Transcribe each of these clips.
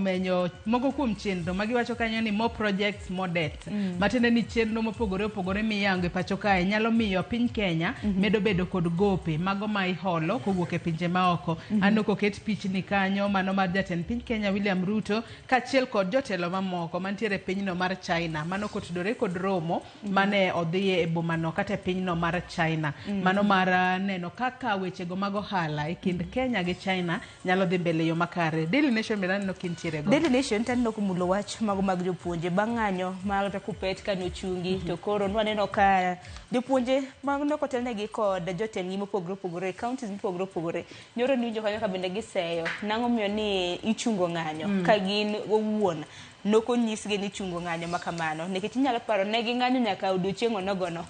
omenyo moko kuom chenro ma giwacho kanyo ni more projects, more debt. Matiende ni chenro mopogore opogore miyango e pacho kae nyalo miyo piny Kenya medo bedo kod gope mago ma iholo kowuok e pinje maoko. Aneno koket pichni kanyo mano mar jatend piny Kenya William Ruto kaachiel kod jotelo mamoko mantiere e pinyno mar China. Mano kotudore kod romo mane odhiye e bomano kata e pinyno mar China. Mano mar neno kaka wechego mag ohala e kind Kenya gi China nyalo dhi mbele e yo makare. Daily Nation bende aneno kintiere go. Daily Nation to aneno komulo wach mago mag jopuonje bang' ng'anyo mar Kuppet kane ochungi to koro nwaneno ka jopuonje mane ok otelnegi kod jotendgi mopogore opogore e counties mopogore opogore nyoro niwinjo kanyo ka bende giseyo nang'o miyo ni ichungo ng'anyo ka gin owuon nokonyisgi ni ichungo ng'anyo ma kamano nikech inyalo paro ne ging'anyo nyaka odiochieng' onogono.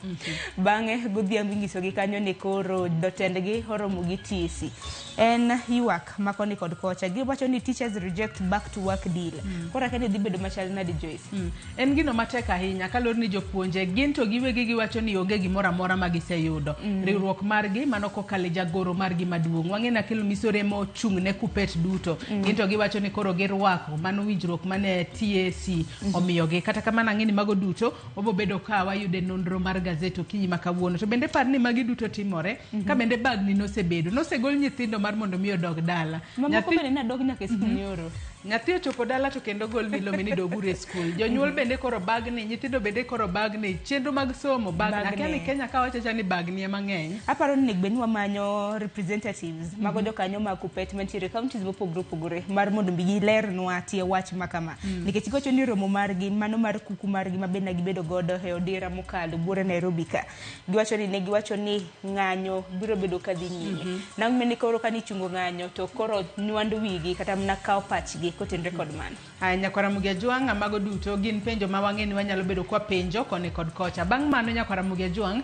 Bang'e godhiambo inyisogi kanyo ni koro jotendgi oromo gi TSC. En ywak ma koni kod kocha. Giwacho ni teachers reject back to work deal. Koro akia ni dhi bedo machal nade Joyce. En gino matek ahinya kaluwore ni jopuonje gin to giwegi giwacho ni onge gimoro amora ma giseyudo. Riwruok margi mano kokalo e jagoro margi maduong'. Wang'e ni Akelo Misore ema ochung' ne Kuppet duto. Gin to giwacho ni koro girwako mano winjruok mane TSC omiyogi. Kata kamano ang'e ni mago duto wabo bedo ka wayudo e nonro mar gazet okinyi ma kawuono. To bende par ni magi duto timore ka bende bagni nosebedo. Nosegol nyithindo mar mondo mi odog dala. Mamoko bende ne dok nyaka e skul nyoro. Nyathi ochopo dala to kendo gol milome ni doguru e skul. Jonyuol bende koro bagni, nyithindo bende koro bagni, chenro mag somo bagni. Akia ni Kenya ka wachacha ni bagni ema ng'eny. Aparo ni onego bed ni wamanyo representatives mago jokanyo mag Kuppet mantiere e counties mopogore opogore mar mondo mi gilernwa tie wach ma kama. Nikech giwacho ni romo margi mano mar kuku margi ma bende gibedo godo e odira mokalo buore Nairobi ka. Giwacho ni ne giwacho ni ng'anyo biro bedo ka dhi nyime. Nang'o ni koro kani ichungo ng'anyo to koro nywando wigi kata mana kawo pachgi kotenore kod mano. Aya, Nyakwar Ramogi Ajwang', mago duto gin penjo ma wang'e ni wanyalo bedo kwa penjo koni kod kocha. Bang' mano Nyakwar Ramogi Ajwang',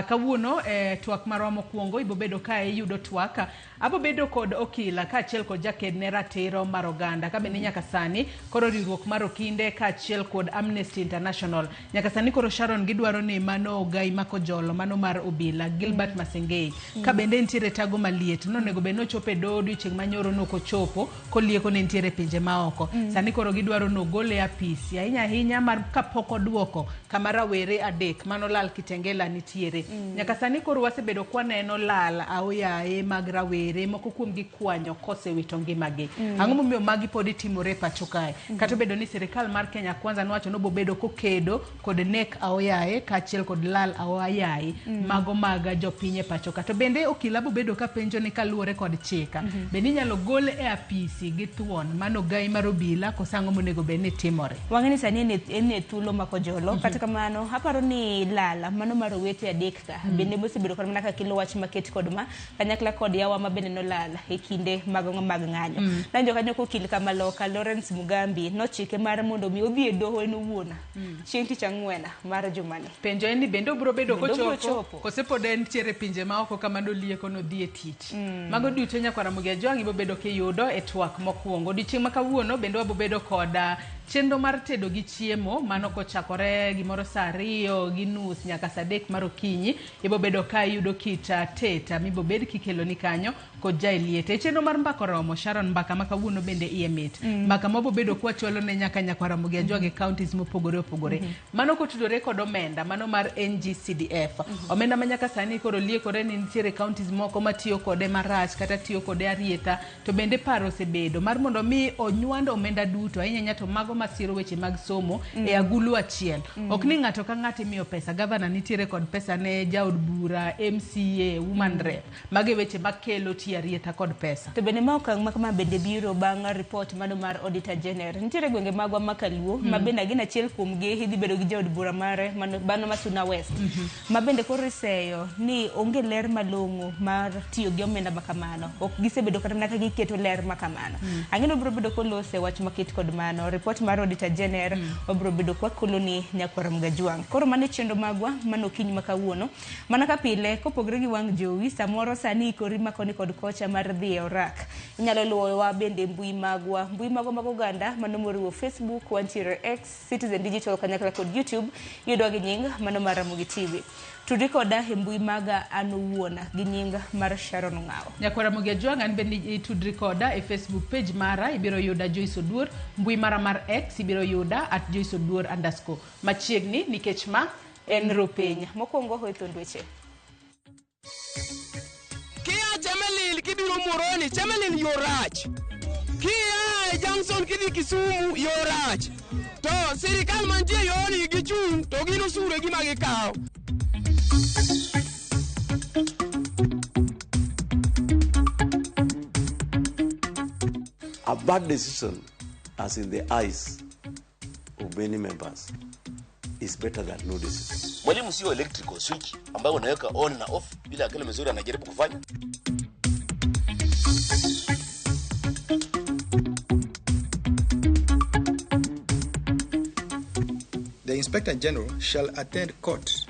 kawuono e twak marwa mokwongo ibo bedo ka iyudo twak. Abo bedo kod okila kaachiel kod jaked ne ratiro mar oganda. Ka bende nyaka sani koro riwruok mar okinde kaachiel kod Amnesty International. Nyaka sani koro Sharon gidwaro ni mano ogai makojolo mano mar obila Gilbert Masengei. Ka bende nitiere tago maliet nonego bed nochopo e doho odiochieng' manyoro nokochopo kolieko ne nitiere pinje maoko. Sani koro gidwaro nogole e apisi ahinya ahinya mar kapok oduoko kama rawere adek manolal Kitengela nitiere. Nyaka sani koro wasebedo kwaneno lal aoyaye mag rawere moko kuom gi kwanyo kosewito ngimagi. Ang'o momiyo magi pod timore e pacho kae? Kata obedo ni sirikal mar Kenya Kwanza nowacho ni obobedo kokedo kod nek aoyaye kaachiel kod lal aoyaye mago mag jopiny e pacho ka. To bende okila bobedo ka penjo ni kaluwore kod chika, bende inyalo gol e apisi gi thuon mano ogai mar obila koso ang'o monego bed ni timore? Wang'e ni sani en e thuolo ma kojolo. Kata kamano aparo ni lala mano mar owete adek ka bende mosebedo kod mana ka kelo wach maket kod ma kanyakla kod yawa ma bende nolal e kinde mag ng'anyo. Nawinjo kanyo kokil kamaloka Lawrence Mugambi nochike mar mondo mi odhi e doho en owuon chieng' tich ang'wen mar jumani. Penjo en ni bende obiro bedo Bende obiro kochopo chopo? kose pod entiere e pinje maoko kama nolieko nodhi e tich. Mago duto Nyakwar Ramogi Ajwang' ibiro bedo kiyudo e twak mokwongo. Odiochieng' ma kawuono bende wabo bedo kod chenro mar tedo gi chiemo mano kochakore gimoro saa 2:30 nyaka saa 3 mar okinyi. Ibo bedo ka iyudo kit tet mibo bed kikeloni kanyo kod ja eliete. E chenro mar mbaka oromo Sharon mbaka ma kawuono bende iye mit. Mbaka ma wabobedo kwachwalo ne nyaka Nyakwar Ramogi Ajwang' e counties mopogore opogore. Mano kotudore kod omenda mano mar NGCDF. Omenda ma nyaka sani koro liekore ni nitiere counties moko matiyo kode marach kata tiyo kode arietha to bende paro osebedo mar mondo mi onywand omenda duto ahinya ahinya to mago masiro weche mag somo e agulu achiel. Ok ni ng'ato ka ng'ato imiyo pesa, gavana nitiere kod pesa ne jaod bura, MCA, woman rep. Mago e weche makelo tiyo arietha kod pesa. To bende ma okang' ma kama bende biro bang' report mano mar Auditor General. Nitiere gwenge magwa ma Kaluo ma bende agin achiel kuom gi idhi bedo gi jaod bura mare mano ma Suna West. Ma bende koro iseyo ni onge ler malong'o mar tiyo gi omenda ma kamano. Ok gisebedo kata mana ka giketo ler ma kamano. Ang'e ni obiro bedo kolose wach maket kod mano. Report mar Auditor General obiro bedo kwa koloni Nyakwar Ramogi Ajwang'. Koro mano e chenro magwa mano okinyi ma kawuono. kawuono. Mana ka pile, kopogre gi wang' jowi, samoro sani ikori makoni kod kocha mar dhi e orak. Inyalo luwowa bende mbui magwa, mbui magwa mag oganda, mano moriwo Facebook, wantiere X, Citizen Digital kanyakla kod YouTube, iyudwa gi nying mano mar Ramogi TV. Tudri koda e mbui maga an owuon gi nying mar Sharon Ong'awo. Nyakwara Ramogi Ajwang', an bende itudri koda e Facebook page mara, ibiro yuda Joyce Oduor, mbui mara mar X ibiro yuda at Joyce Oduor underscore. Machiegni nikech ma en Rupiny. Mokwongo e thund weche. Kia Chemelil kibiro Muhoroni, Chemelil yo rach. Kia e Junction kidhi Kisumu yo rach. To sirikal mantie yoni gichung' to gin osuru e gima gikawo. A bad decision, as in the eyes of many members, is better than no decision. Mwalimu sio electrical switch ambayo unaweka on na off bila akili mzuri anajaribu kufanya. The Inspector General shall attend court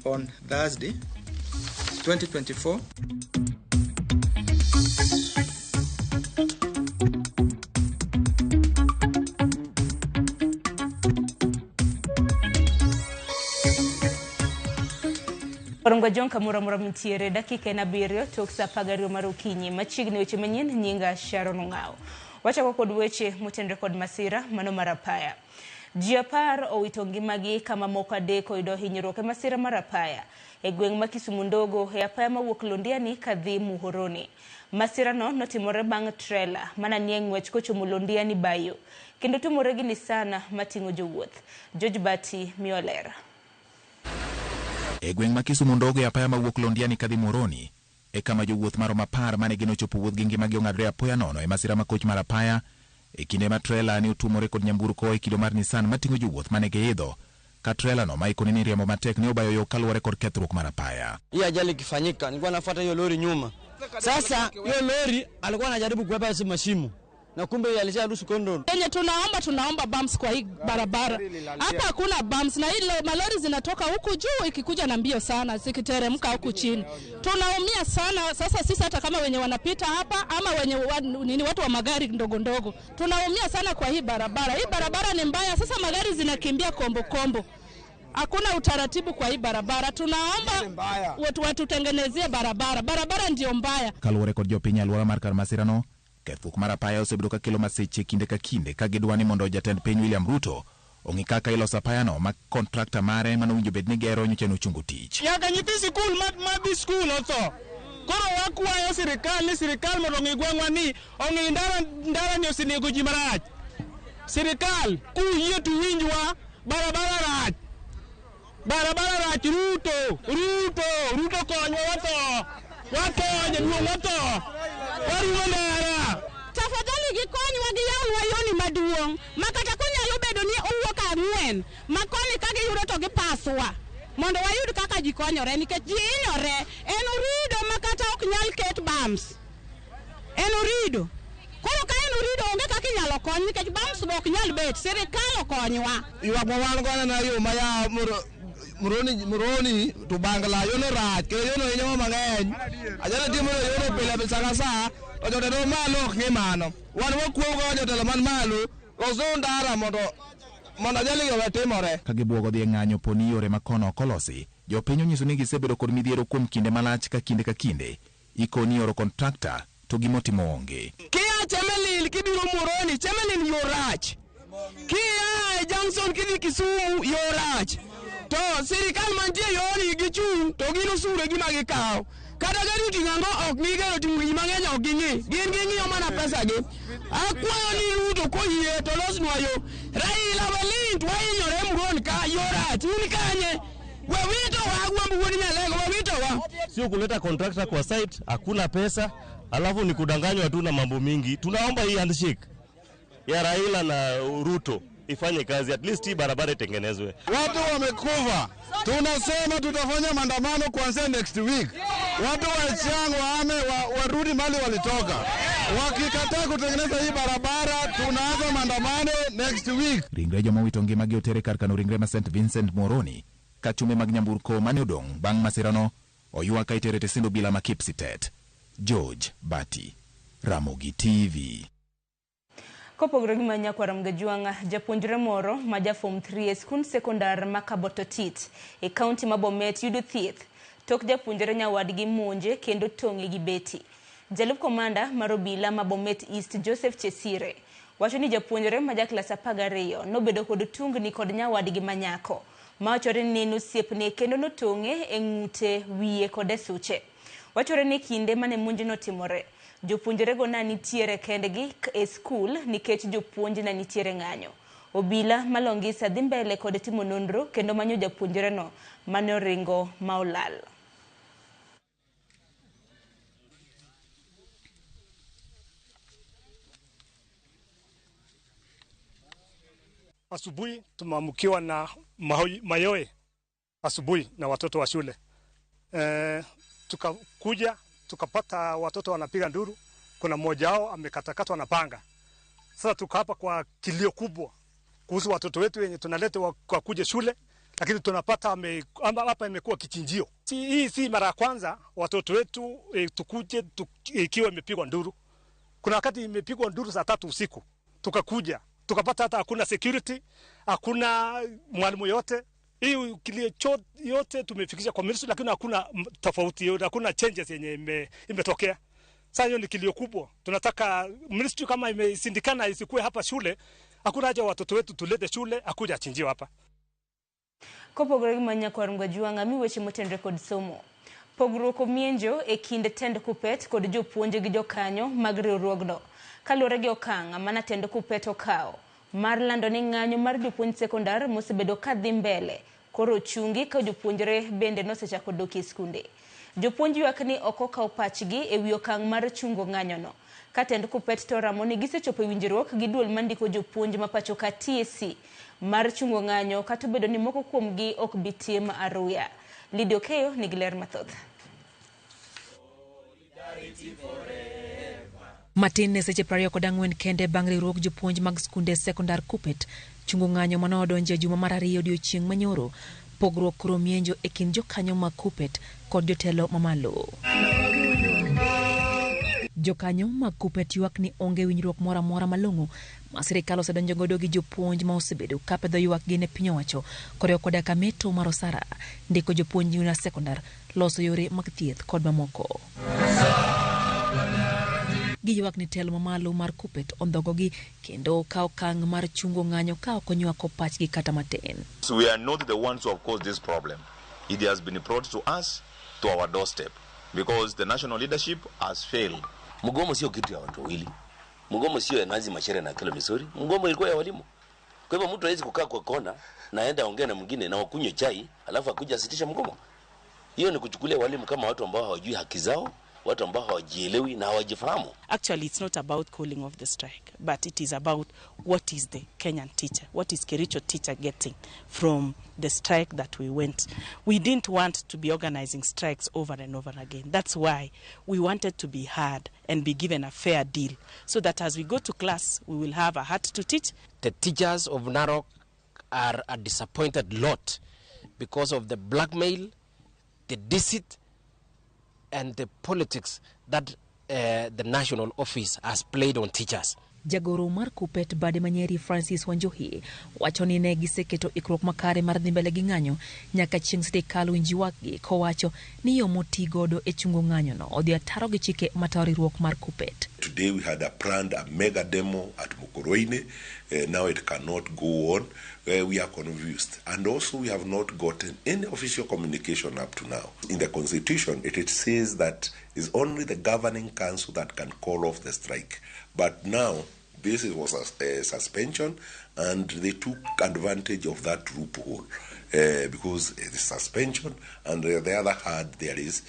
on Thursday, 2024. Orongo John kamoro amora mintiere dakika en 7 tok saa 12 mar okinyi. Machiegni weche manyien, nyinga Sharon Ong'awo. Wachako kod weche motenore kod masira mano mar apaya. Ji 10 owito ngimagi kama moko 3 oyudo hinyruok e masira mar apaya e gweng' ma Kisumu Ndogo e apaya mawuok Londiani kadhi Muhoroni. Masirano notimore bang' trela mana nie ng'wech kochomo Londiani Bayo kendo tumore gi Nissan mating'o jowuoth. George Bati miyo ler. E gweng' ma Kisumu Ndogo e apaya mawuok Londiani kadhi Muhoroni e kama jowuoth maromo 10 mane gin ochopo wuoth gi ngimagi ong'adore apoya nono e masira ma koch mar apaya e kinde ma trela ne otumore kod nyamburko e kido mar Nissan mating'o jowuoth mane giidho ka trela no maikoni ni riembo matek ne obayo yo kaluwore kod kethruok mar apaya. Hii ajali ikifanyika nilikuwa nafuata hiyo lori nyuma. Sasa hiyo lori alikuwa anajaribu kuepa hizo mashimo na kumbe alisharuhusu kondom. Yenye tunaomba bumps kwa hii barabara. Hapa hakuna bumps na ile malori zinatoka huku juu ikikuja na mbio sana zikiteremka huku chini. Tunaumia sana sasa sisi hata kama wenye wanapita hapa ama wenye nini watu wa magari ndogo ndogo. Tunaumia sana kwa hii barabara. Hii barabara ni mbaya, sasa magari zinakimbia kombo kombo. Hakuna utaratibu kwa hii barabara. Tunaomba watu watutengenezie barabara. Barabara ndio mbaya. Kaluwore kod jopiny alwora mar kar masirano, kethruok mar apaya osebedo ka kelo masiche kinde ka kinde ka gidwa ni mondo jatend piny William Ruto ong'i kaka iloso apayano ma kontrakta mare manowinjo bed ni gero nyocha nochungo tich. Nyaka nyithi sikul madhi skul otho. Koro wakwayo sirikal ni sirikal mondo ong'i gweng'wa ni ong'i ndara ni osenego ji marach. Sirikal kuyie to winjwa, barabara rach. Barabara rach. Ruto, Ruto, Ruto konywa watho. Watho jaduong' watho. Warumo ndara. Tafadhali gikonywa giyawnwa yoni maduong' ma kata konyalo bedo ni owuok 4 ma koni ka giyudo to gipaswa mondo wayud kaka ji konyore nikech ji hinyore. En orido ma kata ok nyal ket bumps. En orido. Koro ka en orido onge kaka inyalo kony nikech bumps be ok nyal bet. Sirikal okonywa. Ywak ma wan godo na yo ma ya Muhoroni to Bangla yono rach kendo yono hinyowa mang'eny. Ajali timore yono pile sa ka sa to jotelo malo ok ng'i mano. Wan wakuogo jotelo man malo loso ndara mondo ajali gi owe timore. Ka gibuogo dhi e ng'anyo po ni yore ma kono ok olosi, jopiny onyiso ni gisebedo kod midhiero kuom kinde malach ka kinde ka kinde ikoni oro kontrakta to gimotimo onge. Kia Chemelil kibiro Muhoroni, Chemelil yo rach. Kia e Junction kidhi Kisumu yo rach. To sirikal mantie yoni gichung' to gin osuru e gima gikawo. Kata gari oting'o ang'o ok gigero ting'o ji mang'eny ok ging'i. Gin ging'iyo mana pesa gi. Akwayo ni Ruto koyie to losnwa yo. Raila walint wahinyore Muhoroni ka yo rach. Un kanye? Wawito wa gwambu wuod Nyalego, wawito wa. Sio kuleta contractor kwa site, hakuna pesa, alafu ni kudanganywa tu na mambo mingi. Tunaomba hii handshake ya Raila na Ruto ifanye kazi, at least hii barabara itengenezwe. Watu wamekufa. Tunasema tutafanya maandamano kuanzia next week. Watu wa Chiang waame warudi mali walitoka. Wakikataa kutengeneza hii barabara tunaanza maandamano next week. Ringre joma owito ngimagi otere kar kano ringre ma St Vincent Muhoroni Ka chumbe mag nyamburko mane odong' bang' masirano oywa ka itero e tesend obila ma Kipsitet. George Bati, Ramogi TV. Kopogore gi Manyakwar Mgejwang', japuonjre moro ma ja form 3 e skund sekondar ma Kabototit e kaunti ma Bomet yudo thieth tok japuonjre nyawadgi monje kendo tong'e gi beti. Jalup komanda mar obila ma Bomet East Joseph Chesire wacho ni japuonjre ma ja klas 12 nobedo kod tungni kod nyawadgi manyako mawachore ni en osiepne kendo notong'e e ng'ute, wiye kod e suche. Wachore ni kinde mane monjno otimore, jopuonjrego ne nitiere kendgi e skul nikech jopuonj ne nitiere ng'anyo. Obila ma Longisa dhi mbele kod timo nonro kendo manyo japuonjreno mane oringo ma olal. Asubuhi tumeamkiwa na mayowe asubuhi na watoto wa shule. Tukakuja tukapata watoto wanapiga nduru, kuna mmoja wao amekatakatwa na panga. Sasa tuko hapa kwa kilio kubwa kuhusu watoto wetu wenye tunaleta kwa kuja shule, lakini tunapata hapa imekuwa kichinjio. Hii si mara ya kwanza watoto wetu tukuje ikiwa imepigwa nduru. Kuna wakati imepigwa nduru saa 3 usiku, tukakuja tukapata hata hakuna security, hakuna mwalimu yote. Hii kilio yote tumefikisha kwa ministry, lakini hakuna tofauti, hakuna changes yenye imetokea. Sasa hiyo ni kilio kubwa. Tunataka ministry kama imesindikana isikue hapa shule, hakuna haja watoto wetu tulete shule, akuja achinjiwe hapa. Kopogore gi Manyakwar Mgajwang' mi weche motenore kod somo. Pogruok omienjo e kind tend Kuppet kod jopuonj gi jokanyo mag riwruogno. Kaluwore gi okang' mana tend Kuppet okawo mar lando ni ng'anyo mar jopuonj sekondar mosebedo ka dhi mbele koro ochungi ka jopuonjre bende nosechako dok e skunde. Jopuonj ywak ni ok okaw pachgi e wi okang' mar chungo ng'anyono. Ka tend Kuppet to oramo ni gisechopo e winjruok gi duol mandiko jopuonj ma pacho ka TSC mar chungo ng'anyo kata obedo ni moko kuomgi ok bi tim aruya. Lydia Okeyo nigi ler mathoth. Matin ne seche 24 kende bang' riwruog jopuonj mag skunde sekondar Kuppet chungo ng'anyo mane odonjo e juma mar 2 odiochieng' manyoro, pogruok koro mienjo e kind jokanyo mag Kuppet kod jotelo mamalo. Jokanyo mag Kuppet ywak ni onge winjruok moro amora malong'o ma sirikal osedonjo godo gi jopuonj ma osebedo ka pedho ywakgi ne piny owacho koriwo koda ka meto mar osara, ndiko jopuonj junior sekondar, loso yore mag thieth kod mamoko. Giywak ni telo mamalo mar Kuppet ondhogogi kendo kawo okang' mar chungo ng'anyo ka ok onywako pachgi kata matin. So we are not the ones who have caused this problem. It has been brought to us, to our doorstep, because the national leadership has failed. Mgomo sio kitu ya watu wawili. Mgomo sio ya Nancy Macharia na Akelo Misori. Mgomo ilikuwa ya walimu. Kwa hivyo mtu hawezi kukaa kwa kona na aenda ongea na mwingine na wakunywe chai alafu akuja asitisha mgomo. Hiyo ni kuchukulia walimu kama watu ambao hawajui haki zao, watu ambao hawajielewi na hawajifahamu. Actually, it's not about calling off the strike, but it is about what is the Kenyan teacher, what is Kericho teacher getting from the strike that we went. We didn't want to be organizing strikes over and over again. That's why we wanted to be heard and be given a fair deal, so that as we go to class, we will have a heart to teach. The teachers of Narok are a disappointed lot because of the blackmail, the deceit, and the politics that the national office has played on teachers. Jagoro mar Kuppet bade manyeri Francis Wanjohi wacho ni ne giseketo ikruok makare mar dhi mbele gi ng'anyo nyaka chieng' sirikal winj ywakgi, kowacho ni yo moti godo e chungo ng'anyono odhi ataro gi chike matayo riwruok mar Kuppet. Today we had a planned a mega demo at Mukoroine. Now it cannot go on. We are confused. And also we have not gotten any official communication up to now. In the constitution, it says that it's only the governing council that can call off the strike. But now, this was a suspension, and they took advantage of that loophole because the suspension, and on the other hand, there is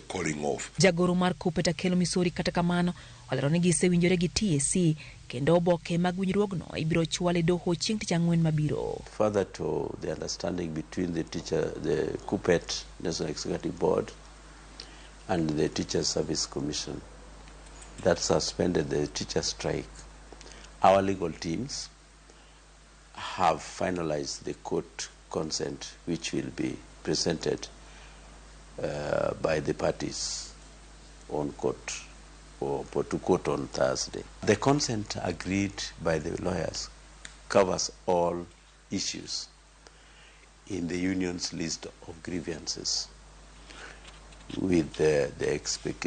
calling off. Jagoro mar Kuppet Akelo Misori kata kamano olero ni gisewinjore gi TSC kendo oboke mag winjruogno ibiro chwal e doho chieng' tich ang'wen mabiro. Further to the understanding between the teacher, the Kuppet National Executive Board and the Teacher Service Commission that suspended the teacher strike, our legal teams have finalized the court consent which will be presented by the parties on court or to court on Thursday. The consent agreed by the lawyers covers all issues in the union's list of grievances, with the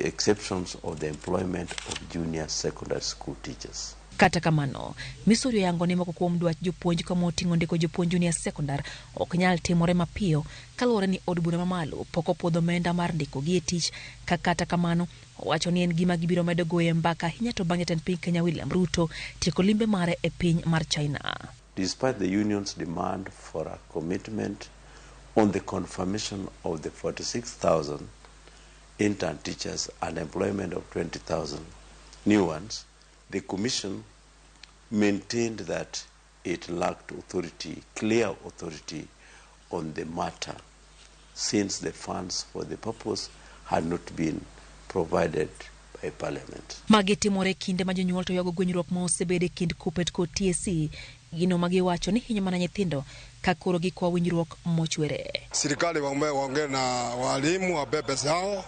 exceptions of the employment of junior secondary school teachers. Kata kamano, Misori oyango ni moko kuom dwach jopuonj kama oting'o ndiko jopuonj junior secondary ok nyal timore mapiyo kaluwore ni od bura mamalo pok opuodho omenda mar ndikogi e tich. Ka kata kamano, owacho ni en gima gibiro medo goye mbaka ahinya to bang' jatend piny Kenya William Ruto tieko limbe mare e piny mar China. Despite the union's demand for a commitment on the confirmation of the 46,000 intern teachers and employment of 20,000 new ones, the Commission maintained that it lacked authority, clear authority on the matter, since the funds for the purpose had not been provided by Parliament. Magi timore kinde ma jonyuol to ywago gwenyruok ma osebedo e kind KUPPET kod TSC, gino ma giwacho ni hinyo mana nyithindo ka koro gikwa winjruok mochwere. Serikali waongee na walimu wape pesa yao,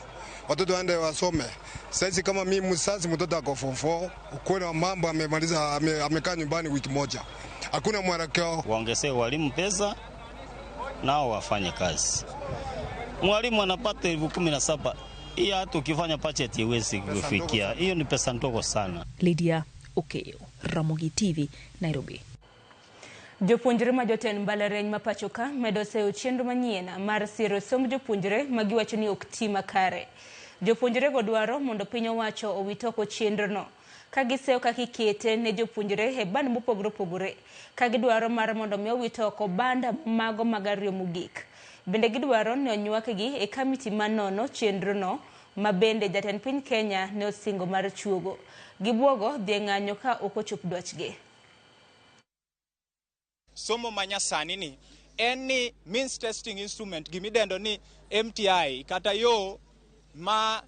watoto waende wasome. Sasa kama mimi mzazi, mtoto ako form 4, ukweli wa mambo amemaliza, amekaa nyumbani wiki moja, hakuna mwelekeo. Waongezee walimu pesa nao wafanye kazi. Mwalimu anapata 17,000, hiyo hata ukifanya budget haiwezi kufikia. Hiyo ni pesa ndogo sana. Lydia Okeyo, Ramogi TV, Nairobi. Jopuonjre ma jotend mbalariany ma pacho ka medo seyo chenro manyien mar siro somb jopuonjre ma giwacho ni ok ti makare. Jopuonjre go dwaro mondo piny owacho owit oko chenrono ka giseyo kaka ikete ne jopuonjre e band mopogore opogore, ka gidwaro mar mondo mi owit oko band mago mag ariyo mogik. Bende gidwaro ni onywakgi e kamiti manono chenrono ma bende jatend piny Kenya ne osingo mar chuogo. Gibuogo dhi e ng'anyo ka ok ochop dwachgi. Somo manyasani ni en ni means testing instrument gimidendo ni MTI kata yo ma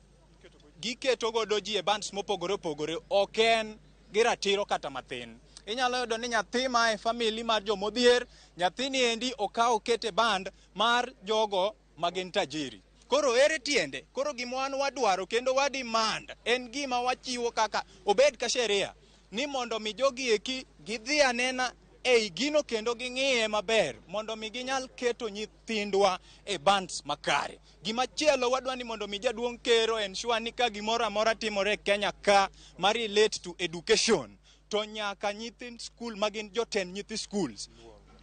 giketo godo ji e bands mopogore opogore ok en gi ratiro kata mathin. Inyalo yudo ni nyathi ma e family mar jomodhier, nyathini endi okaw kete band mar jogo magin tajiri. Koro ere tiende? Koro gima wan wadwaro kendo wa demand en gima wachiwo kaka obed ka sheria ni mondo mi jogi eki gidhi anena ei gino kendo ging'iye maber mondo mi ginyal keto nyithindwa e bands makare. Gimachielo wadwa ni mondo mi jaduong' ker ensure ni ka gimoro amora timore e Kenya ka ma relate to education to nyaka nyithind skul magin jotend nyithi schools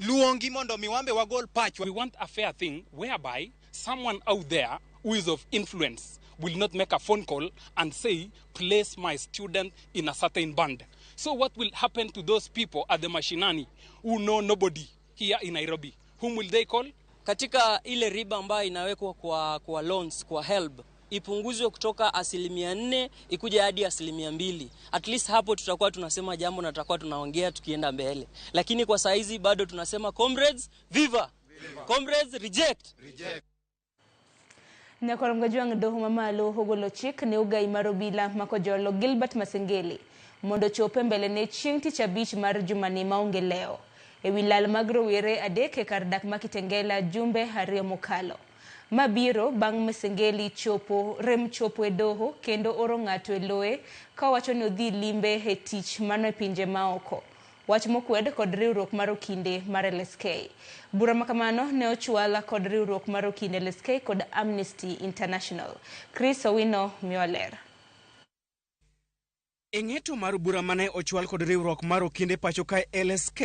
luongi mondo mi wambe wagol pachwa. We want a fair thing whereby someone out there who is of influence will not make a phone call and say, place my student in a certain band. So what will happen to those people at the mashinani who know nobody here in Nairobi? Whom will they call? Katika ile riba ambayo inawekwa kwa loans, kwa HELB, ipunguzwe kutoka 4% ikuje hadi 2%. At least hapo tutakuwa tunasema jambo na tutakuwa tunaongea tukienda mbele. Lakini kwa saizi bado tunasema comrades, viva! Viva. Comrades, reject! Reject. Nyakorom Gajwang' doho mamalo ogolo chik ne ogai mar obila makojolo Gilbert Masengeli mondo ochope mbele ne chieng' tich abich mar jumani maonge leo ewi lal mag rowere adek e kar dak ma Kitengela jumbe 2 mokalo. Mabiro bang' Masengeli chopo rem chopo e doho kendo oro ng'ato e loye ka owacho ni odhi limbe e tich mano e pinje maoko. Wach mokwed kod riwruok mar okinde mar LSK. Bura makamano ne ochwala kod riwruok mar okinde LSK kod Amnesty International. Chris Owino miwa ler. E ng'eto mar bura mane ochwal kod riwruok mar okinde pacho kae LSK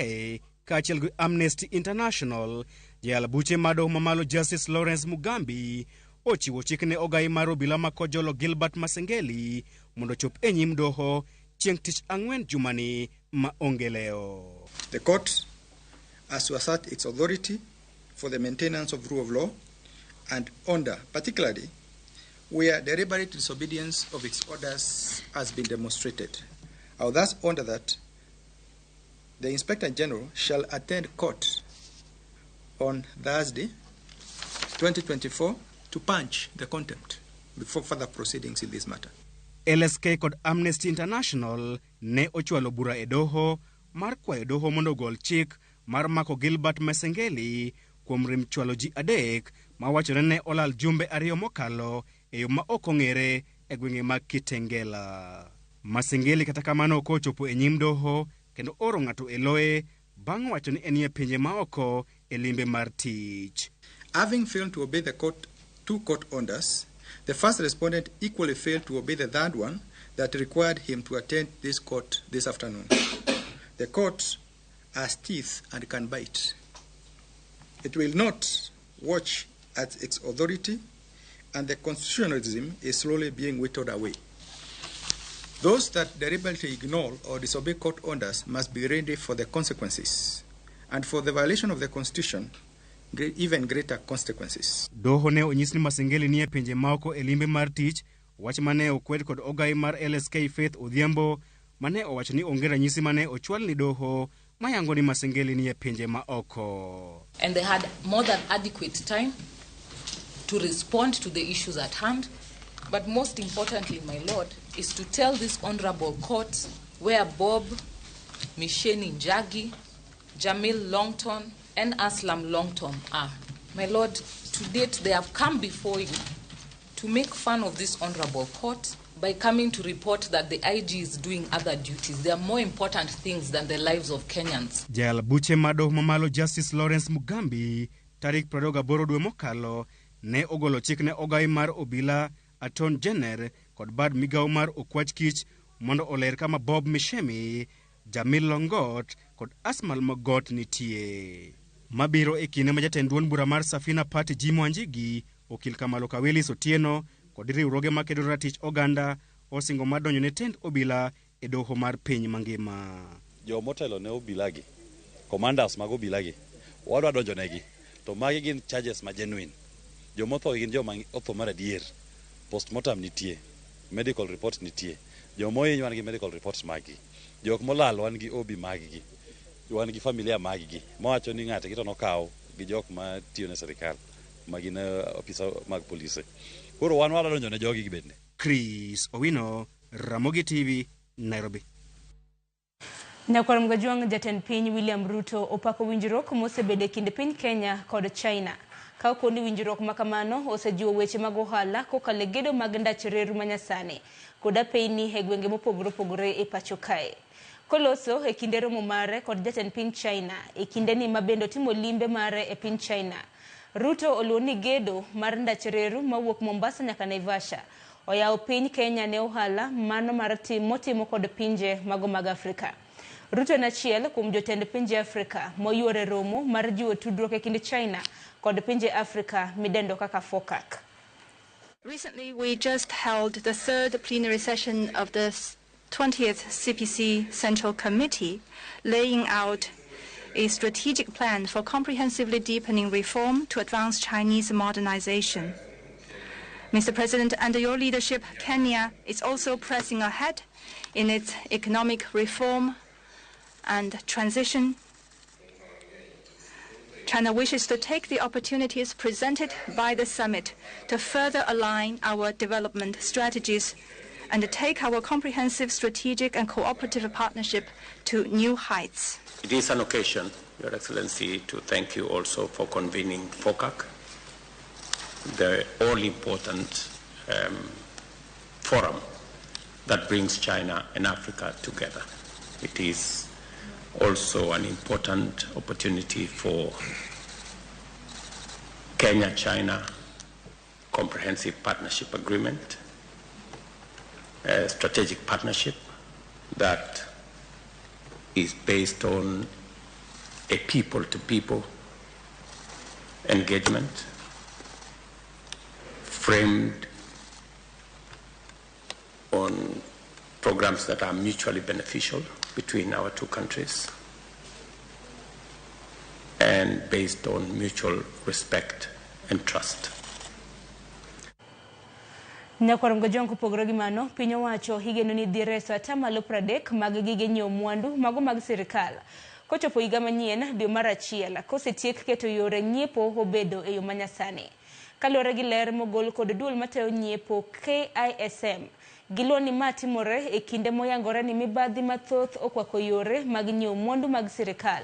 kaachiel gi Amnesty International, jayal buche mar doho mamalo Justice Lawrence Mugambi ochiwo chik ne ogai mar obila makojolo Gilbert Masengeli mondo ochop e nyim doho chieng' tich ang'wen jumani ma onge leo. The court has to assert its authority for the maintenance of rule of law and order, particularly where deliberate disobedience of its orders has been demonstrated. I will thus order that the Inspector General shall attend court on Thursday, 2024, to punch the contempt before further proceedings in this matter. LSK kod Amnesty International ne ochwalo bura e doho mar kwayo doho mondo ogol chik mar mako Gilbert Masengeli kuom rem chwalo ji 3 ma wachore ne olal jumbe 2 mokalo e yo ma ok ong'ere e gwenge mag Kitengela. Masengeli kata kamano ok ochopo e nyim doho kendo oro ng'ato e loye bang' wacho ni enie pinje maoko e limbe mar tich. Having failed to obey the court, 2 court orders, the first respondent equally failed to obey the third one that required him to attend this court this afternoon. The court has teeth and can bite. It will not watch at its authority, and the constitutionalism is slowly being whittled away. Those that deliberately ignore or disobey court orders must be ready for the consequences, and for the violation of the Constitution, even greater consequences. Doho ne onyis ni Masengeli nie pinje maoko e limbe mar tich, wach mane okwed kod ogai mar LSK Faith Odhiambo mane owacho ni onge ranyisi mane ochwal ni doho mayango ni Masengeli nie pinje maoko. And they had more than adequate time to respond to the issues at hand. But most importantly, my lord, is to tell this honorable court where Bob Misheni Njagi, Jamil Longton, and Aslam Longton are. My lord, to date they have come before you to make fun of this honorable court by coming to report that the IG is doing other duties. There are more important things than the lives of Kenyans. Jayal buche mar doho mamalo Justice Lawrence Mugambi tarik 28 dwe mokalo ne ogolo chik ne ogai mar obila Aton Jenner kod bad migawo mar okwach kich mondo oler kama Bob Mishemi, Jamil Longot kod Asmal Mogot nitie. Mabiro e kinde ma jatend duond bura mar Safina Party Jim Wanjigi, okil Kamalo Kawilis Otieno kod riwruoge makedo ratich oganda osingo mar donjo ne tend obila e doho mar piny mangima. Jomotelo ne obilagi, commanders mag obilagi, wadwa donjo negi, to magi gin charges ma genuine. Jomotho gin joma otho mar adier. Postmortem nitie, medical report nitie. Jomohiny wan gi medical reports maggi. Jok molal wan gi OB maggi. Wan gi familia maggi. Mawacho ni ng'ate to nokaw gi jok ma tiyo ne sirikal, ma gin ofisa mag polise. Koro wan wadwa donjo ne jogi bende. Chris Owino, Ramogi TV, Nairobi. Nyakwar Mgajwang' jatend piny William Ruto opako winjruok mosebedo e kind piny Kenya kod China. Ka okoni winjruok makamano osejiwo weche mag ohala kokalo e gedo mag ndach reru manyasani kod apeyni e gwenge mopogore opogore e pacho kae. Koloso e kinde romo mare kod jatend piny China e kindeni ma bende otimo limbe mare e piny China, Ruto oluwo ni gedo mar ndach reru mawuok Mombasa nyaka Naivasha oyawo piny Kenya ne ohala mano mar tim motimo kod pinje mago mag Afrika. Ruto en achiel kuom jotend pinje Afrika moyuoro e romo mar jiwo tudruok e kind China kod pinje Afrika midendo kaka FOCAC. Recently, we just held the third plenary session of the 20th CPC Central Committee, laying out a strategic plan for comprehensively deepening reform to advance Chinese modernization. Mr. President, under your leadership, Kenya is also pressing ahead in its economic reform and transition. China wishes to take the opportunities presented by the summit to further align our development strategies and take our comprehensive strategic and cooperative partnership to new heights. It is an occasion, Your Excellency, to thank you also for convening FOCAC, the all-important forum that brings China and Africa together. It is also an important opportunity for Kenya-China Comprehensive Partnership Agreement, a strategic partnership that is based on a people-to-people engagement framed on programs that are mutually beneficial between our two countries and based on mutual respect and trust. Nyakwar Mgajwang' kopogore gi mano, piny owacho igeno ni dhi reso atamalo 30 mag gige nyiewo mwandu mago mag sirikal kochopo higa manyien dwe mar 1 kosetiek keto yore nyiepo obedo e yo manyasani. Kaluwore gi ler mogol kod duol matayo nyiepo KISM, Giluo ni ma timore e kinde moyangore ni mibadhi mathoth okwako yore mag nyiewo mwandu mag sirikal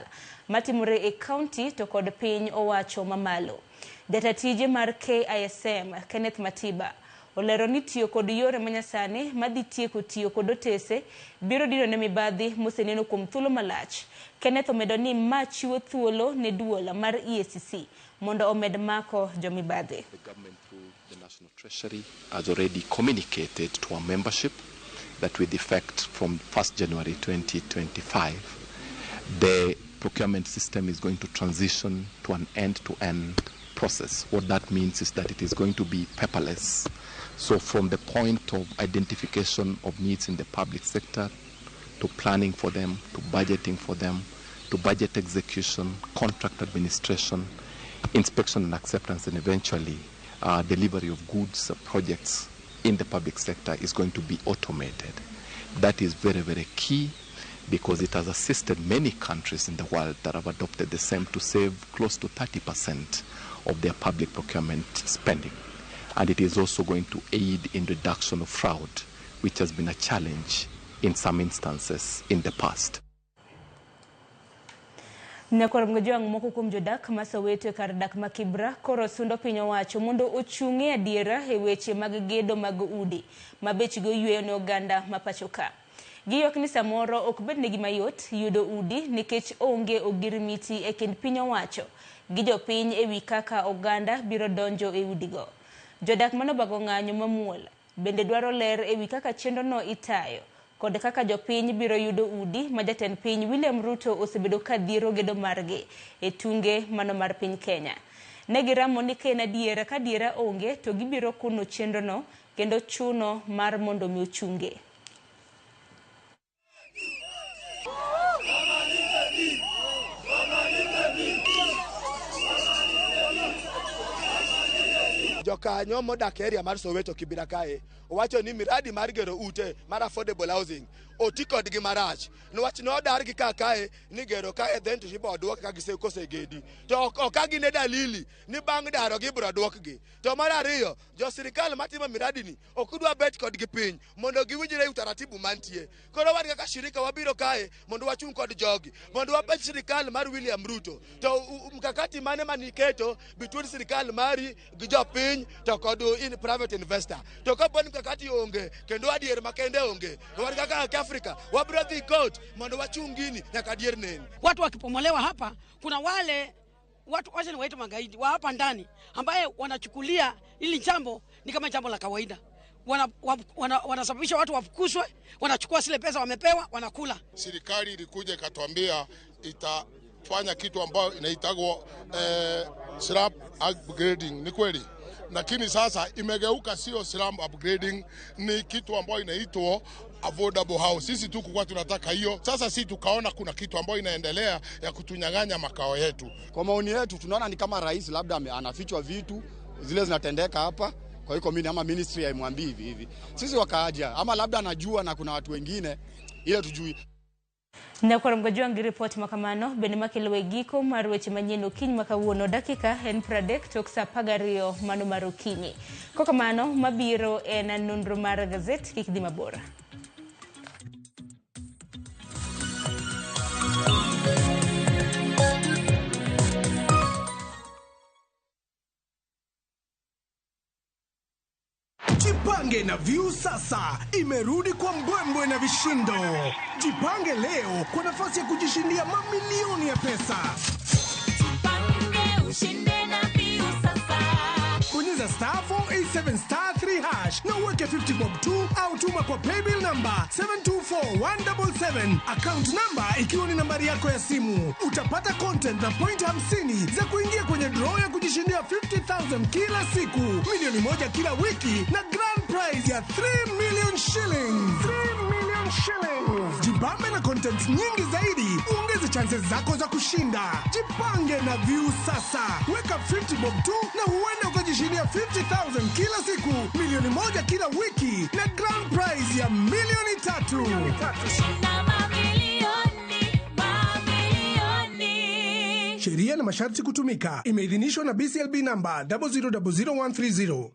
matimore e kaunti to kod piny owacho mamalo. Jata tije mar KISM, Kenneth Matiba, olero ni tiyo kod yore manyasani madhi tieko tiyo kod otese biro dino ne mibadhi moseneno kuom thuolo malach. Kenneth omedo ni ma chiwo thuolo ne duol mar EACC mondo omed mako jomibadhi. The government through the National Treasury has already communicated to our membership that with effect from 1st January 2025, the procurement system is going to transition to an end-to-end process. What that means is that it is going to be paperless. So from the point of identification of needs in the public sector, to planning for them, to budgeting for them, to budget execution, contract administration, inspection and acceptance, and eventually delivery of goods, projects in the public sector is going to be automated. That is very, very key because it has assisted many countries in the world that have adopted the same to save close to 30% of their public procurement spending. And it is also going to aid in reduction of fraud, which has been a challenge in some instances in the past. Nyakwar Mgojwang' moko kuom jodak ma Soweto e kar dak ma Kibra koro sundo piny owacho mondo ochung' e adiera e weche mag gedo mag udi ma bechgi oyweyo ne oganda ma pacho ka. Giywak ni samoro ok bednegi mayot yudo udi nikech onge ogirimiti e kind piny owacho gi jopiny ewi kaka oganda biro donjo e udigo. Jodak manobago ng'anyo mamuol bende dwaro ler ewi kaka chenrono itayo kod kaka jopiny biro yudo udi ma jatend piny William Ruto osebedo ka dhiro gedo margi e tunge mano mar piny Kenya. Ne giramo ni ka en adiera ka adiera onge to gibiro kuno chenrono kendo chuno mar mondo mi ochunge. Jokanyo modak area mar Soweto Kibra kae owacho ni miradi mar gero ute mar affordable housing oti kodgi marach niwach nodargi ka kae ni gero kae then to ibo duok ka gise kosegedi to ok gine dalili ni bang' daro gi ibro duokgi. To mar ariyo, jo sirikal matimo miradi ni ok dwa bet kodgi piny mondo giwinjre utaratibu mantie. Koro wan kaka shirika wabiro kae mondo wachung' kod jogi mondo wapenj sirikal mar William Ruto to mkakati mane maniketo between sirikal mari gi jopiny to kod in private investor. To kapo ni mkakati onge kendo adier makende onge, to wan kaka Afrika wabiro dhi court mondo wachung gini nyaka adier neni. Watu wakipomolewa hapa, kuna wale watu wacha ni waite magaidi wa hapa ndani ambaye wanachukulia hili jambo ni kama jambo la kawaida. Wanasababisha watu wafukuzwe, wanachukua zile pesa wamepewa, wanakula. Serikali ilikuja ikatuambia itafanya kitu ambayo inaitagwa slab upgrading, ni kweli? Lakini sasa imegeuka, sio slum upgrading, ni kitu ambayo inaitwa affordable house. Sisi tu kwa tunataka hiyo. Sasa si tukaona kuna kitu ambayo inaendelea ya kutunyang'anya makao yetu. Kwa maoni yetu tunaona ni kama rais labda anafichwa vitu zile zinatendeka hapa. Kwa hiyo mimi ama ministry haimwambii hivi hivi. Sisi wakaaja ama labda anajua na kuna watu wengine ile tujui. Nyakwar Mgojwang' gi ripot makamano bende makelo e giko mar weche manyien okinyi ma kawuono dakika en 30 tok saa 12 mano mar okinyi. Kokamano mabiro en nonro mar gazet, kik dhi mabor. Jipange na Viusasa imerudi kwa mbwembwe na vishindo. Jipange leo kwa nafasi ya kujishindia mamilioni ya pesa. Jipange ushinde na Viusasa. Bonyeza star 487 star 3 hash na uweke 50 bob 2 au tuma kwa paybill number 724177, account number ikiwa ni nambari yako ya simu. Utapata content na point 50 za kuingia kwenye draw ya kujishindia 50,000 kila siku, milioni 1 kila wiki na grand prize ya 3 million shillings. 3 million shillings. Jibambe na content nyingi zaidi, uongeze chances zako za kushinda. Jipange na Viusasa. Weka 50 bob 2 na huenda ukajishindia 50,000 kila siku, milioni 1 kila wiki na grand prize ya milioni 3. Shinda mamilioni, mamilioni. Sheria na masharti kutumika. Imeidhinishwa na BCLB number 0000130.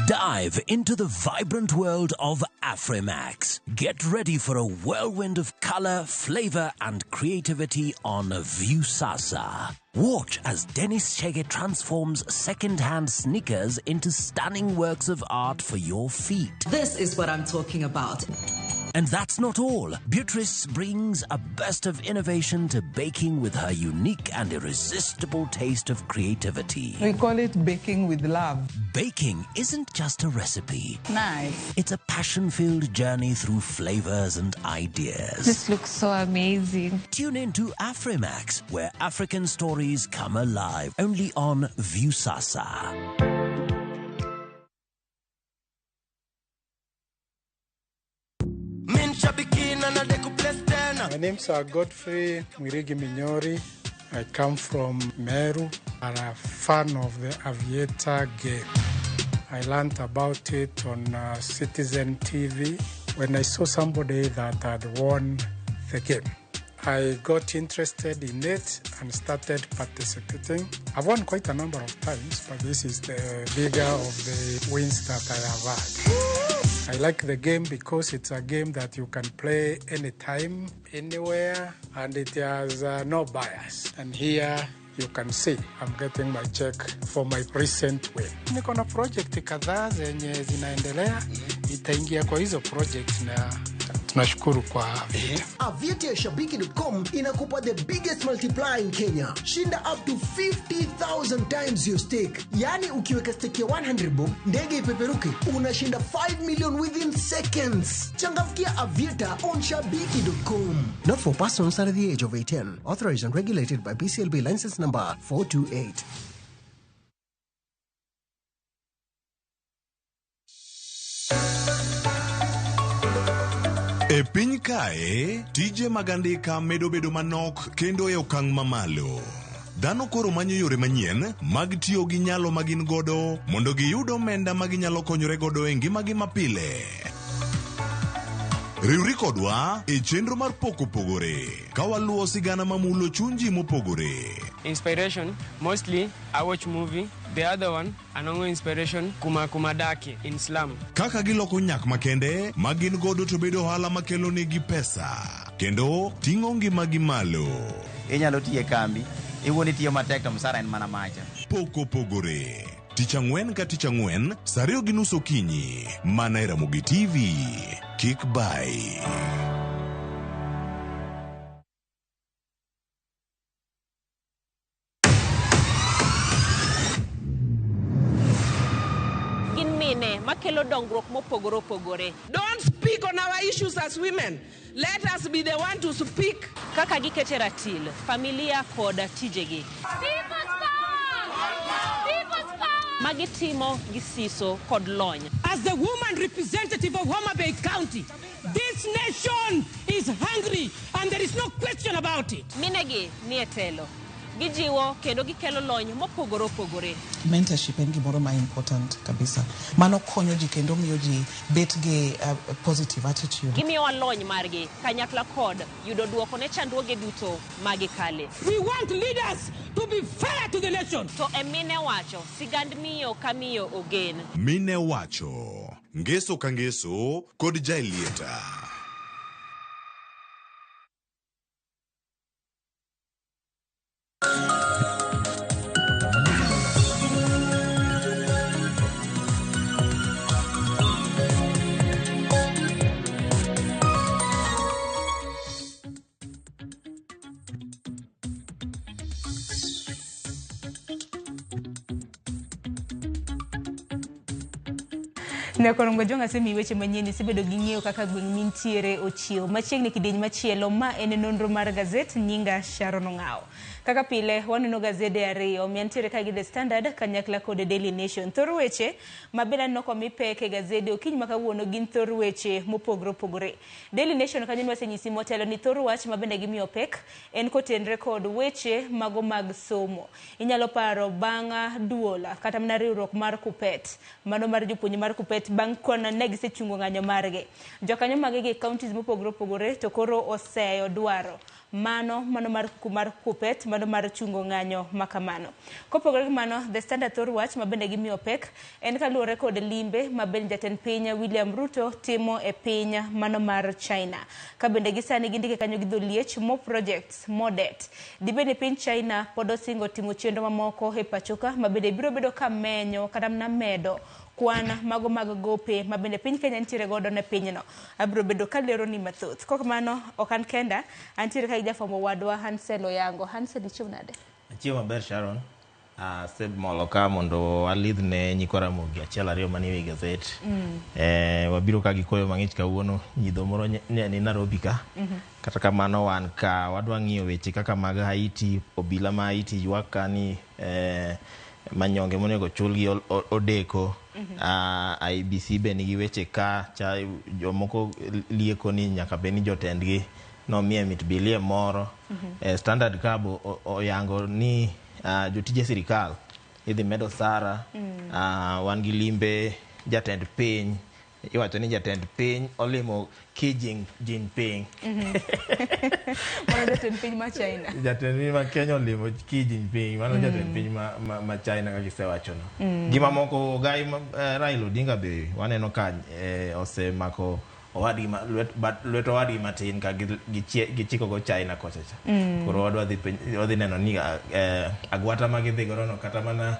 Dive into the vibrant world of Afrimax. Get ready for a whirlwind of color, flavor, and creativity on Viusasa. Watch as Dennis Chege transforms second-hand sneakers into stunning works of art for your feet. This is what I'm talking about. And that's not all. Beatrice brings a burst of innovation to baking with her unique and irresistible taste of creativity. We call it baking with love. Baking isn't just a recipe. Nice. It's a passion-filled journey through flavors and ideas. This looks so amazing. Tune in to Afrimax, where African stories come alive, only on Viusasa. My name's Godfrey Mwirigi Minyori. I come from Meru. I'm a fan of the Aviator game. I learned about it on Citizen TV when I saw somebody that had won the game. I got interested in it and started participating. I've won quite a number of times, but this is the bigger of the wins that I have had. I like the game because it's a game that you can play anytime, anywhere, and it has no bias. And here you can see I'm getting my check for my recent win. Niko na project kadhaa zenye zinaendelea, itaingia kwa hizo project na tunashukuru kwa Aviator. Aviator Shabiki.com inakupa the biggest multiplier in Kenya. Shinda up to 50,000 times your stake. Yani ukiweka stake ya 100 bob, ndege ipeperuke, unashinda 5 million within seconds. Changamkia Aviator on Shabiki.com. Not for persons under the age of 18. Authorized and regulated by BCLB license number 428. E piny kae, tije mag andika medo bedo manok kendo e okang' mamalo. Dhano koro manyo yore manyien mag tiyo gi nyalo ma gin godo mondo giyud omenda ma ginyalo konyore godo e ngimagi mapile. Riwri kodwa e chenro mar Pok Opogore ka waluwo sigana mamulo chuny ji mopogore. Inspiration, mostly I watch movie. The other one, anongo inspiration, kuma kumadaki in slum. Kaka giloko nyak makende ma gin godo to bedo ohala makelo negi pesa kendo ting'o ngimagi malo. Inyalo tiyo e kambi, iwuon itiyo matek to msara en mana macha. Pok Opogore. Tich ang'wen ka tich ang'wen, saa 2:30 okinyi, mana e Ramogi TV. Kik bai. Gin mine makelo dongruok mopogore opogore. Don't speak on our issues as women. Let us be the one to speak. Kaka gikete ratil, familia kod tijegi. Magitimo gi siso kod lony. As the woman representative of Homa Bay County, this nation is hungry and there is no question about it. Minegi ni e telo. Gijiwo kendo gikelo lony mopogore opogore. Mentorship en gimoro ma important kabisa. Mano konyo ji kendo miyo ji bet gi positive attitude. Gimiyowa lony margi kanyakla kod yudo duoko ne chandruoge duto magikale. We want leaders to be fair to the nation. To e mine wacho, sigand miyo ka miyo ogen. Mine wacho, ngeso ka ngeso kod Jaelieta. Nyakorongo Jonga asemiyi weche manyien isebedo gi ng'eyo kaka gweng' mintiere ochiew. Machiegni kidieny machielo ma en nonro mar gazet nyinga Sharon Ong'awo. Kaka pile waneno gazede ariyo miantiere ka gi The Standard kanyakla kod Daily Nation. Thor weche mabende aneno komi pek e gazede okinyi ma kawuono gin thor weche mopogore opogore. Daily Nation kanyo nwasenyisi motelo ni thor wach mabende gimiyo pek en kotenre kod weche mago mag somo. Inyalo paro bang' duola kata mana riwruok mar Kupet, mano mar jopuonj mar Kupet bang' kono ne gisechungo ng'anyo margi. Jokanyo mag gi counties mopogore opogore to koro oseyo dwaro mano mar Kupet mano mar chungo ng'anyo makamano. Kopogore gi mano, The Standard thor wach ma bende gimiyo pek en kaluwore kod limbe ma bende jatend piny William Ruto timo e piny mano mar China. Ka bende gisani gindike kanyo gi dholiech, more projects, more debt. Dibed ni piny China pod osingo timo chenro mamoko e pachoka ma bende biro bedo ka menyo kata mana medo kwan mago mag gope ma bende piny Kenya nitiere godo ne pinyno. Abiro bedo kalero ni mathoth. Kok mano, ok an kenda, antiere ka gi jafwambo wadwa Hansel Oyango. Hansel, ichiew nade? Achiew maber, Sharon. Asemolo ka mondo alidh ne nyikwa Ramogi achiel ariyo manie wi gazet. Wabiro ka gi koyo mang'ich kawuono, nyidho moro ne ni Nairobi ka. Kata kamano wan ka wadwa ng'iyo weche kaka mag Haiti, obila ma Haiti ywak ka ni manyonge monego chulgi odeko. IEBC be nigi weche ka cha jomoko lieko ni nyaka bed ni jotendgi nomiye mit bilie moro. Standard ka bo oyango ni jotije sirikal idhi med osara. Wan gi limbe jatend piny, iwacho ni jatend piny olimo Xi Jinping. Mano jatend piny ma China. Jatend piny ma Kenya olimo Xi Jinping, mano jatend piny ma China kaka isewachono. Gima moko Ogai Raila Odinga be waneno ka osemako owadgi lwet owadgi matin ka gichiko go China kocha cha. Koro wadwa dhi wadhi neno ni agwata ma gidhi godo no kata mana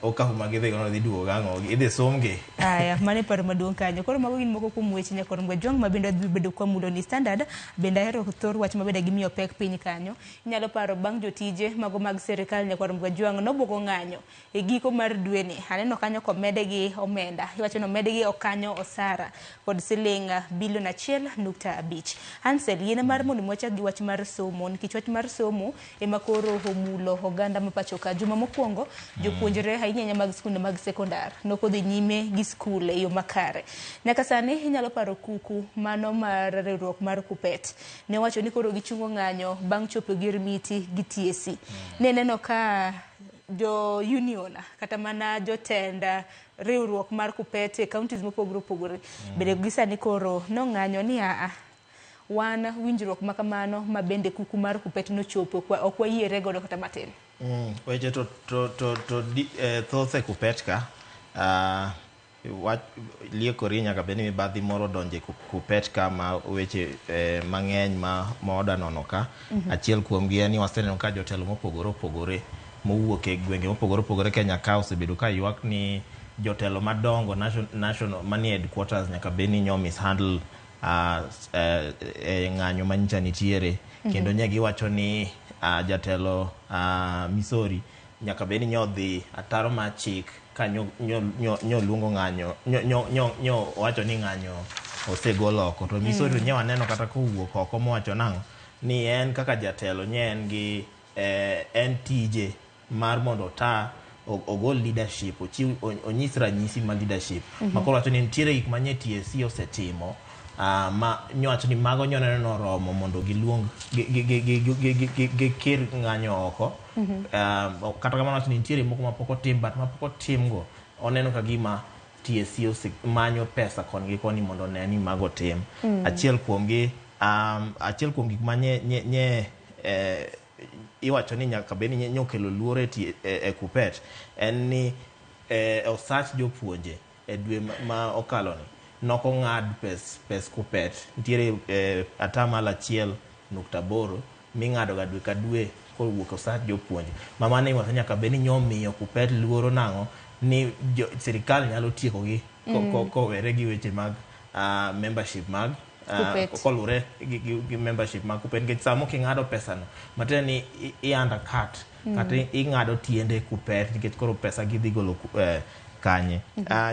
okapu ma gidhi godo dhi duogo gang'o, idhi sumgi. Aya, mano e paro maduong' kanyo. Koro mago gin moko kuom weche nyakor Mgajwang' ma bende wadhi bedo kwamulo ni Standard. Bende ahero thor wach ma bende gimiyo pek piny kanyo. Inyalo paro bang' jotije mago mag sirikal nyakwar Mgajwang' nobuogo ng'anyo e giko mar dweni. Aneno kanyo komede gi omenda. Iwacho ni omedgi okanyo osara kod siling bilion 1.5. Hansel, yien mar mondo wachak gi wach mar somo, nikech wach mar somo ema koro omulo oganda ma pacho ka. Juma mokwongo, jopuonjre ahinya mag skunde mag sekondar nokodhi nyime gi skul e yo makare. Nyaka sani inyalo paro kuku mano mar riwruok mar Kupet. Ne wacho ni koro gichungo ng'anyo bang' chopo gi miti gi TSC. Ne neno ka jo union kata mana jotend riwruok mar Kupet e counties mopogore opogore bende gisani koro nong'anyo ni aa wan winjruok makamano ma bende kuku mar Kupet nochopo ok wayiere godo kata matin. Weche to thoth e Kupet ka liekori nyaka bed ni mibadhi moro donje Kupet ka ma weche mang'eny ma oda nono ka. Achiel kuomgi en ni waseneno ka jotelo mopogore opogore mowuok e gwenge mopogore opogore Kenya ka osebedo ka ywak ni jotelo madongo national manie headquarters nyaka bed ni nyo mishandle ng'anyo manyicha nitiere. Kendo nye giwacho ni jatelo Misori nyaka bed ni nyodhi ataro mar chik ka nyo luongo ng'anyo nyo wacho ni ng'anyo osegol oko. To Misori nye waneno kata kowuok oko mowacho nang'o ni en kaka jatelo nye en gi en tije mar mondo ota ogol leadership, ochiw onyis ranyisi mar leadership. Makoro wacho ni nitiere gik ma nye TSC osetimo ma nyowacho ni mago nyoneno noromo mondo giluong gikir ng'anyo oko. Kata kamano wacho ni nitiere moko mapok otim, but mapok otimgo oneno ka gima TSC osemanyo pesa koni gi koni mondo one ni mago tim. Achiel kuom gi achiel kuom gik ma nye iwacho ni nyaka bed ni nyokelo luoro e Kupet en ni osach jopuonje e dwe ma okalo ni noko ng'ad pes Kupet. Nitiere 1.8% ming'ado ga dwe ka dwe kowuok osach jopuonje. Mama ne iwacho nyaka bed ni nyomiyo Kupet luoro nang'o ni sirikal nyalo tieko gi kowere gi weche mag membership mag kolure gi membership mag Kupet, nikech sama king'ado pesano matiende ni i undercut kata ing'ado tiende Kupet nikech koro pesa gidhi golo kanye.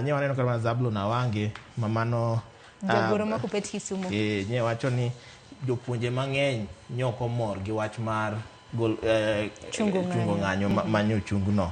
Nye waneno kata Zablon Awange mamano jagoro ma Kupet Kisumu nye wacho ni jopuonje mang'eny nyoko mor gi wach mar gol chungo ng'anyo manyo chungno.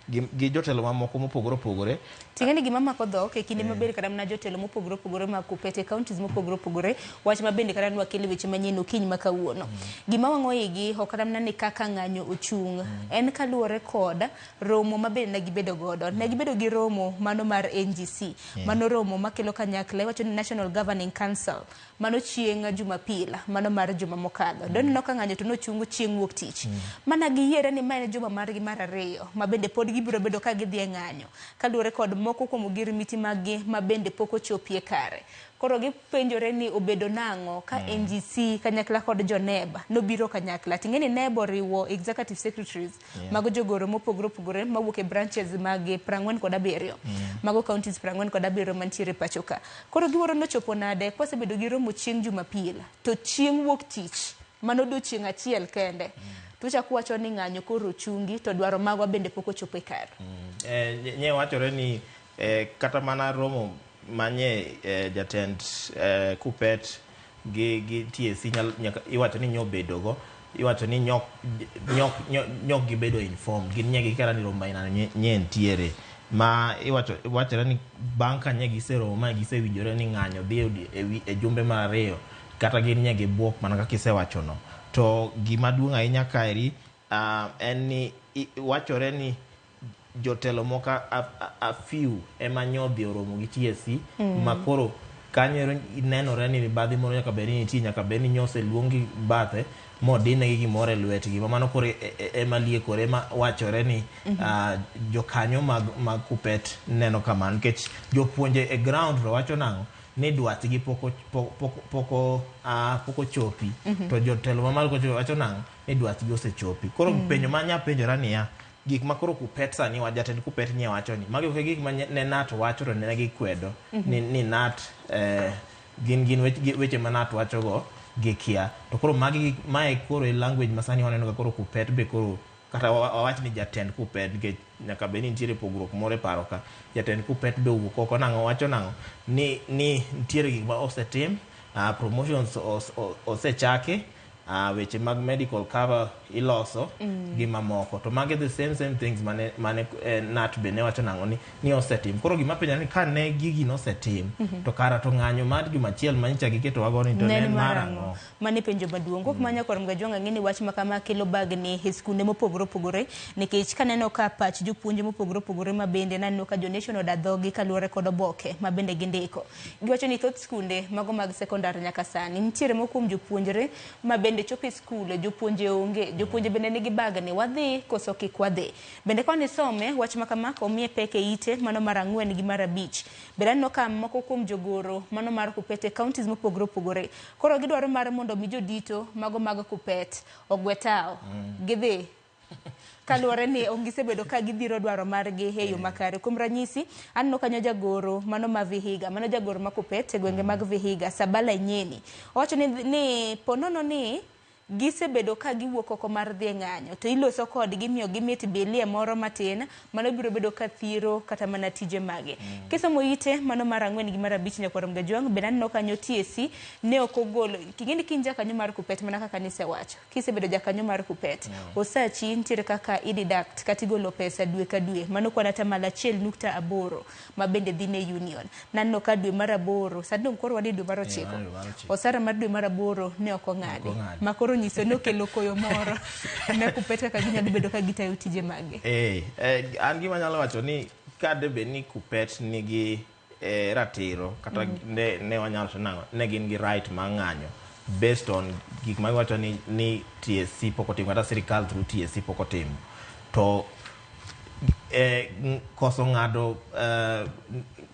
gi jotelo mamoko mopogore opogore. Ting'eni gima mako dhok e kinde maber kata mana jotelo mopogore opogore mag Kuppet e counties mopogore opogore, wach ma bende kata nwakel weche manyien okinyi ma kawuono. Gima wang'o igi ok kata mana ni kaka ng'anyo ochung', en kaluwore kod romo ma bende ne gibedo godo. Ne gibedo gi romo mano mar NGC, mano romo makelo kanyakla, iwacho ni National Governing Council, mano chieng' Jumapil, mano mar juma mokadho. Doneno ka ng'anyo to nochung chieng' wuok tich. Mana giyiere ni ma en juma margi mar ariyo, ma bende pod gibiro bedo ka gidhi e ng'anyo, kaluwore kod moko kuom ogirimiti maggi ma bende pok ochopie kare. Koro gipenjore ni obedo nang'o ka NGC kanyakla kod jo NEB nobiro kanyakla. Ting'e ni NEB oriwo executive secretaries mago jogoro mopogore opogore mawuok e branches mag 47. Mago counties 47 mantiere pacho ka. Koro giwuoro nochopo nade kwasebedo gi romo chieng' Jumapil to chieng' wuok tich mano odiochieng' achiel kende. To chak wacho ni ng'anyo koro ochungi to dwaro magwa bende pok ochopo e kare. Nye wachore ni kata mana romo manye jatend Kuppet gi TSC nyaka iwacho ni nyobedogo, iwacho ni nyok gibedo informed, gin nye gikera ni romo aina nye ntiere ma iwacho wachore ni bang' ka nye giseromo ma gisewinjore ni ng'anyo dhi e jumbe mar ariyo kata gin nye gibuok mana kaka isewachono. To gima duong' ahinya kaeri en ni wachore ni jotelo moko a few ema nyodhi oromo gi TSC ma koro kanyo nenore ni mibadhi moro nyaka bed ni nitie, nyaka bed ni nyoseluongi bathe modinegi gimoro e lwetgi ma mano koro ema liekore ema wachore ni jokanyo mag Kuppet neno kamano nikech jopuonje e ground to wacho nang'o ni dwachgi pok ochopi to jotelo mamalo kocho wacho nang'o ni dwachgi osechopi. Koro penjo ma anya penjora niya, gik ma koro Kuppet sani wa jatend Kuppet ni wacho ni magi ok gik ma ne NAT wacho to ne gikwedo ni NAT gin weche ma NAT wacho go gikia. To koro magi mae koro e language ma sani waneno ka koro Kuppet be koro kata wawach ni jatend Kuppet nikech nyaka bed ni nitiere pogruok moro e paro ka jatend Kuppet be owuok oko nang'o wacho nang'o ni nitiere gik ma osetim, promotions osechaki, weche mag medical cover iloso gi mamoko. To magi the same things mane NAT be ne wacho nang'o ni osetim. Koro gima penjo ni ka ne gigi nosetim to kara to ng'anyo mar juma achiel manyicha giketo wago ni to ne en mar ang'o? Mane penjo maduong'. Kok manya kor Mgajwang' ang'e ni wach ma kama kelo bagni e skunde mopogore opogore nikech kaneno ka pach jopuonje mopogore opogore ma bende naneno ka jo Nation oda dhogi kaluwore kod oboke ma bende gindiko. Giwacho ni thoth skunde mago mag sekondar nyaka sani nitiere moko kuom jopuonjre ma bende chopo e skul jopuonje onge, jopuonje bende nigi bagni, wadhi koso kik wadhi. Bende koni some wach ma kama omiye pek e ite mano mar 4 gi mar 5. Bende aneno ka moko kuom jogoro mano mar Kuppet e counties mopogore opogore koro gidwaro mar mondo mi jodito mago mag Kuppet ogwe tao gidhi kaluwore ni ok gisebedo ka gidhiro dwaro margi e yo makare. Kuom ranyisi aneno kanyo jagoro mano ma Vihiga, mano jagoro ma Kuppet e gwenge mag Vihiga, Sabala Nyeni, owacho ni ponono ni gisebedo ka giwuok oko mar dhi e ng'anyo to iloso kodgi miyo gimit bilie moro matin mano biro bedo ka thiro kata mana tije mage. Kisomo ite mano mar 4 gi mar 5 nyakwar Mgajwang' bende aneno kanyo TSC ne ok ogolo king'eni kin jakanyo mar Kuppet mana kaka nisewacho kisebedo jakanyo mar Kuppet osachi nitiere kaka i-deduct kata igolo pesa dwe ka dwe mano kwan 1.8% ma bende dhi ne union. Naneno ka dwe mar 8 sani dong koro wan e dwe mar 9 osara mar dwe mar 8 ne ok ong'adi ma koro nyiso ni okelo koyo moro ne Kuppet kaka ginyalo bedo ka gitayo tije mage. An gima anyalo wacho ni ka debed ni Kuppet nigi ratiro kata ne wanyalo wacho nang'o ne gin gi right mar ng'anyo based on gik ma giwacho ni TSC pok otimo kata sirikal through TSC pok otimo to koso ng'ado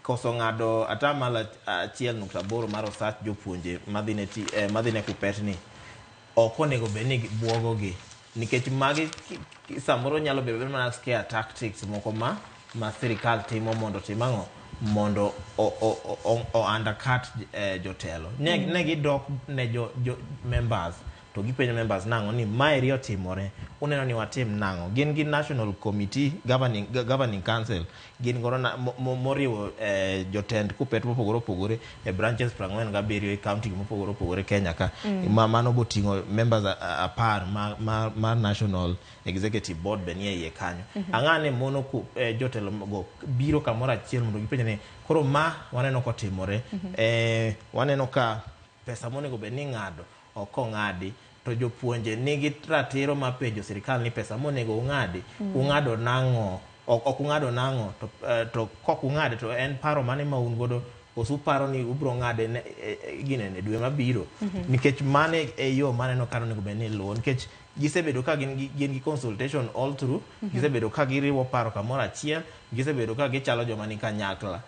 1.8% mar osach jopuonje madhi ne Kuppet ni ok onego bed ni buogogi nikech magi samoro nyalo bedo mana scare tactics moko ma sirikal timo mondo tim ang'o mondo o undercut jotelo. Ne gidok ne jo members To gipenjo members nang'o ni maeri otimore, uneno ni watim nang'o? Gin gi National Committee Governing Council, gin godo moriwo jotend Kuppet mopogore opogore e branches 47 e county mopogore opogore Kenya ka. Mano boting'o members 10 ma National Executive Board be nie iye kanyo. Ang'ane mono jotelo go biro kamoro achiel mondo gipenj ni koro ma waneno kotimore, waneno ka pesa monego bed ni ng'ado ok ong'adi, to jopuonje nigi ratiro mar penjo sirikal ni pesa monego ung'adi, ung'ado nang'o, ok ung'ado nang'o, to kok ung'ade to en paro mane ma un godo, koso uparo ni ubiro ng'ade ginene dwe mabiro. Nikech mane e yo maneno ka onego bed ni iluwo, nikech gisebedo ka gin gi consultation all through, gisebedo ka giriwo paro kamoro achiel, gisebedo ka gichalo joma ni kanyakla.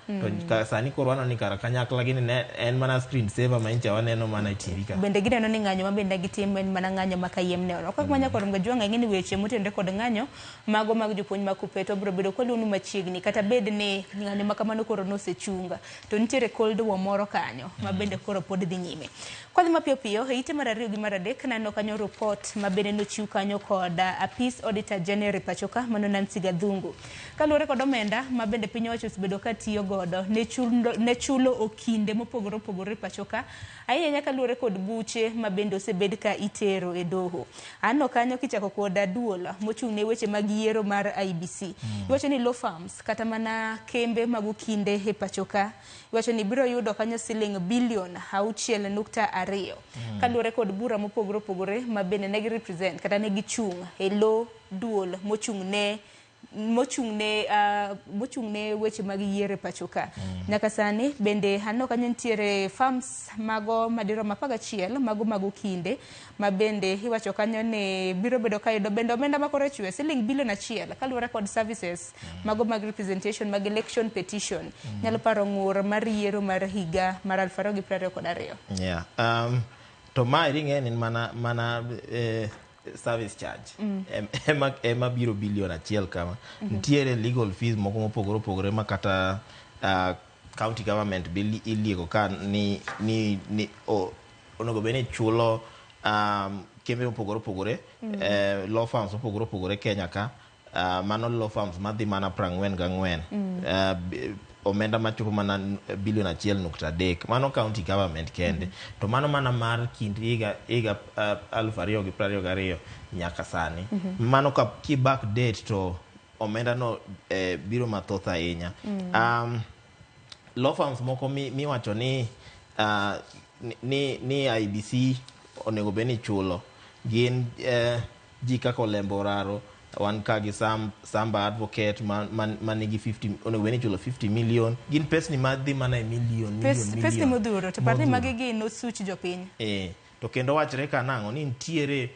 To sani koro waneno ni kara kanyakla gini ne en mana screen saver ma ncha waneno mana e TV ka. Bende gineno ni ng'anyo ma bende gitimo en mana ng'anyo ma kayiem nono. Kaka manya kod Mgajwang'a ng'e ni weche motenore kod ng'anyo mago mag jopuonj mag Kuppet obiro bedo kwaluonu machiegni, kata bed ni ng'anyo ma kamano koro nosechunga, to nitiere cold war moro kanyo ma bende koro pod dhi nyime. Kwadhi mapiyo piyo e ite mar 2 gi mar 3 naneno kanyo report ma bende nochiw kanyo kod Apis Auditor General pacho ka mano Nancy Gathungu. Kaluwore kod omenda ma bende piny owacho osebedo ka tiyo godo ne chulo okinde mopogore opogore pacho ka, ahinya kaluwore kod buche ma bende osebed ka itero e doho. Aneno kanyo kichako kod duol mochung' ne weche mag yiero mar IEBC. Iwacho ni law firms kata mana kembe mag okinde e pacho ka, iwacho ni biro yudo kanyo siling bilion 6.2 kaluwore kod bura mopogore opogore ma bende ne gi represent kata ne gichung' e lo duol mochung' ne weche mag yiero e pacho ka. Nyaka sani bende aneno kanyo nitiere firms mago madirom 11 mago mag okinde ma bende iwacho kanyo ni biro bedo ka yudo bende omenda ma koro chwe siling bilion 1 kaluwore kod services mago mag representation mag election petition. Nyalo paro ng'ur mar yiero mar higa mar 2022. Yeah. To ma ring'e en mana service charge ema biro bilion 1 kama. Nitiere legal fees moko mopogore opogore ma kata county government bi iliego ka ni onego bed ni chulo kembe mopogore opogore, law firms mopogore opogore Kenya ka, mano law firms madhi mana 44 omenda machopo mana bilion 1.3, mano county government kende. To mano mana mar kind higa 2022 nyaka sani. Mano ka ki back date to omenda no biro mathoth ahinya. Law firms moko miwacho ni ni IEBC onego bed ni chulo gin ji kaka Olembo Oraro, wan ka gi Samba Advocate ma nigi 50, onego bed ni chulo 50 million. Gin pesni madhi mana e million. Pesni modhuro, to par ni magi gin osuch jopiny. To kendo wachre ka nang'o ni nitiere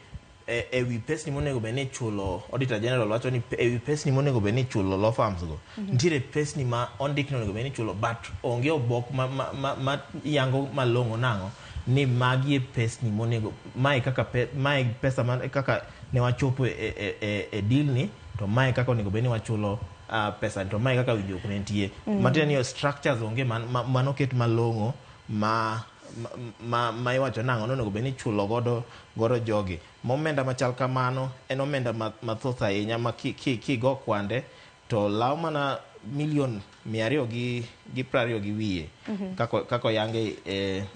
e wi pesni monego bed ni chulo, Auditor General wacho ni e wi pesni monego bed ni chulo law firms go, nitiere pesni ma ondik ni onego bed ni chulo, but onge obok ma yango malong'o nang'o ni magi e pesni monego, mae kaka mae pesa man kaka ne wachopo e deal ni, to mae kaka onego bed ni wachulo pesa, to mae kaka winjruok ne nitie. Matiende ni structures onge manoket malong'o ma iwacho nang'o ni onego bed ni chulo godo jogi. Momenda machal kamano en omenda mathoth ahinya ma kigo kwande to law mana milion 220 gi wiye kako yange.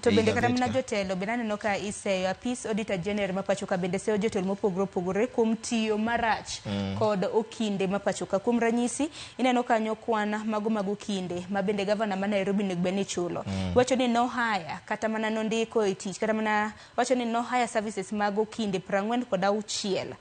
To bende kata mana jotelo bende aneno ka iseyo Apis Auditor General ma pacho ka bende seyo jotelo mopogore opogore kuom tiyo marach kod okinde ma pacho ka. Kuom ranyisi ineno kanyo kwan mago mag okinde ma bende gavana ma Nairobi onego bed ni chulo. Wacho ni no hire kata mana nondiko e tich, kata mana wacho ni no hire services mag okinde 46.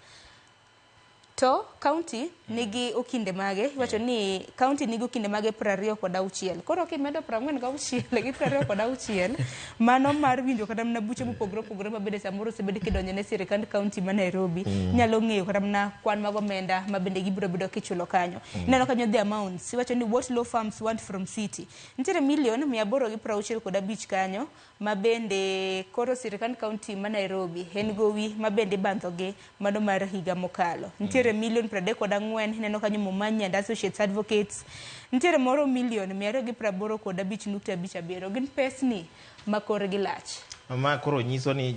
To county nigi okinde mage, iwacho ni county nigi okinde mage 26. Koro kimedo 46 gi 26, mano mar winjo kata mana buche mopogore opogore ma bende samoro osebed kidonjo ne sirikand county ma Nairobi, nyalo ng'eyo kata mana kwan mag omenda ma bende gibiro bedo kichulo kanyo. Ineno kanyo the amounts, iwacho ni what law firms want from city. Nitiere milion 865 kanyo ma bende koro sirikand county ma Nairobi en gowi ma bende bandhogi mano mar higa mokalo. Nitiere milion 34 4 ineno kanyo Momanyi and Associates Advocates nitiere moro milion 285.57 gin pesni ma korgi lach. Ma koro nyiso ni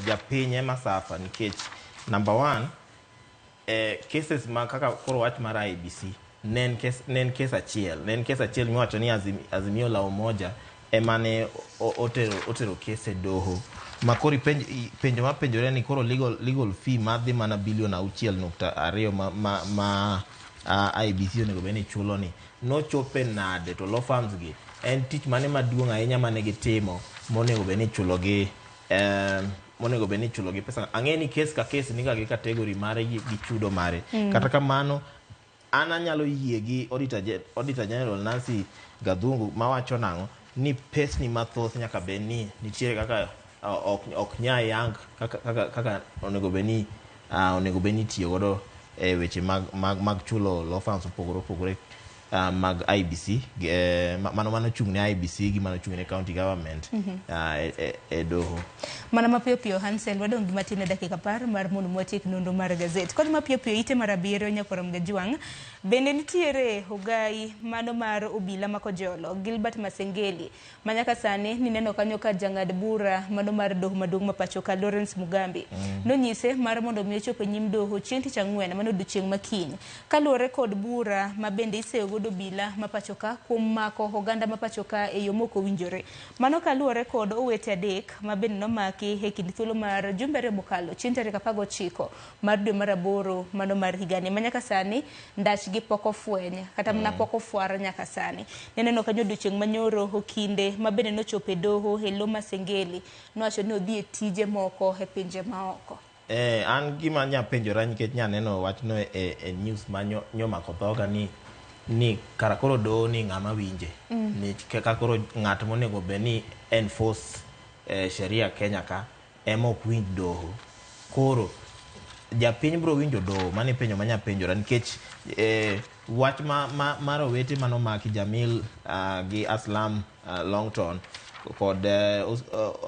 japiny ema suffer nikech number one, cases ma kaka koro wach mar IEBC ne en case achiel, ne en case achiel miwacho ni Azimio la Umoja ema ne otero case e doho. Ma koro penjo mapenjore ni koro legal fee madhi mana bilion 6.2 ma IEBC onego bed ni chulo ni nochope nade, to law firms gi en tich mane maduong' ahinya mane gitimo monego bed ni ichulo gi monego bed ni ichulo gi pesa. Ang'e ni case ka case niga gi category mare gi chudo mare. Kata kamano an anyalo yie gi Auditor General Nancy Gathungu mawacho nang'o ni pesni mathoth nyaka bed ni nitiere kaka ok nya yang kaka onego bed ni itiyo godo e weche mag chulo law firms mopogore opogore mag IEBC, mano chung' ne IEBC gi mano chung' ne county government e doho. Mana mapiyo piyo Hansel, wadong' gi matin e dakika 10 mar mondo watiek nonro mar gazet. Kod mapiyo piyo ite mar 7 nyakwar Mgajwang', bende nitiere ogai mano mar obila makojolo Gilbert Masengeli ma nyaka sani nineno kanyo ka jang'ad bura mano mar doho maduong' ma pacho ka Lawrence Mugambi nonyise mar mondo mi ochop e nyim doho chieng' tich ang'wen mano odiochieng' makiny kaluwore kod bura ma bende iseyo godo obila ma pacho ka kuom mako oganda ma pacho ka e yo mok owinjore. Mano kaluwore kod owete 3 ma bende nomaki e kind thuolo mar jumbe 2 mokalo chieng' tarik 19 mar dwe mar 8 mano mar higani ma nyaka sani ndachgi pok ofweny kata mana pok ofwar nyaka sani. Neneno kanyo odiochieng' manyoro okinde ma bende nochopo e doho e lo Masengeli nowacho ni odhi e tije moko e pinje maoko. An gima nya penjora nikech nya neno wachno e news ma nyomako dhoga ni kara koro doho ni ng'ama winje. Ni kaka koro ng'at monego bed ni enforce sheria Kenya ka ema ok winj doho. Koro japiny biro winjo doho, mano e penjo manya penjora nikech wach mar owete manomaki Jamil gi Aslam Longton kod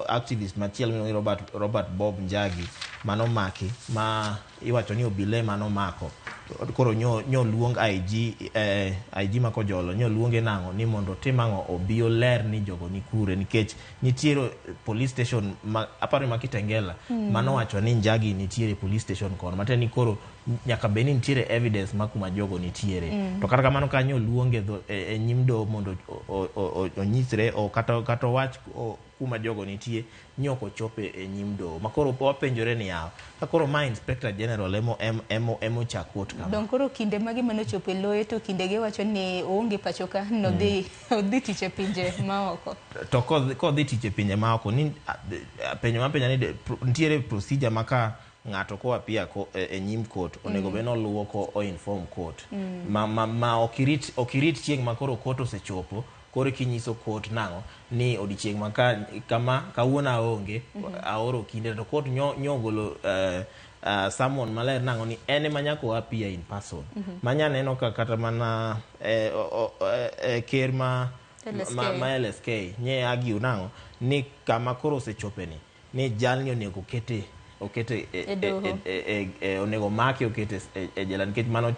activist machielo miluongo ni Robert Bob Njagi manomaki ma iwacho ni obila ema nomako. Koro nyo luong IG makojolo nyo luonge nang'o ni mondo otim ang'o obi oler ni jogo ni kure nikech nitiere police station ma aparo ma Kitengela manowacho ni Njagi nitiere police station kono matiende ni koro nyaka bed ni nitiere evidence ma kuma jogo nitiere. To kata kamano kanyo luonge e nyim doho mondo onyisre kata owach kuma jogo nitie ni ok ochope e nyim doho. Ma koro wapenjore ni yawa ka koro ma Inspector General emo chak court kama. Dong koro kinde mage manochopo e loye to kindege wacho ni oonge pacho ka nodhi odhi tich e pinje maoko. To kodhi tich e pinje maoko ni penjo mapenja ni nitiere procedure ma ka ng'ato koa pia e nyim court onego bed ni oluwo ko o inform court. Ma ok irit chieng' ma koro court osechopo koro kinyiso court nang'o ni odiochieng' ma kama kawuono aonge aoro kinde to court nyo ogolo summon maler nang'o ni en ema nyaka oa appear in person. Manya neno ka kata mana ker ma LSK nye argue nang'o ni kama koro osechope ni jalni onego okete onego make okete e jela nikech mano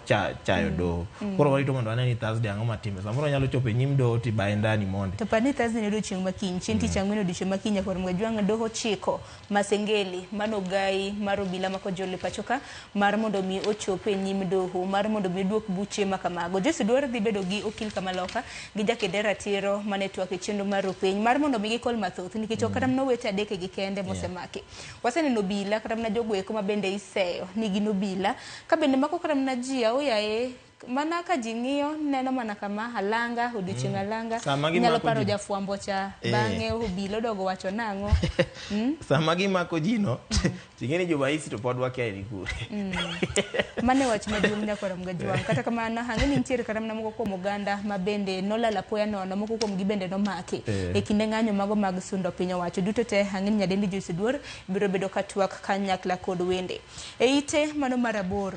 chayo doho. Koro warito mondo wane ni Thursday ang'o matime. Samoro nyalo chopo e nyim doho tibaye ndani mondi. To par ni Thursday ni odiochieng' makiny, chieng' tich ang'wen odiochieng' makiny nyakwar Mgajwang' doho chiko Masengeli mano ogai mar obila makojolo e pacho ka mar mondo mi ochop e nyim doho mar mondo mi oduok buche makamago. Joyce Oduor dhi bedo gi okil kamaloka gi jakede ratiro mane twak e chenro mar rupiny mar mondo mi gikol mathoth nikech ok kata mana owete 3 gi kende mosemaki. Waseneno obila kata mana jogo eko ma bende iseyo ni gin obila ka bende mako kata mana ji aoyaye mana ka ji ng'iyo neno mana kama alanga odiochieng' alanga nyalo paro jafwambo cha bang'e obila odogo wacho nang'o. Sama gimako ji no ting'eni jomaisi to pod wakia ni kure. Mane wach maduong' nyakwar Mgajwang'. Kata kamano ang'e ni nitiere kata mana moko kuom oganda ma bende nolal apoya nono, moko kuom gi bende nomaki e kinde ng'anyo mago mag sundo piny owacho. Duto te ang'e ni nyadendi Joyce Oduor biro bedo ka twak kanyakla kod wende. E ite mano mar 8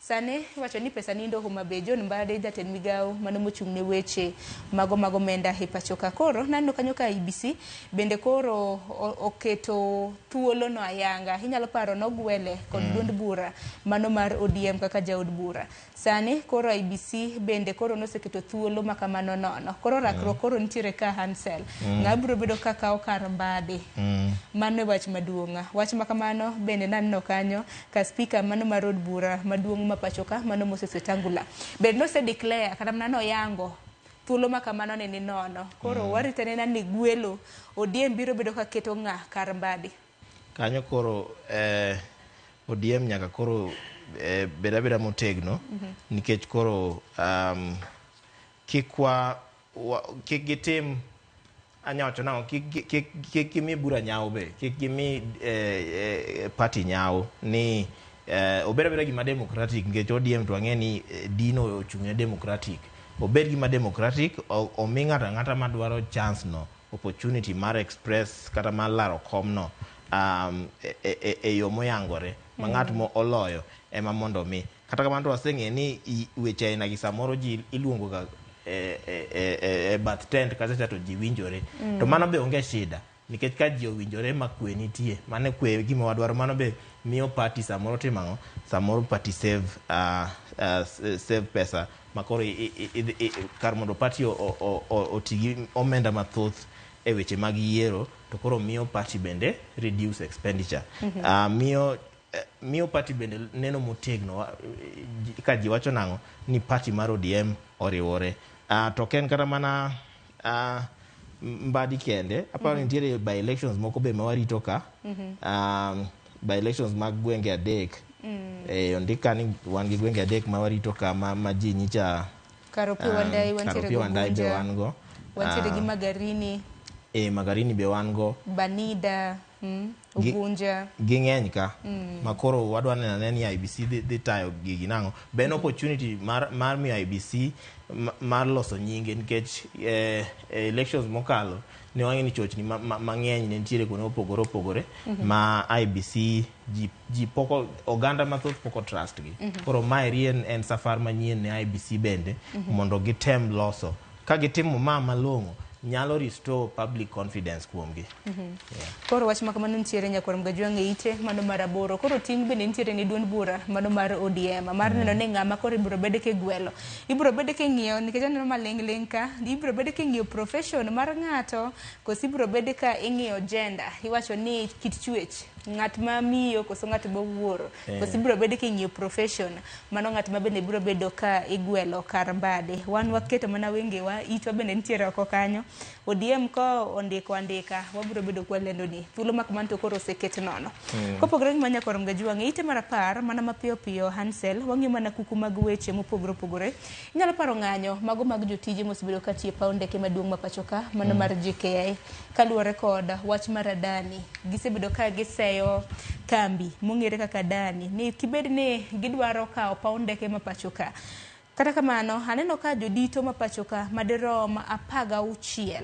Sani iwacho ni pesa nindo Homa Bay. John Mbadi, jatend migawo mano mochung' ne weche mago mag omenda e pacho ka. Koro naneno kanyo ka IEBC bende koro oketo thuolo no ayanga. Inyalo paro nogwele kod duond bura mano mar ODM kaka jaod bura. Sani koro IEBC bende koro noseketo thuolo ma kamano nono. Koro rakruok koro nitiere ka Hansel. Ng'a biro bedo ka kawo kar Mbadi? Mano e wach maduong'. Wach ma kamano bende naneno kanyo ka speaker mano mar od bura maduong' ma pacho ka mano Moses Wetangula bende nose declare kata mana noyango thuolo ma kamano ne ni nono. Koro warito anena ni gwelo ODM biro bedo ka keto ng'a kar Mbadi. Kanyo koro ODM nyaka koro bed abeda motegno nikech koro kik wa kik gitim, anya wacho nang'o, kik gimi bura nyawo be, kik gimi party nyawo ni obed abeda gima democratic, nikech ODM to wang'e ni Dino ochung' ne democratic. Obed gima democratic, omi ng'ato ang'ata madwaro chance no, opportunity mar express kata mar laro kom no e yo moyangore ma ng'at mo oloyo ema mondo mi. Kata kamano to waseng'e ni weche aina gi samoro ji iluongo ga e bath tent kacha cha to ji winjore. To mano be onge shida, nikech ka ji owinjore ma kwe nitie, mano kwe gima wadwaro. Mano be miyo party samoro timo ang'o, samoro party save pesa ma koro kar mondo party oti gi omenda mathoth e weche mag yiero, to koro miyo party bende reduce expenditure. Miyo party bende neno motegno ka ji wacho nang'o ni party mar ODM oriwore. To ok en kata mana Mbadi kende, aparo ni nitiere by elections moko be ma warito ka, by elections mag gwenge adek. Ondik ka ni wan gi gwenge adek ma warito ka ma ji nyicha. Kar Opiyo Wandayi wantiere. Kar Opiyo Wandayi be Ugunja, wan go. Wantiere gi Magarini. Magarini be wan go. Banida, Ugunja. Ging'eny ka ma koro wadwa neno ane ni IEBC dhi tayo gigi nang'o. Be en opportunity mar miyo IEBC mar loso nyinge, nikech elections mokalo ne wang'e ni chochni mang'eny ne nitiere kuonde mopogore opogore ma IEBC ji pok oganda mathoth pok o trust gi. Koro maeri en safar manyien ne IEBC bende mondo gitem loso. Ka gitimo ma malong'o, nyalo restore public confidence kuomgi. Koro wach ma kamano nitiere nyakwar Mgajwang' e ite mano mar 8. Koro ting' bende nitiere ne duond bura mano mar ODM mar neno ni ng'ama koro ibiro bed kigwelo, ibiro bed king'iyo, nikech aneno maling' ling' ka ibiro bed king'iyo profession mar ng'ato koso ibiro bed ka ing'iyo gender, iwacho ni kit chwech ng'at ma miyo koso ng'at ma wuoro, koso ibiro bed king'iyo profession mano ng'at ma bende biro bedo ka igwelo kar Mbadi. Wan waketo mana wengewa, itwa bende nitiere oko kanyo. ODM ko ondiko andika, wabiro bedo kwalendo ni thuolo ma kamano to koro oseket nono. Kopogore gi manyakwar Mgajwang' e ite mar 10, mana mapiyo piyo Hansel, wang'iyo mana kuku mag weche mopogore opogore. Inyalo paro ng'anyo mago mag jotije mosebedo ka tiyo e paw ndeke maduong' ma pacho ka mano mar JKIA, kaluwore kod wach mar Adani. Gisebedo ka giseyo kambi mong'ere kaka Adani ni kibed ni gidwaro kawo paw ndeke ma pacho ka. Kata kamano, aneno ka jodito ma pacho ka madirom 16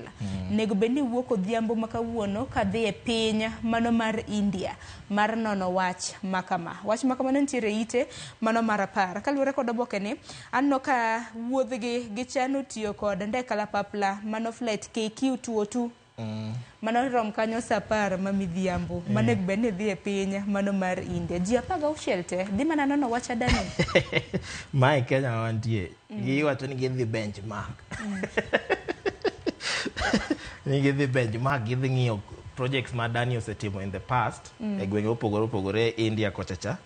nego bed ni wuok odhiambo ma kawuono kadhi e piny mano mar India mar nono wach makama. Wach makamano nitiere ite mano mar 10. Kaluwore kod oboke ni, aneno ka wuodhgi gichano tiyo kod ndek kalapapla mano flight KQ 202. Mano rom kanyo sa 10 ma midhiambo. Mano bed ni dhi e piny mano mar India. Ji 16 te dhi mana nono wach Adani. Mae Kenya ma wantie. Giwacho ni gidhi benchmark. Ni gidhi benchmark, gidhi ng'iyo projects ma Adani osetimo in the past e gwenge mopogore opogore India kocha cha.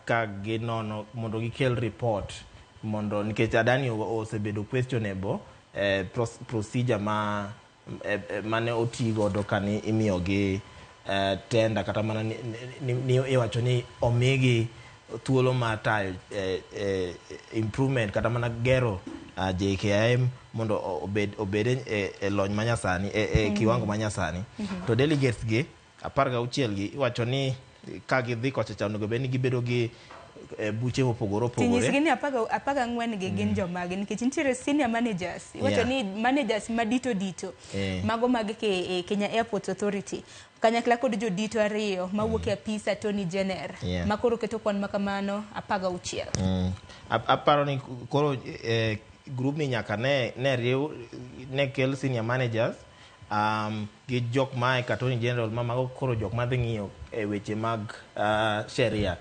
Ka ginono mondo gikel report mondo, nikech Adani osebedo questionable procedure ma mane oti godo kane imiyogi tender, kata mana ni iwacho ni omigi thuolo mar tayo improvement kata mana gero JKIA mondo obed e lony manyasani, e kiwango manyasani. To delegates gi 16 gi iwacho ni ka gidhi kocha cha onego bed ni gibedo gi buche mopogore Tinyisgi opogore. ni 14 gi gin jomage, nikech nitiere senior managers iwacho ni managers madito dito mago mag Kenya Airports Authority kanyakla kod jodito 2 mawuok e apis Attorney General ma koro keto kwan makamano 16. Aparo ni koro group ni nyaka ne riw ne kel senior managers gi jok ma e Attorney General ma mago koro jok madhi ng'iyo e weche mag sheria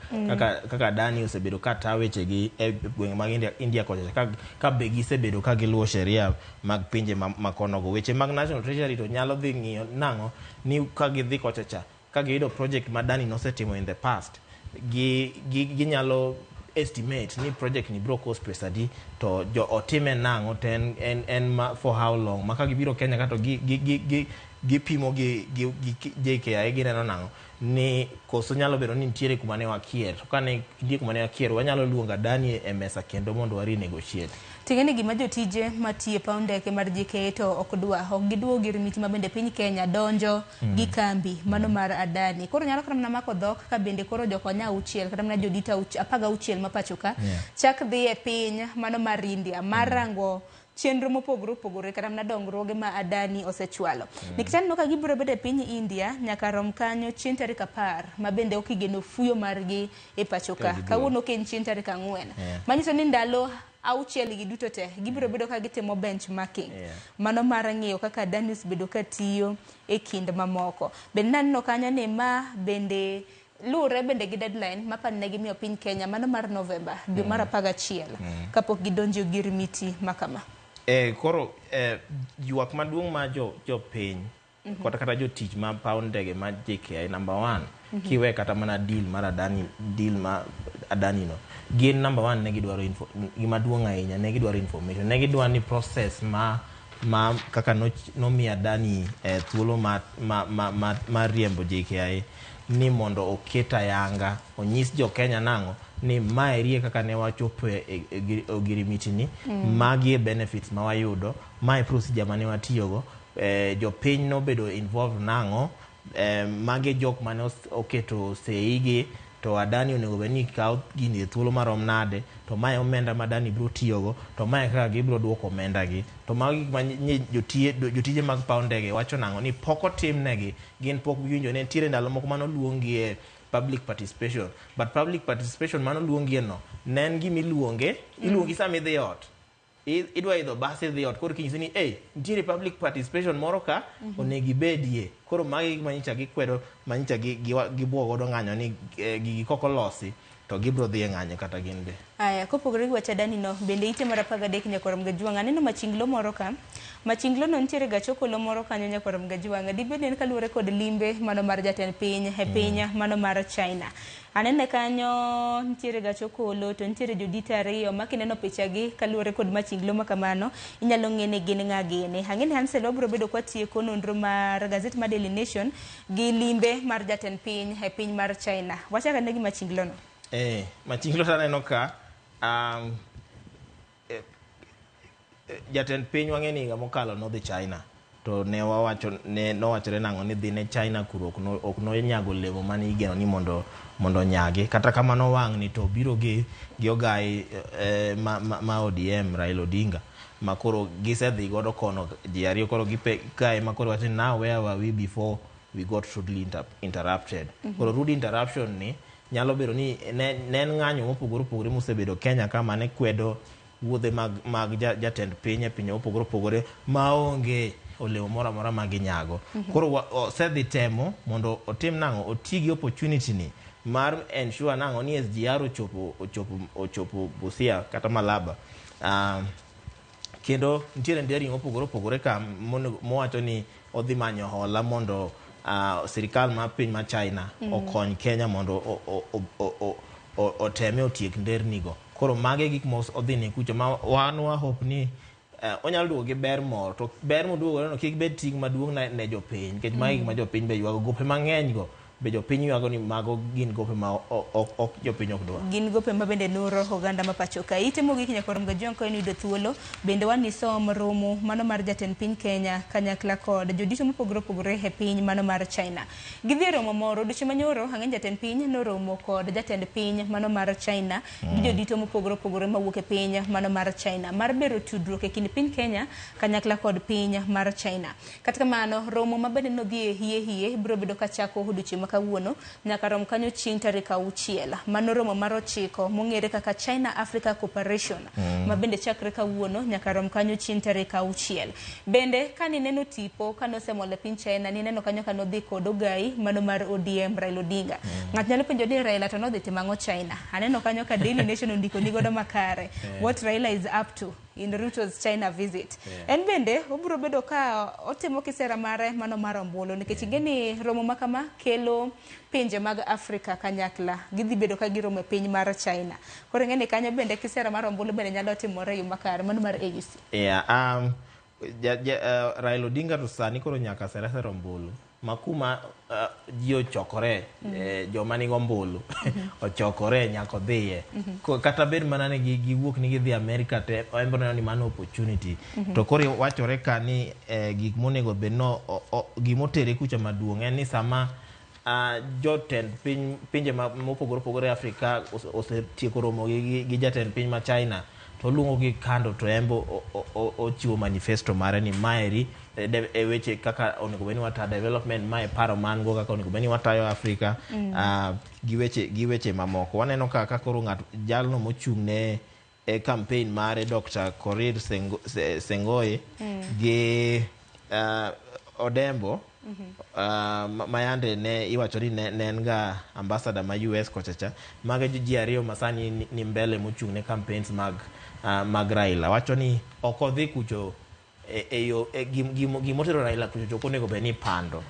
kaka Adani osebedo ka ta weche gi e gwenge mag India kocha ka be gisebedo ka giluwo sheria mag pinje ma konogo. Weche mag National Treasury to nyalo dhi ng'iyo nang'o ni ka gidhi kocha cha ka giyudo project ma Adani nosetimo in the past, ginyalo estimate ni project ni bro cost pesa adi, to jo otime nang'o, to en ma for how long, ma ka gibiro Kenya ka to gipimo gi JKIA, gineno nang'o ni koso nyalo bedo ni nitiere kuma ne wakier. To kane nitie kuma ne wakier, wanyalo luongo Adani e mesa kendo mondo wa renegotiate. Ting'eni gima jotije matiyo e paw ndeke mar JKIA to ok dwa, ok gidwa ogirimiti ma bende piny Kenya donjo gi kambi mano mar Adani. Koro nyalo kata mana mako dhok ka bende koro jokony 6 kata mana jodito 16 ma pacho ka chak dhi e piny mano mar India mar rango chenro mopogore opogore kata mana dongruoge ma Adani osechwalo. Nikech aneno ka gibiro bedo e piny India nyaka rom kanyo chieng' tarik 10 ma bende ok igeno fuyo margi e pacho ka. Kawuono ok en chieng' tarik 4. Manyiso ni ndalo 6 gi duto te gibiro bedo ka gitimo benchmarking. Mano mar ng'iyo kaka Adani osebedo ka tiyo e kind mamoko. Bende naneno kanyo ni ma bende luwre bende gi deadline ma pan ne gimiyo piny Kenya mano mar November dwe mar 11 kapok gidonjo gi ogirimiti ma kama. Koro ywak maduong' ma jopiny kata kata jotich ma paw ndege ma JKIA number 1 kiwe kata mana deal mar Adani, deal ma Adani no, gin number 1 ne gidwaro gima duong' ahinya, ne gidwaro information, ne gidwaro ni process ma kaka nomiyo Adani thuolo ma riembo JKIA ni mondo oket ayanga, onyis jo Kenya nang'o ni maerie kaka ne wachopo e ogirimiti ni, magi e benefits ma wayudo, mae procedure mane watiyogo, jopiny nobedo involved nang'o, magi jok mane oketo seigi, to Adani onego bed ni kawo gini e thuolo marom nade, to mae omenda ma Adani biro tiyogo, to mae kaka gibiro duoko omenda gi. To magi gik ma jotije mag paw ndege wacho nang'o ni pok otimnegi, gin pok giwinjo. Ne nitiere ndalo moko manoluongie public participation, but public participation manoluongie no ne en gimiluonge, iluongi sama idhi ot, idwa idho bas idhi ot, koro kinyisi ni hey, nitiere public participation moro ka onego ibedie. Koro magi gik manyicha gikwedo, manyicha gibuo godo ng'anyo ni gigi kok olosi to gibiro dhi e ng'anyo kata gin be. Aya, kopogore gi wach Adani no, bende ite mar 13 nyakwar Mgajuang', aneno machinglo moro ka. Machinglo no nitiere gach okolo moro kanyo nyakwar Mgajuang'. Dibed ni en kaluwore kod limbe mano mar jatend piny e piny mano mar China. Anene kanyo nitiere gach okolo to nitiere jodito 2 ma kineno picha gi kaluwore kod machinglo ma kamano, inyalo ng'e ni gin ng'a gini. Ang'e ni Hansel wabiro bedo kwatieko nonro mar gazet mar Daily Nation gi limbe mar jatend piny e piny mar China. Wachak ane gi machinglo no. Machinglo to aneno ka jatend piny wang'e ni higa mokalo nodhi China, to ne wawacho, ne nowachore nang'o ni dhi ne China kuro ok nonyago olemo mane igeno ni mondo onyagi. Kata kamano wang' ni to biro gi ogai ma ODM Raila Odinga, ma koro gisedhi godo kono ji 2, koro gipe kae ma koro wacho ni now where were we before we got rudely interrupted. Koro rude interruption ni nyalo bedo ni ne en ng'anyo mopogore opogore mosebedo Kenya ka mane kwedo wuodhe mag jatend piny e pinje mopogore opogore maonge olemo moro amora ma ginyago. Koro osedhi temo mondo otim nang'o, oti gi opportunity ni mar ensure nang'o ni SGR ochopo Busia kata Malaba. Kendo nitiere nderni mopogore opogore ka mowacho ni odhi manyo hola mondo sirikal mar piny mar China okony Kenya mondo oteme otiek ndernigo. Koro mage gik ma odhi ne kucho ma wan wa hope ni onyalo duogo gi ber moro, to ber moduogo no kik bed ting' maduong' ne jopiny, nikech magi gik ma jopiny be ywago. Gope mang'eny go Be jopiny ywago ni mago gin gope ma ok jopiny ok dwar. Gin gope ma bende nuro oganda ma pacho ka. Ite mogik nyaka rom gajuang' ka yudo thuolo bende wanisom romo mano mar jatend piny Kenya kanyakla kod jodito mopogore opogore e piny mano mar China. Gidhi e romo moro odiochieng' manyoro ang'eny jatend piny noromo kod jatend piny mano mar China gi jodito mopogore opogore mawuok e piny mano mar China mar bero tudruok e kind piny Kenya kanyakla kod piny mar China. Kata kamano romo ma bende nodhi e hie biro bedo kachako odiochieng' kawuono nyaka rom kanyo chieng' tarik 6. Mano romo mar 9 mong'ere kaka China Africa Cooperation ma bende chakre kawuono nyaka rom kanyo chieng' tarik 6. Bende kani neno tipo kane osemol e piny China nineno kanyo kanodhi kod ogai mano mar ODM Raila Odinga. Ng'ato nyalo penjo ni Raila to nodhi timo ang'o China? Aneno kanyo ka Daily Nation ondiko ni godo makare. What Raila is up to in Ruto's China visit. En bende obiro bedo ka otimo kisera mare mano mar ombulu nikech ing'e ni romo ma kama kelo pinje mag Afrika kanyakla gidhi bedo ka giromo e piny mar China. Koro ing'e ni kanyo bende kisera mar ombulu bende nyalo timore e yo makare mano mar AUC. Raila Odinga to sani koro nyaka sere sero ombulu ma kuma ji ochokore joma nigi ombulu ochokore nyaka odhiye. Kata bed mana ni giwuok ni gidhi Amerika te en biro neno ni mano opportunity. To koro wachore ka ni gik monego bed no gimotere kucha maduong' en ni sama jotend piny pinje mopogore opogore e Afrika osetieko romo gi jatend piny ma China to oluongo gi kando to en bo ochiwo manifesto mare ni maeri e weche kaka onego bed ni watayo development, mae paro man go kaka onego bed ni watayo Afrika gi weche mamoko. Waneno ka koro ng'at jalno mochung' ne e campaign mare Dr. Korir Sengoi gi Odembo mayande ne iwacho ni ne en ga ambassador ma US kochacha. Mago ji ariyo ma sani ni mbele mochung' ne campaigns mag Raila. Wacho ni ok odhi kucho gimotero Raila kucho ok onego bed ni pando.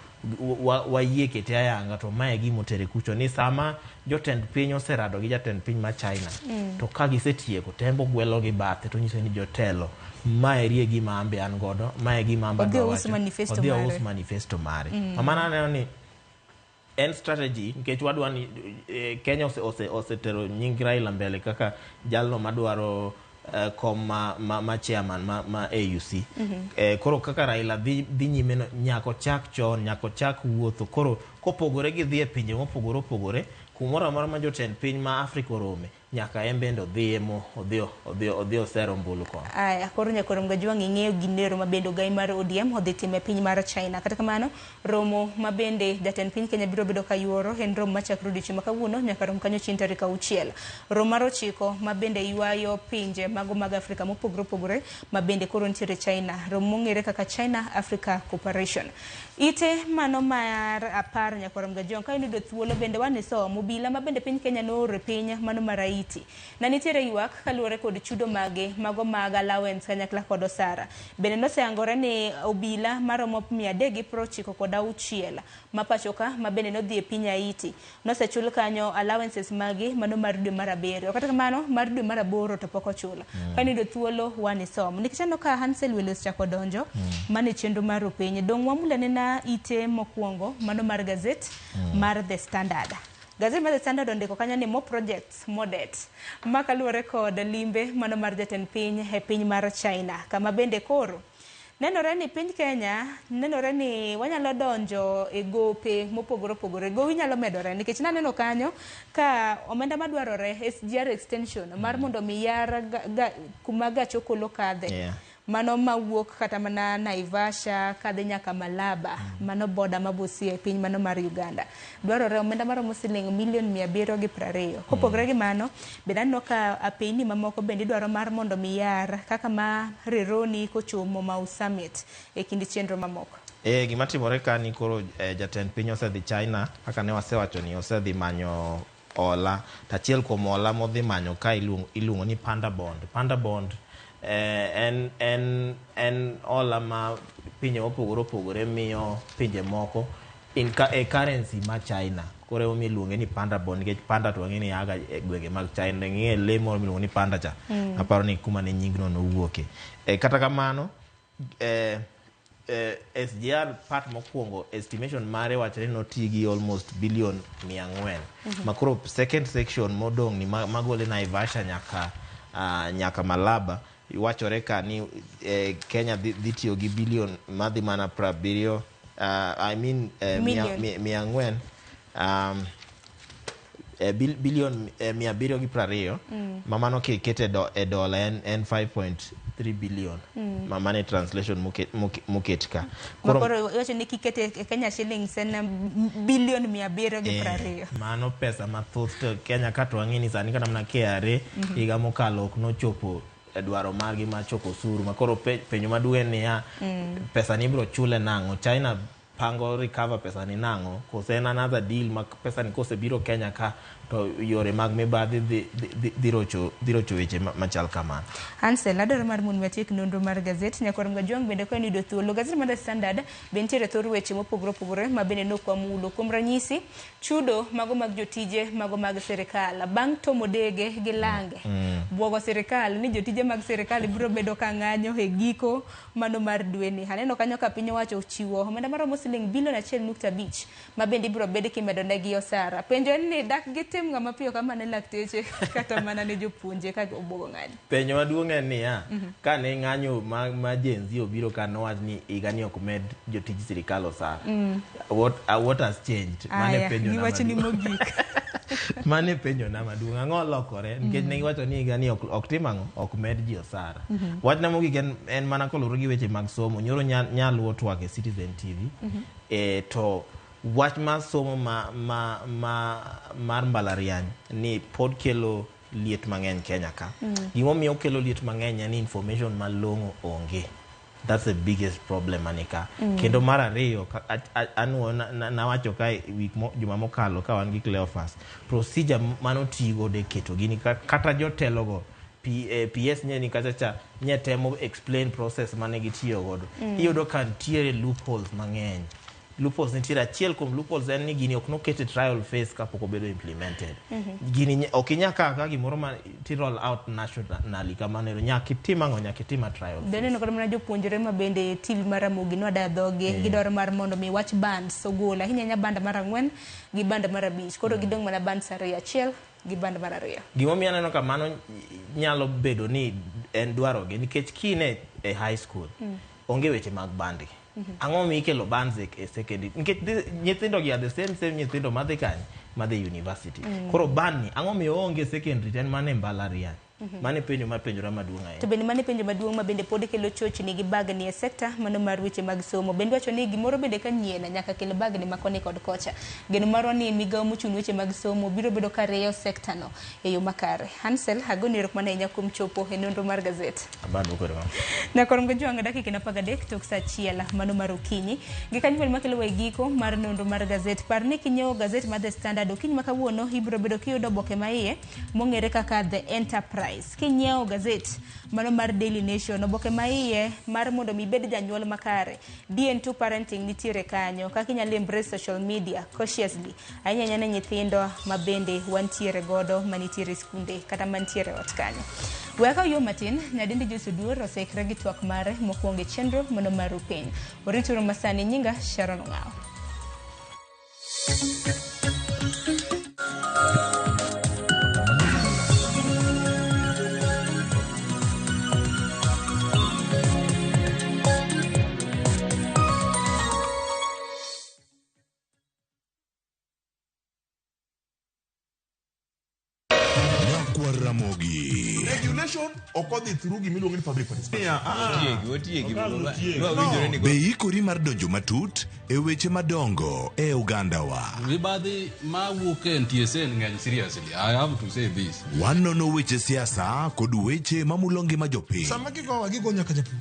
Wayie kete ayanga to mae gimotere kucho ni sama jotend piny oserado gi jatend piny ma China to ka gisetieko tembo gwelo gi bathe to nyiso ni jotelo maeri e gima ambe an godo, mae gima ambe Odhi adwa ous wacho. manifesto Odhi mare. ous manifesto mare. Mano aneno ni en strategy nikech wadwa ni Kenya osetero nying Raila mbele kaka jalno madwaro kom ma chairman ma AUC. Koro kaka Raila dhi nyime no, nyaka ochak chon, nyaka ochak wuotho. Koro kopogore gi dhi e pinje mopogore opogore, kumoro amora ma jotend piny ma Afrika orome, nyaka en bende odhiye mo odhi oser ombulu kono. Aya, koro nyakoro Mgajwang' ing'eyo ginero ma bende ogai mar ODM odhi timo e piny mar China. Kata kamano, romo ma bende jatend piny Kenya biro bedo ka yuoro en romo machakre odiochieng' ma kawuono nyaka rom kanyo chieng' tarik 6. Romo mar 9 ma bende ywayo pinje mago mag Afrika mopogore opogore ma bende koro nitiere China. Romo mong'ere kaka China Africa Cooperation. Ite mano mar 10 nyakoro Mgajwang' ka iyudo thuolo bende wanisomo obila ma bende piny Kenya nooro e piny mano mar Haiti. Na nitiere ywak kaluwore kod chudo mage mago mag allowance kanyakla kod osara. Bende noseyangore ni obila maromo 396 ma pacho ka ma bende nodhi e piny Haiti nosechul kanyo allowances magi mano mar dwe mar 7. Kata kamano mar dwe mar 8 to pok ochul. Ka niyudo thuolo wanisom. Nikech aneno ka Hansel Wele osechako donjo mane chenro mar opiny. Dong' wamulane na ite mokwongo mano mar gazet mar The Standard. Gazet mar The Standard ondiko kanyo ni more projects, more debt. Ma kaluwore kod limbe mano mar jatend piny e piny mar China. Kama bende koro nenore ni piny Kenya, nenore ni wanyalo donjo e gope mopogore opogore. Gowi nyalo medore nikech naneno kanyo ka omenda madwarore SGR extension mar mondo mi yar kuma gach okolo kadhe. Mano mawuok kata mana Naivasha kadhi nyaka Malaba, mano boda ma Busia e piny mano mar Uganda. Dwarore omenda maromo siling milion 720. Kopogore gi mano, bende aneno ka apeyni mamoko bende idwaro mar mondo mi yar kaka ma Rironi kochomo Mau Summit e kind chenro mamoko. Gima timore ka ni koro jatend piny osedhi China, kaka ne wasewacho ni osedhi manyo hola. To achiel kuom hola modhi manyo ka iluongo ni Panda Bond. Panda Bond en hola ma pinje mopogore opogore miyo pinje moko in e currency ma China. Koro emomiyo iluonge ni Panda Bond nikech panda to wang'e ni aga e gwenge mag China. Ng'e le moro miluongo ni panda cha. Aparo ni kuma ne nyingno nowuoke. Kata kamano SGR part mokwongo estimation mare wachre noti gi almost billion 400. Ma koro second section modong' ni magole Naivasha nyaka nyaka Malaba wachore ka ni Kenya dhi tiyo gi billion madhi mana 70, I mean 400, billion 720. Ma mano kikete e dola en 5.3 billion. Ma mano translation moket ka. Koro wacho ni kikete e Kenya shillings en billion 720. Mano pesa mathoth to Kenya ka to wang'e ni sani kata mana KRA higa mokalo ok nochopo dwaro margi mar choko osuru. Ma koro penjo maduong' en niya, pesa ni ibiro chule nang'o? China pango recover pesa ni nang'o? Kose en another deal ma pesa ni kosebiro Kenya ka to yore mag mibadhi dhi rocho weche machal kamano. Hansel, adwaro mar mondo watiek nonro mar gazet. Nyakwar Mgajwang' bende ka yudo thuolo. Gazet mar The Standard be nitiere thor weche mopogore opogore ma bende nok wamulo. Kuom ranyisi, chudo mago mag jotije mago mag sirikal. Bang' tomo dege gi lange, buogo sirikal ni jotije mag sirikal biro bedo ka ng'anyo e giko mano mar dweni. Aneno kanyo ka piny owacho ochiwo omenda maromo siling bilion 1.5 ma bende ibiro bed kimedo negi osara. Penjo en ni dak gitim ng'ama piyo kama ne lakteche kata mana ne jopuonje ka obuogo ng'anyo. Penjo maduong' en niya, kane ng'anyo ma Gen Z obiro ka nowach ni higa ni ok med jotij sirikal osara. What has changed? Mane penjo na maduong'. Mane penjo na maduong'. Ang'o lokore? Nikech ne giwacho ni higa ni ok tim ang'o? Ok med ji osara. Wachna mogik en mana koluwore gi weche mag somo. Nyoro nyaluo twak e Citizen TV. To wach mar somo mar mbalariany ni pod kelo liet mang'eny Kenya ka. Gimomiyo kelo liet mang'eny en ni information malong'o onge. That's the biggest problem manika. Kendo mar ariyo, nawacho ka week juma mokalo ka wan gi Cleophas, procedure manotigo de keto gini kata jotelogo PS nye ni kacha cha nye temo explain process mane gitiyo godo. Iyudo ka nitiere loopholes mang'eny. Loopholes nitiere. Achiel kuom loopholes en ni gini ok nokete trial phase kapok obedo implemented. Gini ok inyal kawo gimoro ma ti roll out nationally kamano, nyaka itim ang'o? Nyaka itim a trial phase. Bende kata mana jopuonjre ma bende TV mar Ramogi nwada dhogi gidwaro mar mondo mi wach bands ogol ahinya ahinya band mar 4 gi band mar 5. Koro gidong' mana bands 2, achiel gi band mar 2. Gimomiyo aneno ka mano nyalo bedo ni en dwarogi nikech kine e high school onge weche mag bandi. Ang'o mikelo bands e secondary? Nikech nyithindo gi are the same nyithindo madhi kanye? Madhi university. Koro band ni ang'o miyo onge secondary to en mana e mbalariany? Mano penjo ma penjora maduong' ahinya. To bende mano penjo maduong' ma bende pod kelo chochni gi bagni e sekta mano mar weche mag somo. Bende wacho ni gimoro bende ka nyien nyaka kel bagni ma koni kod kocha. Geno marwa ni migawo mochung' weche mag somo biro bedo ka rieyo sekta no e yo makare. Hansel, agoni erokamano ahinya kuom chopo e nonro mar gazet. Nyakwar Mgajwang' dakika 13 tok saa 1 mano mar okinyi. Gi kanyo bende makelo e giko mar nonro mar gazet. Par ni kinyiewo gazet mar The Standard okinyi ma kawuono ibiro bedo kiyudo oboke ma iye mong'ere kaka The Enterprise. Kinyiewo gazet mano mar Daily Nation, oboke ma iye mar mondo mi ibed janyuol makare, DN2 parenting nitiere kanyo, kaka inyalo embrace social media cautiously ahinya ahinya ne nyithindo ma bende wantiere godo manitiere skunde kata mantiere ot kanyo. We akaw yo matin, nyadendi Joyce Oduor oseikre gi twak mare mokwongo e chenro mano mar Rupiny. Orituru masani, nyinga Sharon Ong'awo. Ramogi. Regulation ok odhi through gimiluongo ni public participation. Be ikori mar donjo matut e weche madongo e ogandawa. Mibadhi mawuok e NTSA ng'eny seriously. I have to say this. Wanono weche siasa kod weche mamulo ngima jopiny. Sama gigowa gigo nyaka japur.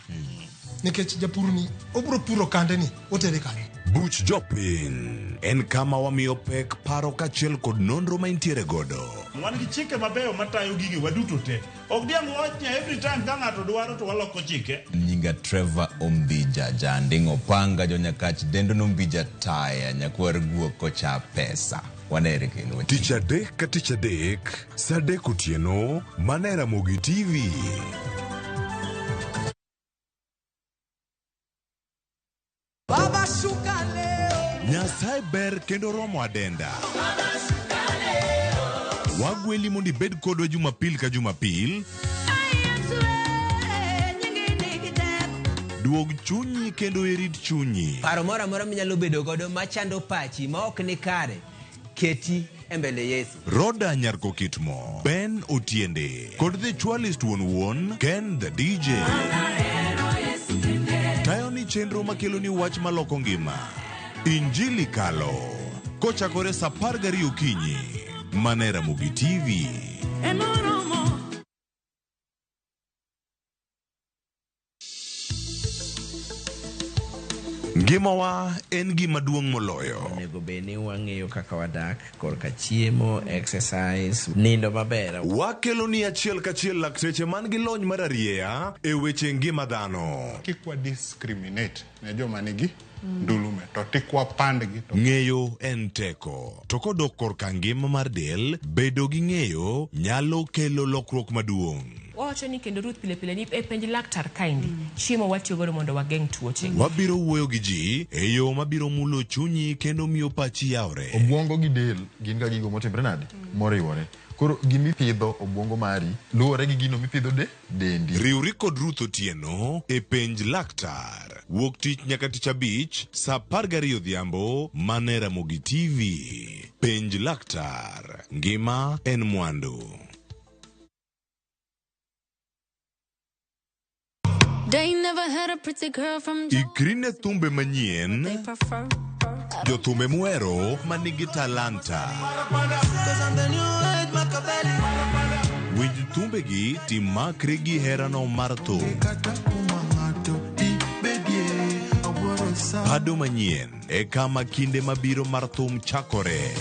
Nikech japur ni obiro puro kande ni otere kanye. Buch jopiny en kama wamiyo pek paro kaachiel kod nonro ma intiere godo. Wan gi chike mabeyo matayo gige waduto te. Ok diang' wach ni every time ka ng'ato dwaro to waloko chike. Nyinga Trevor Ombija, janding' opanga jonyakach dendo nombija taya nyakwar guok kocha pesa. Wanere kendo. Tich adek ka tich adek, saa 3 otieno, mana e Ramogi TV. Nyasaye ber kendo romo adenda. Wagweli mondo ibed kodwa Jumapil ka Jumapil. Duog chunyi kendo irit chunyi. Paro moro amora minyalo bedo godo machando pachi ma ok ni kare, keti e mbele Yesu. Roda Nyarkokitmo, Ben Otiende, kod The Chwalist wuon wuon, Ken the DJ. Tayo ni chenro makelo ni wach maloko ngima. Injili Kalo. Kochakore saa 12 okinyi. Mana e Ramogi TV. Ngimawa en gima duong' moloyo. Onego bed ni wang'eyo kaka wadak korka chiemo, exercise, nindo maber. Wakelo ni achiel kachiel lakteche man gi lony mar arieya e weche ngima dhano. Kik wa discriminate ne joma nigi ndulume to tik wapandgi to Ng'eyo en teko. To kodok korka ngima mar del, bedo gi ng'eyo nyalo kelo lokruok maduong'. Wawacho ni kendo Ruth pile pile ni e penj laktar kaendi chiemo watiyo godo mondo wageng' tuoche. Wabiro wuoyo gi ji e yo mabiro mulo chunyi kendo miyo pachi yawre. Obwongo gi del gin ga gigo motimre nade? Moriwore. Koro gimipidho obwongo mari luwore gi gino mipidho de dendi. Riwri kod Ruth Otieno e penj laktar. Wuok tich nyaka tich abich saa 12 odhiambo mana e Ramogi TV. Penj laktar. Ngima en mwandu. They never had a pretty girl from Ikri ne thumbe manyien, they prefer. jothumbe muhero manigi talanta. Winj thumbegi timakri gi herano mar thum. Pado manyien e kama kinde mabiro mar thum chakore.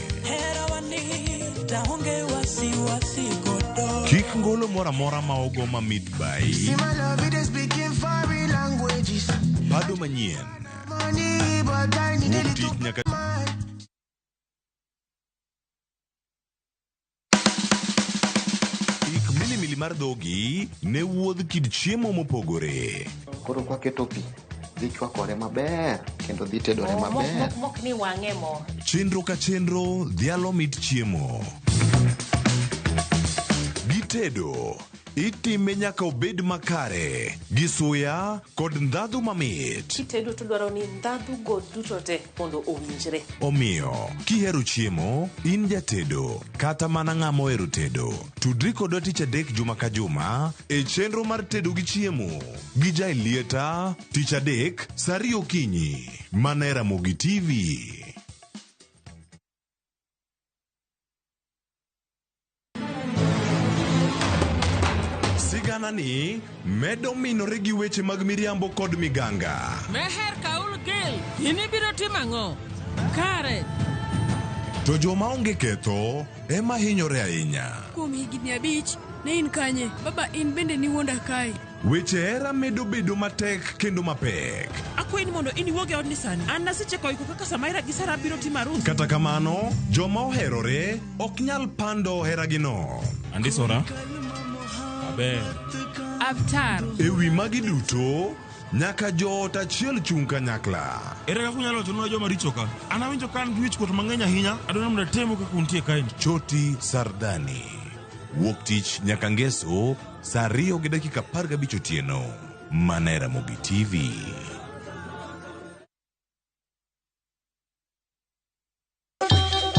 Kik ngolo moro amora ma ogo mamit bai. Pado manyien. Wuok tich nyaka Ik milimili mar dhogi ne wuodh kit chiemo mopogore. Koro kwaketo pi, dhi chwakore maber kendo dhi tedore maber. Mok ni wang'e mo. Chenro ka chenro dhialo mit chiemo. Gitedo itime nyaka obed makare gi suya kod ndhadhu mamit. Kitedo to dwaro ni ndhadhu go duto te mondo owinjre. Omiyo, kihero chiemo, in jatedo kata mana ng'ama ohero tedo, tudri kodwa tich adek juma ka juma e chenro mar tedo gi chiemo gi Jaelieta tich adek saa 2 okinyi mana e Ramogi TV. Sigana ni medo minore gi weche mag miriambo kod miganga. Meher Kaul Gil, in ibiro timo ang'o? Kare. To joma onge ketho ema hinyore ahinya. Kuom higni 5, ne in kanye? Baba in bende niwuonda kae. Weche hera medo bedo matek kendo mapek. Akwayi ni mondo in iwuog e odni sani. An nasechako iko kaka Samaira gi Sara biro timo arus. Kata kamano, joma oherore ok nyal pando heragino. Andisora. Aber. Avtar. E wi magi duto, nyaka joot achiel chung' kanyakla. Ere kaka unyalo wachonwa joma richo ka? An awinjo ka an gi wichkuot mang'eny ahinya. Adwaro mondo atemu kaka untie kaendi. Choti Sardani. Wuok tich nyaka ngeso saa 2:15 otieno. Mana e Ramogi TV.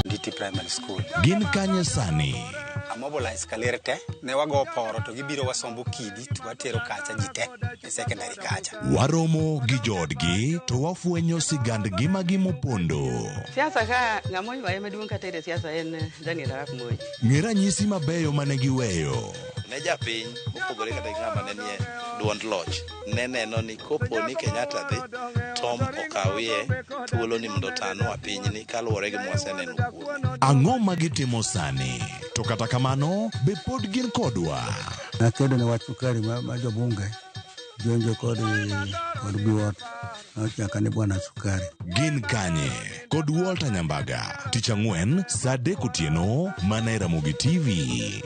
Nditi Primary School. Gin kanye sani? Amobilize kaler te, ne wago poro to gibiro wasombo kidi to watero kacha ji te e secondary kacha. Waromo gi joodgi to wafwenyo sigand ngimagi mopondo. Siasa ka ng'ama oywaye maduong' kata e siasa en Daniel Arap Moi. Ng'e ranyisi mabeyo mane giweyo. Ne japiny mopogore kata gi ng'ama ne nie duond loch ne neno ni kopo ni Kenyatta dhi Tom okawie thuolo ni mondo otanwa pinyni kaluwore gi mwaseneno kuome. Ang'o ma gitimo sani? To kata kamano, be pod gin kodwa? Nakedo ne wach sukari ma jobunge jonjo kod biwot nochaka ni bwana sukari. Gin kanye? Kod Walter Nyambaga. Tich ang'wen saa 3 otieno mana e Ramogi TV.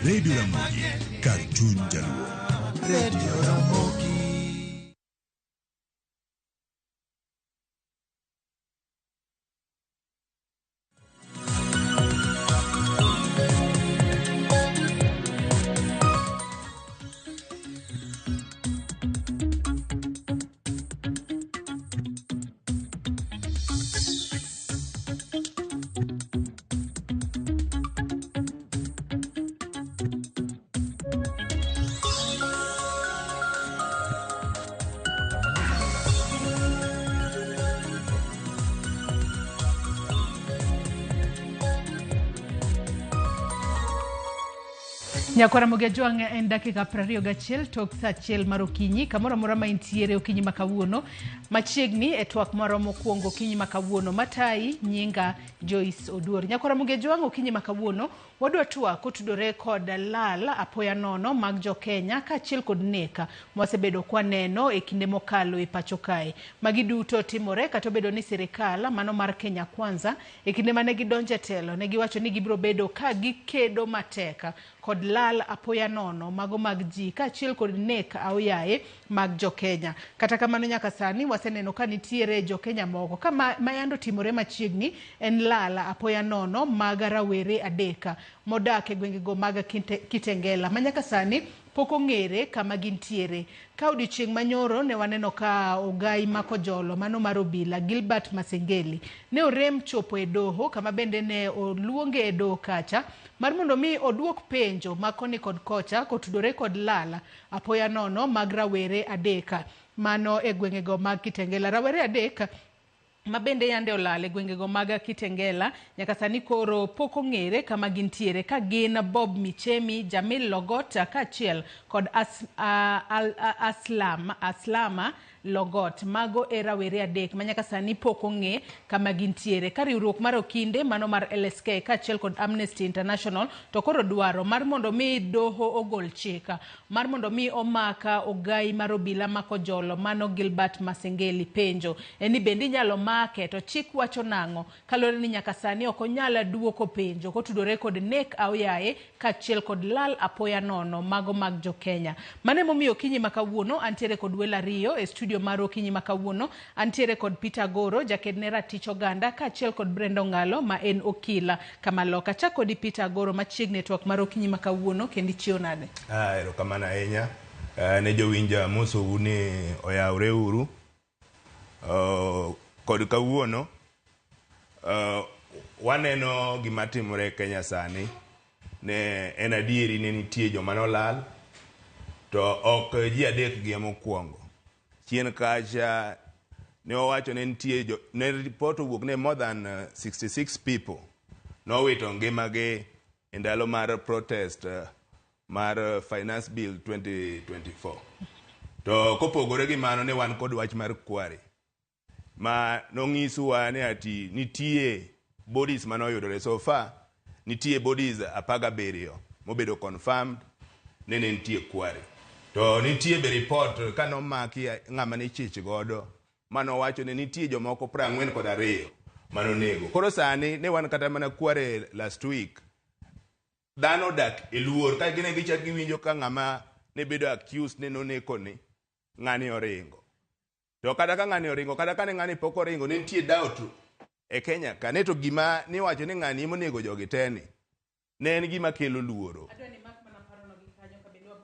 Radio Ramogi, kar chuny jaluo. Radio Ramogi. Nyakwara Ramogi Ajwang' en dakika 21 tok saa achiel mar okinyi kamoro amora ma intiere okinyi ma kawuono machiegni e twak marwa mokwongo okinyi ma kawuono matayi nyinga Joyce Oduor. Nyakwara Ramogi Ajwang' okinyi ma kawuono wadwa twak kotudore kod lal apoya nono mag jokenya kaachiel kod nek mwasebedo kwaneno e kinde mokalo e pacho kae. Magi duto timore kata obedo ni sirikal mano mar Kenya Kwanza e kinde mane gidonjo e telo ne giwacho ni gibiro bedo ka gikedo matek kod lal apoya nono mago mag ji kaachiel kod nek aoyaye mag jokenya. Kata kamano nyaka sani waseneno ka nitiere jokenya moko ka mayando timore machiegni en lal apoya nono mag rawere adek modak e gwengego mag Kitengela ma nyaka sani pok ong'ere kama gintiere. Ka odiochieng' manyoro ne waneno ka ogai makojolo mano mar obila Gilbert Masengeli ne orem chopo e doho kama bende ne oluonge e doho kacha mar mondo mi oduok penjo ma koni kod kocha kotudore kod lal apoya nono mag rawere adek mano e gwengego mag Kitengela. Rawere adek ma bende yande olal e gwengego mag Kitengela nyaka sani koro pok ong'ere kama gintiere ka gin Bob Michemi, Jamil Logot kaachiel kod Aslama Logot. Mago e rawere adek ma nyaka sani pok ong'e kama gintiere. Ka riwruok mar okinde mano mar LSK kaachiel kod Amnesty International to koro dwaro mar mondo mi doho ogol chik mar mondo mi omaka ogai mar obila makojolo mano Gilbert Masengeli. Penjo en ni bende inyalo make to chik wacho nang'o kaluwore ni nyaka sani ok onyal duoko penjo kotudore kod nek aoyaye kaachiel kod lal apoya nono mago mag jokenya. Mano emomiyo okinyi ma kawuono antiere kod welo ariyo e studio mar okinyi ma kawuono. Antiere kod Peter Goro, jaked ne ratich oganda, kaachiel kod Brenda Ongalo ma en okila kamaloka. Achak kodi Peter Goro machiegni e twak mar okinyi ma kawuono, kendo ichiew nade? Erokamano ahinya ne jowinjo, amosou ni oyawre uru. Kod kawuono waneno gima timore e Kenya sani. Ne en adieri ne nitie joma nolal to ok ji adek gi mokwongo. Chien kacha ne owacho ne nitie ne report owuok ne more than 66 people nowito ngimagi e ndalo mar protest mar Finance Bill 2024. To kopogore gi mano ne wan kod wach mar kwari ma nong'isuwa ni ati nitie bodies manoyudore so far nitie bodies 17 mobedo confirmed ne nitie kwari. To nitie be report kanomaki ng'ama ne chich godo manowacho ni nitie jomoko 42 manonego. Koro sani ne wan kata mana kware last week dhano odak e luor ka gine gichak giwinjo ka ng'ama ne bedo accused ne noneko ni ng'ani oringo. To kata ka ng'ani oringo, kata ka ne ng'ani pok oringo, ne nitie doubt e Kenya ka ne to gima niwacho ni ng'ani emonego jogi te ni ne en gima kelo luoro.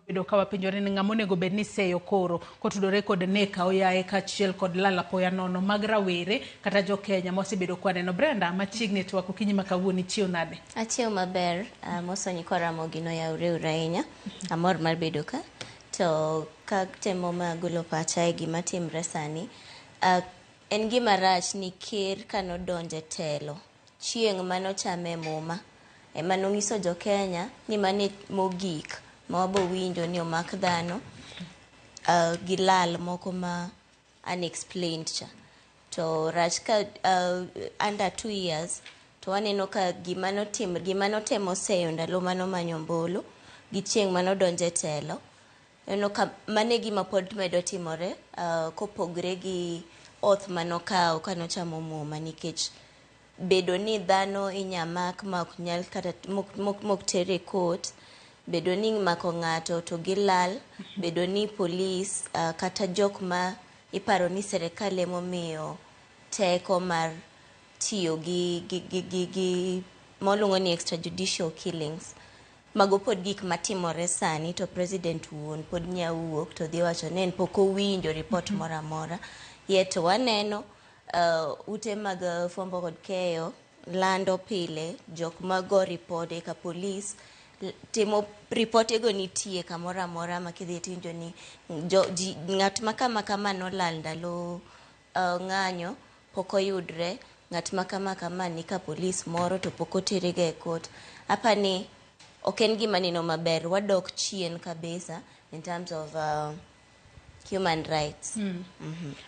Bedo ka wapenjore ni ng'ama onego bed ni seyo koro kotudore kod nek aoyaye kaachiel kod lal apoya nono mag rawere kata jokenya mosebedo kwaneno. Brenda, machiegni e twak okinyi ma kawuono, ichiew nade? Achiew maber, amoso nyikwa Ramogi noyawre uru ahinya. Amor mar bedo ka. To ka temo ma golo pacha e gima timre sani, en gima rach ni ker kanodonjo e telo, chieng' manochame muma, ema nong'iso jokenya ni mane mogik ma wabo winjo ni omak dhano gi lal moko ma unexplained cha. To rach ka under 2 years to waneno ka gima notemo seyo ndalo manomanyo ombulu gi chieng' manodonjo e telo, Neno ka mane gima pod medo timore kopogre gi oath manokawo kanochamo muma, nikech Bedo ni dhano inyamak ma ok nyal kata mok ter e court, bedo ni mako ng'ato to gilal, bedo ni polis kata jok ma iparo ni serikal emomiyo teko mar tiyo gi moluongo ni extrajudicial killings. Mago pod gik matimore sani, to president wuon pod nya wuok to dhi wacho ni en pok owinjo report moro amora. Yet waneno ute mag fwambo kod keyo lando pile jok mago ripode ka polis timo ripotego nitie kamoro amora ma kidhi tiwinjo ni ng'at ma kama kama nolal ndalo ng'anyo pok oyudre, ng'at ma kama kama ni ka polis moro to pok otere ga e court. Apani ok en gima neno maber, wadok chien kabisa in terms of human rights.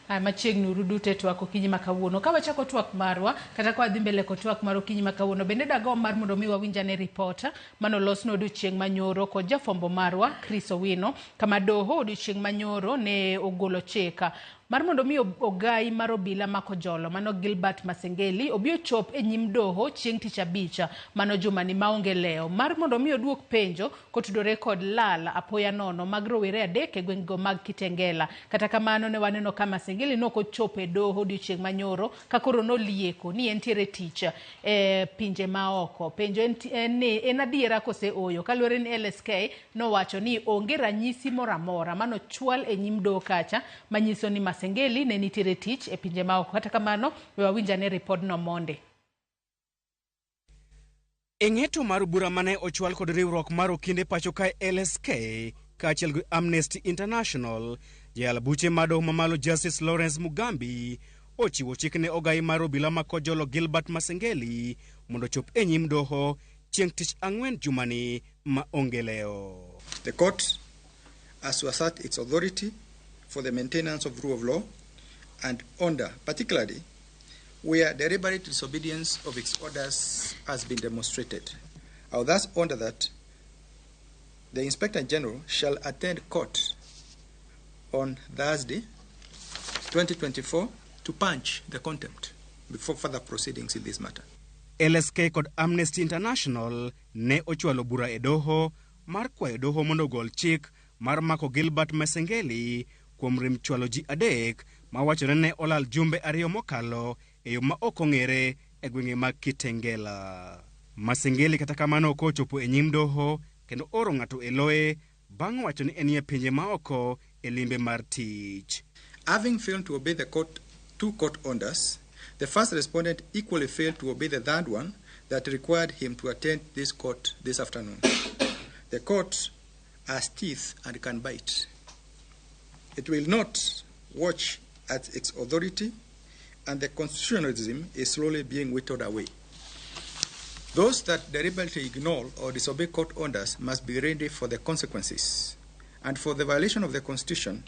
Aya, machiegni uru duto e twak okinyi ma kawuono. Ka wachako twak marwa, kata ka wadhi mbele kod twak mar okinyi ma kawuono, bende dagomb mar mondo mi wawinj ane ripot manolosno odiochieng' manyoro kod jafwambo marwa Chris Owino, kama doho odiochieng' manyoro ne ogolo chik mar mondo mi ogai mar obila mako jolo mano Gilbert Masengeli obi ochop e nyim doho chieng' tich abich mano jumani maonge lewo mar mondo mi oduok penjo kotudore kod lal apoya nono mag rowere adek e gwengego mag Kitengela. Kata kamano ne waneno ka Masengeli nok ochopo e doho odiochieng' manyoro ka koro nolieko ni entiere tich e pinje maoko. Penjo en ni en adiera kose ooyo, kaluwore ni LSK nowacho ni onge ranyisi moro amora manochwal e nyim doho kacha manyiso ni Masengeli ne nitiere tich e pinje maoko. Kata kamano we wawinj ane ripodno monde. E ng'eto mar bura mane ochwal kod riwruok mar okinde pacho kae LSK kaachiel gi Amnesty International, jayal buche mar doho mamalo Justice Lawrence Mugambi ochiwo chik ne ogai mar obila ma Kojolo Gilbert Masengeli mondo ochop e nyim doho chieng' tich ang'wen jumani ma onge lewo. The court has to assert its authority for the maintenance of rule of law and order, particularly where deliberate disobedience of its orders has been demonstrated. I will thus order that the Inspector General shall attend court on Thursday, 2024, to punch the contempt before further proceedings in this matter. LSK kod Amnesty International ne ochwalo bura e doho mar kwayo doho mondo ogol chik mar mako Gilbert Masengeli kuom rem chwalo ji adek ma wachore ne olal jumbe ariyo mokalo e yo ma ok ong'ere e gwenge mag Kitengela. Masengeli kata kamano ok ochopo e nyim doho kendo oro ng'ato e loye bang' wacho ni enie pinje maoko e limbe mar tich. Having failed to obey the court, two court orders, the first respondent equally failed to obey the third one that required him to attend this court this afternoon. The court has teeth and can bite. It will not watch at its authority, and the constitutionalism is slowly being whittled away. Those that deliberately ignore or disobey court orders must be ready for the consequences, and for the violation of the Constitution,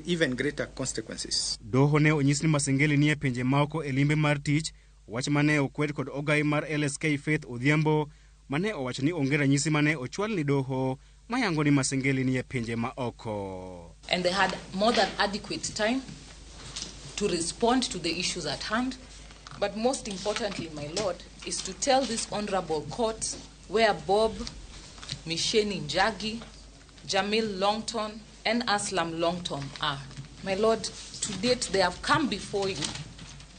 even greater consequences. Doho ne onyis ni Masengeli nie pinje maoko e limbe mar tich, wach mane okwed kod ogai mar LSK Faith Odhiambo mane owacho ni onge ranyisi mane ochwal ni doho mayango ni Masengeli nie pinje maoko. And they had more than adequate time to respond to the issues at hand. But most importantly, my lord, is to tell this honorable court where Bob Misheni Njagi, Jamil Longton, and Aslam Longton are. My lord, to date they have come before you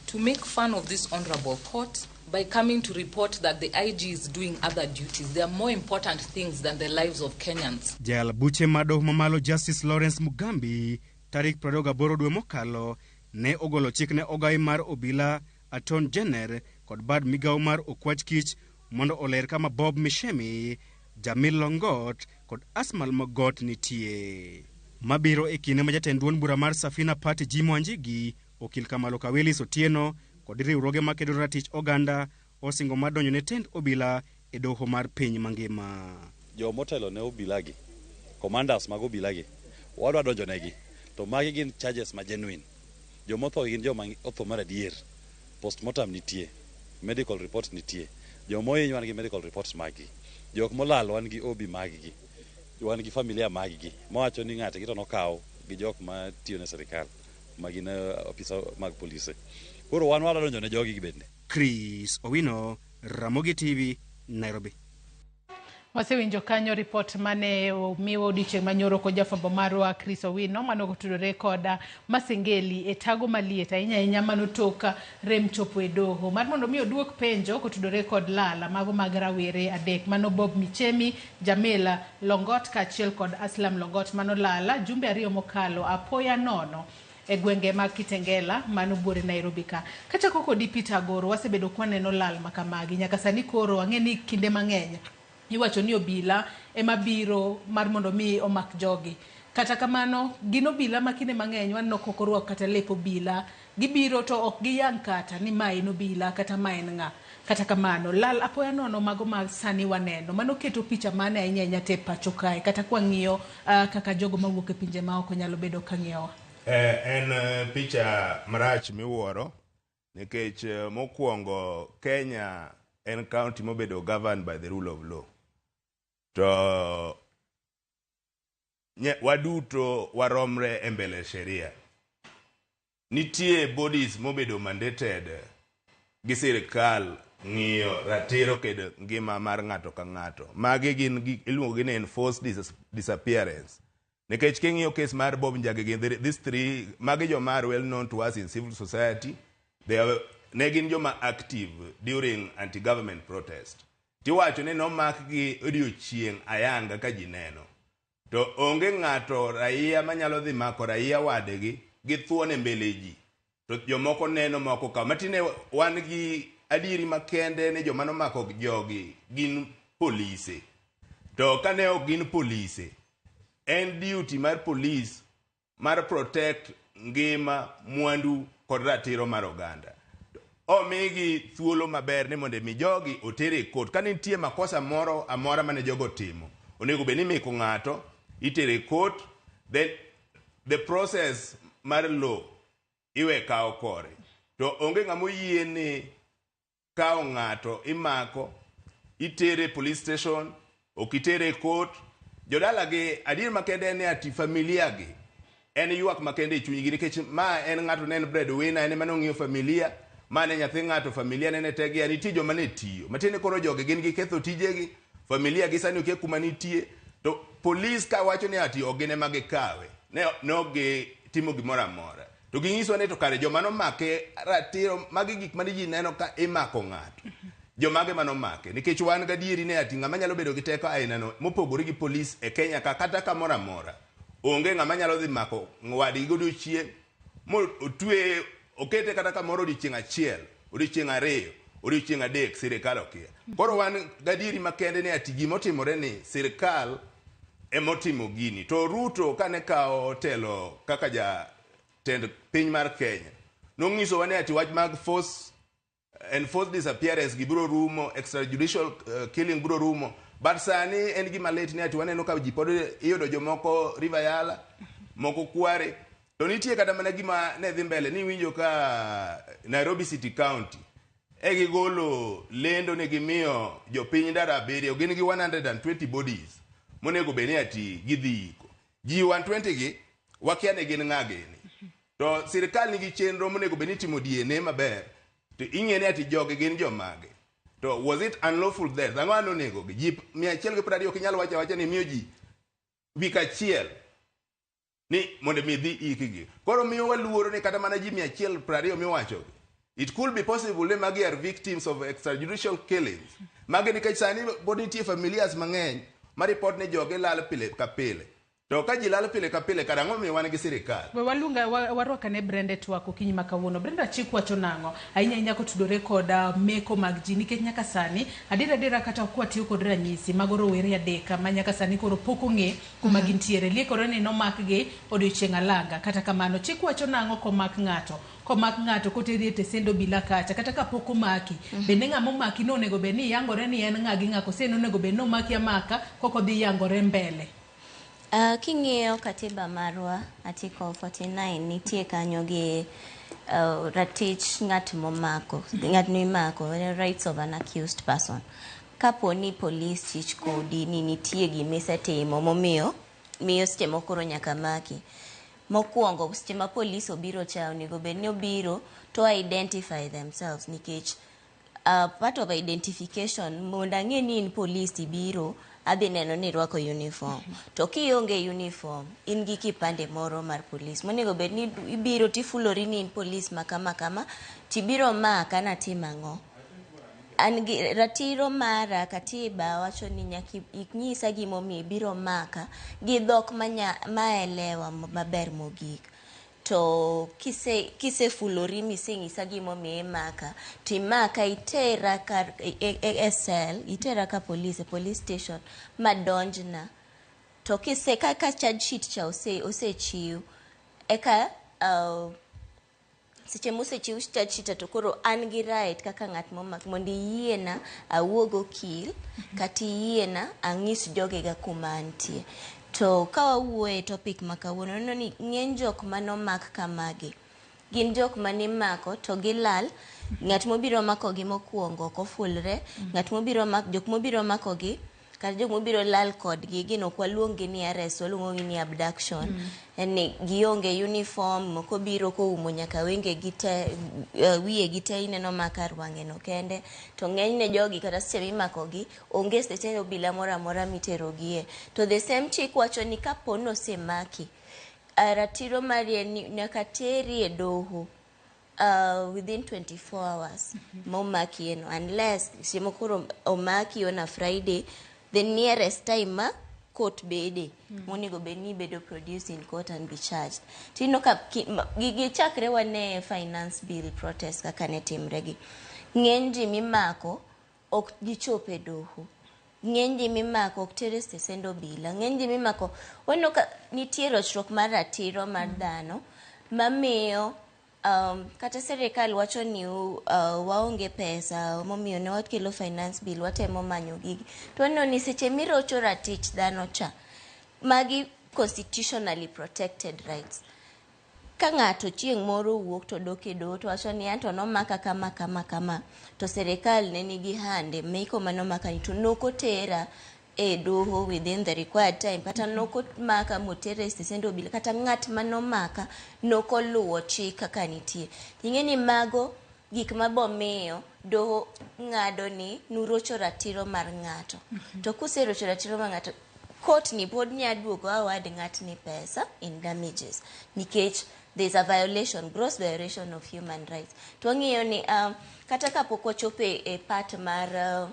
to make fun of this honorable court by coming to report that the IG is doing other duties. There are more important things than the lives of Kenyans. Jayal buche mar doho mamalo Justice Lawrence Mugambi tarik 28 dwe mokalo ne ogolo chik ne ogai mar obila Aton Jenner kod bad migawo mar okwach kich mondo oler kama Bob Mishemi, Jamil Longot kod Asmal Mogot nitie. Mabiro e kinde ma jatend duond bura mar Safina Party Jim Wanjigi, okil Kamalo Kawilis Otieno kod riwruoge makedo ratich oganda osingo mar donjo ne tend obila e doho mar piny mangima. Jomotelo ne obilagi, commanders mag obilagi, wadwa donjo negi, to magi gin charges ma genuine. Jomotho gin joma otho mar adier. Postmortem nitie, medical report nitie. Jomohiny wan gi medical reports maggi. Jok molal wan gi OB maggi. Wan gi familia maggi. Mawacho ni ng'atgi to nokaw gi jok ma tiyo ne sirikal, ma gin ofisa mag polise. Koro wan wadwa donjo ne jogi bende. Chris Owino, Ramogi TV, Nairobi. Wasewinjo kanyo ripot mane omiwa odiochieng' manyoro kod jafwambo marwa Chris Owino mano otudore kod Masengeli e tago maliet ahinya ahinya mano tok rem chopo e doho mar mondo mi oduok penjo kotudore kod lala mago mag rawere adek mano Bob Michemi, Jamila Longot kaachiel kod Aslam Longot mano lala jumbe 2 mokalo apoya nono e gwenge mag Kitengela mano buore Nairobi ka. Kachako kodi Peter Agoro, wasebedo kwaneno lal makamagi nyaka sani koro ang'e ni kinde mang'eny iwacho ni obila ema biro mar mondo mi omak jogi. Kata kamano, gin obila ma kinde mang'eny waneno ka ok orwako kata lep obila. Gibiro to ok giyang kata ni ma en obila kata ma en ng'a. Kata kamano, lal apoya nono mago ma sani waneno. Mano keto picha mane ahinya ahinya te pacho kae kata kwang'iyo kaka jogo mawuok e pinje maoko nyalo bedo ka ng'iyowa. En picha marach miwuoro nikech mokwongo Kenya en county mobedo governed by the rule of law. To waduto waromre e mbele sheria. Nitie bodies mobedo mandated gi sirikal ng'iyo ratiro kod ngima mar ng'ato ka ng'ato. Magi gin iluongo gi ni enforced disappearance. Nikech king'iyo case mar Bob Njagi gi these three, magi joma are well known to us in civil society. They are, ne gin joma active during anti-government protest. Tiwacho ni nomakgi odiochieng' ayanga ka ji neno. To onge ng'ato raia manyalo dhi mako raia wadgi gi thuon e mbele ji. To jomoko neno moko ka. Matine wan gi adieri makende ni joma nomako jogi gin polise. To kane ok gin polise, en duty mar police mar protect ngima, mwandu kod ratiro mar oganda. Omigi thuolo maber ni mondo mi jogi otere e court. Ka nitie makosa moro amora mane jogo timo, onego bed ni imiko ng'ato, itere e court, then the process mar law iwe kawo kore. To onge ng'ama oyie ni kawo ng'ato imako, itere police station, ok itere e court. Jodalagi adier makende en ni ati familia gi en ywak makende e chunygi nikech ma en ng'ato ne en breadwinner, en ema nong'iyo familia, ma ne nyathi ng'ato, familia ne tegia, nitie joma ne tiyo. Matiende koro jogi gin giketho tijegi, familia gi sani okia kuma nitie. To police ka wacho ni ati ok gin ema gikawe, ne ok gitimo gimoro amora. To ging'iso ni to kare joma nomake ratiro, magi gik mane ji neno ka imako ng'ato. Jomage manomake, nikech wan gadieri ni ati ng'ama nyalo bedo gi teko ainano mopogore gi police e Kenya ka kata kamoro amora. Onge ng'ama nyalo dhi mako wadgi godiochieng' mo otwe okete kata kamoro odiochieng' achiel, odiochieng' 2, odiochieng' 3, sirikal okia. Koro wan gadieri makende ni ati gimotimore ni sirikal emotimo gini. To Ruto kane kawo telo kaka jatend piny mar Kenya, nong'isowa ni ati wach mag force enforced disappearance gi biro rumo, extrajudicial killing biro rumo. But sani en gima lit ni ati waneno ka ji pod iyudo jomoko River Yala, moko Kware. To nitie kata mana gima ne dhi mbele ni iwinjo ka Nairobi City County e gigolo lendo ne gimiyo jopiny ndara 7, gin gi 120 bodies monego bed ni ati gidhi iko. Ji 120 gi wakia ni gin ng'a gini. To sirikal nigi chenro monego bed ni itimo DNA maber. To ing'e ni ati jogi gin jomage. To was it unlawful death? Ang'o mane onegogi? Ji 120 ok inyal wacho awacha ni imiyo ji wik achiel ni mondo mi dhi ikgi. Koro miyo waluoro ni kata mana ji 120 miwachogi. It could be possible ni magi are victims of extrajudicial killings. Magi nikech sani pod nitie familias mang'eny ma report ni jogi lal pile ka pile. To ka ji lal pile ka pile, kara ang'o momiyo wan gi sirikal? We waluonga warwakane Brenda e twak okinyi ma kawuono. Brenda, chik wacho nang'o? Ahinya ahinya kotudore kod meko mag ji nikech nyaka sani adiera adiera kata ok watiyo kod ranyisi mago rowere 3 ma nyaka sani koro pok ong'e kuma gintiere. Liekore ni nomakgi odiochieng' alanga. Kata kamano chik wacho nang'o komak ng'ato? Komak ng'ato koteri e tesend obila kacha kata kapok omaki. Bende ng'ama omaki no onego bed ni yangore ni en ng'a gi ng'a kose en onego bed ni omaki amaka kok odhi yangore mbele. King'iyo katiba marwa article 49 nitie kanyo gi ratich ng'at momako, ng'at mimako, rights of an accused person. Kapo ni police chich kodi ni nitie gimisetimo momiyo miyo seche moko koro nyaka maki. Mokwongo seche ma police obiro cha onego bed ni obiro to identify themselves nikech Part of identification mondo ang'e ni in police ibiro adhi neno ni irwako uniform. To kionge uniform, in gi kipande moro mar police. Monego bed ni ibiro tifulori ni in police ma kama kama, tibiro maka natim ang'o? An gi ratiro mara katiba wacho ni nyaka inyisa gimomiyo ibiro maka gi dhok maelewa maber mogik. To kisefulori miseng'isa gimomiyo imaka, timaka itera kar e cell, itera ka police, e police station madonjna. To kise ka charge sheet cha osechiw, eka seche mosechiw charge sheet to koro an gi right kaka ng'at momak mondo iyiena awuo gokil kata iyiena ang'is jogega kuma antie. To ka wawuoyo e topic ma kawuono, waneno ni ng'eny jok manomak kamagi gin jok manimako to gilal. Ng'at mobiro makogi mokwongo ok ofulre, ng'at mobiro mak jok mobiro makogi kata jok mobiro lal kodgi gin ok waluong gi ni arrest, waluongo gi ni abduction. En ni gionge uniform, moko biro koumo nyaka wengegi te, wiyegi te ineno ma kar wang'e no kende. To ng'enyne jogi kata seche mimakogi onge stesen obila moro amora miterogie. To the same chik wacho ni kapo ni osemaki, ratiro mari en ni nyaka teri e doho within 24 hours momaki no, unless seche moko koro omaki on a Friday, the nearest time ma court bede monego bed ni ibedo produced in court and be charged. Tineno ka gigi chakre wane finance bill protest kaka ne timre gi. Ng'eny ji mimako ok gichop e doho. Ng'eny ji mimako ok ter e stesend obila. Ng'eny ji mimako waneno ka nitie rochruok mar ratiro mar dhano mamiyo kata sirikal wacho ni waonge pesa momiyo ne wakelo finance bill watemo manyo gigi. To waneno ni seche mirocho ratich dhano cha, magi constitutionally protected rights. Ka ng'ato chieng' moro wuok to dok e doho to wacho ni anto nomaka kama kama kama to sirikal ne nigi hande meko manomaka ni to nokotera e doho within the required time kata nokomaka motera e stesend obila kata ng'at manomaka nokoluwo chik kaka nitie. Ing'e ni mago gik mabomiyo doho ng'ado ni nurocho ratiro mar ng'ato. To kuserocho ratiro mar ng'ato, court ni pod nya duogo award ng'atni pesa in damages nikech there is a violation, gross violation of human rights. To wang'iyo ni kata kapok wachopo e part mar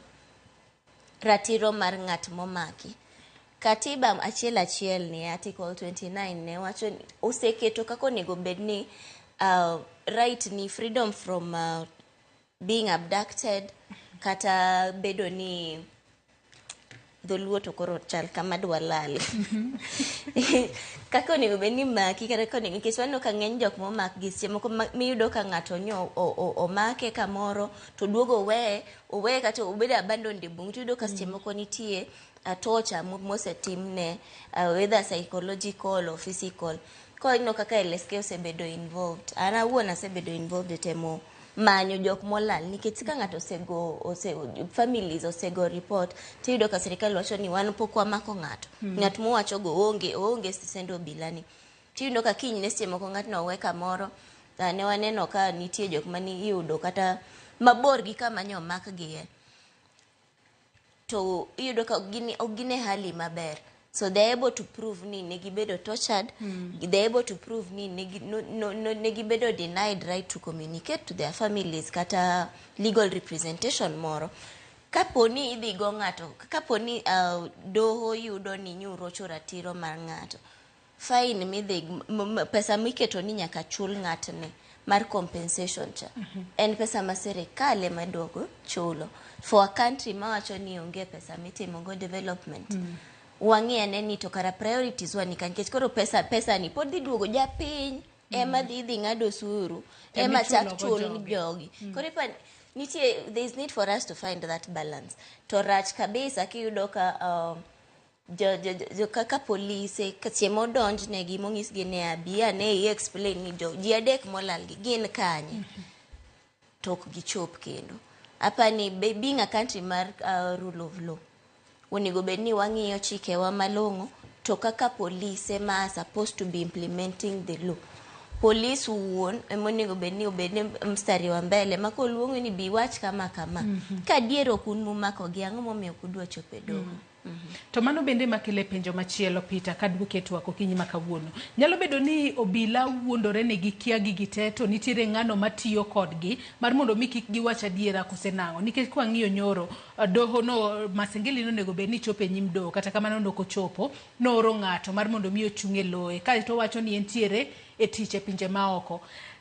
ratiro mar ng'at momaki, katiba achiel achiel ni article 29 ne wacho ni oseketo kaka onego bed ni right ni freedom from being abducted kata bedo ni dholuo to koro chal kama dwa lal kaka onego bed ni maki kata kaka onego nikech waneno ka ng'eny jok momak gi seche moko miyudo ka ng'ato nyo omake kamoro to duogo oweye oweye kata obedo abandoned e bungu tiyudo ka seche moko nitie torture mosetimne whether psychological or physical. Koro ineno kaka LSK osebedo involved. An awuon asebedo involved e temo manyo jok molal nikech ka ng'ato osego ose, families osego report tiyudo ka sirikal wacho ni wan pok wamako ng'ato. Ng'at mowacho go oonge oonge stesend obila ni. Tiyudo ka kinyne seche moko ng'atno owe kamoro. Ne waneno ka nitie jok mane iyudo kata mabor gi kama nyo omakgie. To iyudo ka ok gin e hali maber. So they're able to prove ni negibedo tortured. They're able to prove ni negi, no, no, no, negibedo denied right to communicate to their families kata legal representation moro. Kapo ni idhi go ng'ato, kapo ni doho yudo ni nyurocho ratiro mar ng'ato, fine midhi pesa miketo ni nyaka chul ng'atni mar compensation cha. En pesa ma sirikal ema duogo chulo. For a country mawacho ni onge pesa mitimo go development. Wang'i ane ni to kara priorities wa ni ka nikech koro pesa ni pod dhi duogo japiny ema dhi ng'ado osuru Ema ema chak ichulo go chul jogi. jogi. Koro nitie there is need for us to find that balance. To rach kabisa kiyudo ka jo kaka polise seche modonjnegi monyisgi ni abi ane i explain ni jo ji adek molal gi gin kanye to ok gichop kendo. Apani being a country mar rule of law onego bed ni wang'iyo chikewa malong'o to kaka polise ma are supposed to be implementing the law Polis wuon emonego bed ni obed ni mstari wa mbele ma koluongi ni bi wach kama kama. Ka adier ok un mumakogi, ang'o momiyo ok udwa chopo e doho? To mano bende makele penjo machielo, Peter, kaduoke e twak okinyi ma kawuono. Nyalo bedo ni obila wuondore ni gikia gigi te to nitiere ng'ano matiyo kodgi mar mondo mi kik giwach adiera kose nang'o. Nikech kwang'iyo nyoro, doho no Masengeli nonego bed ni chopo e nyim doho, kata kamano nok ochopo, nooro ng'ato mar mondo mi ochung' e loye. Kaeto owacho ni entiere e tich e pinje maoko.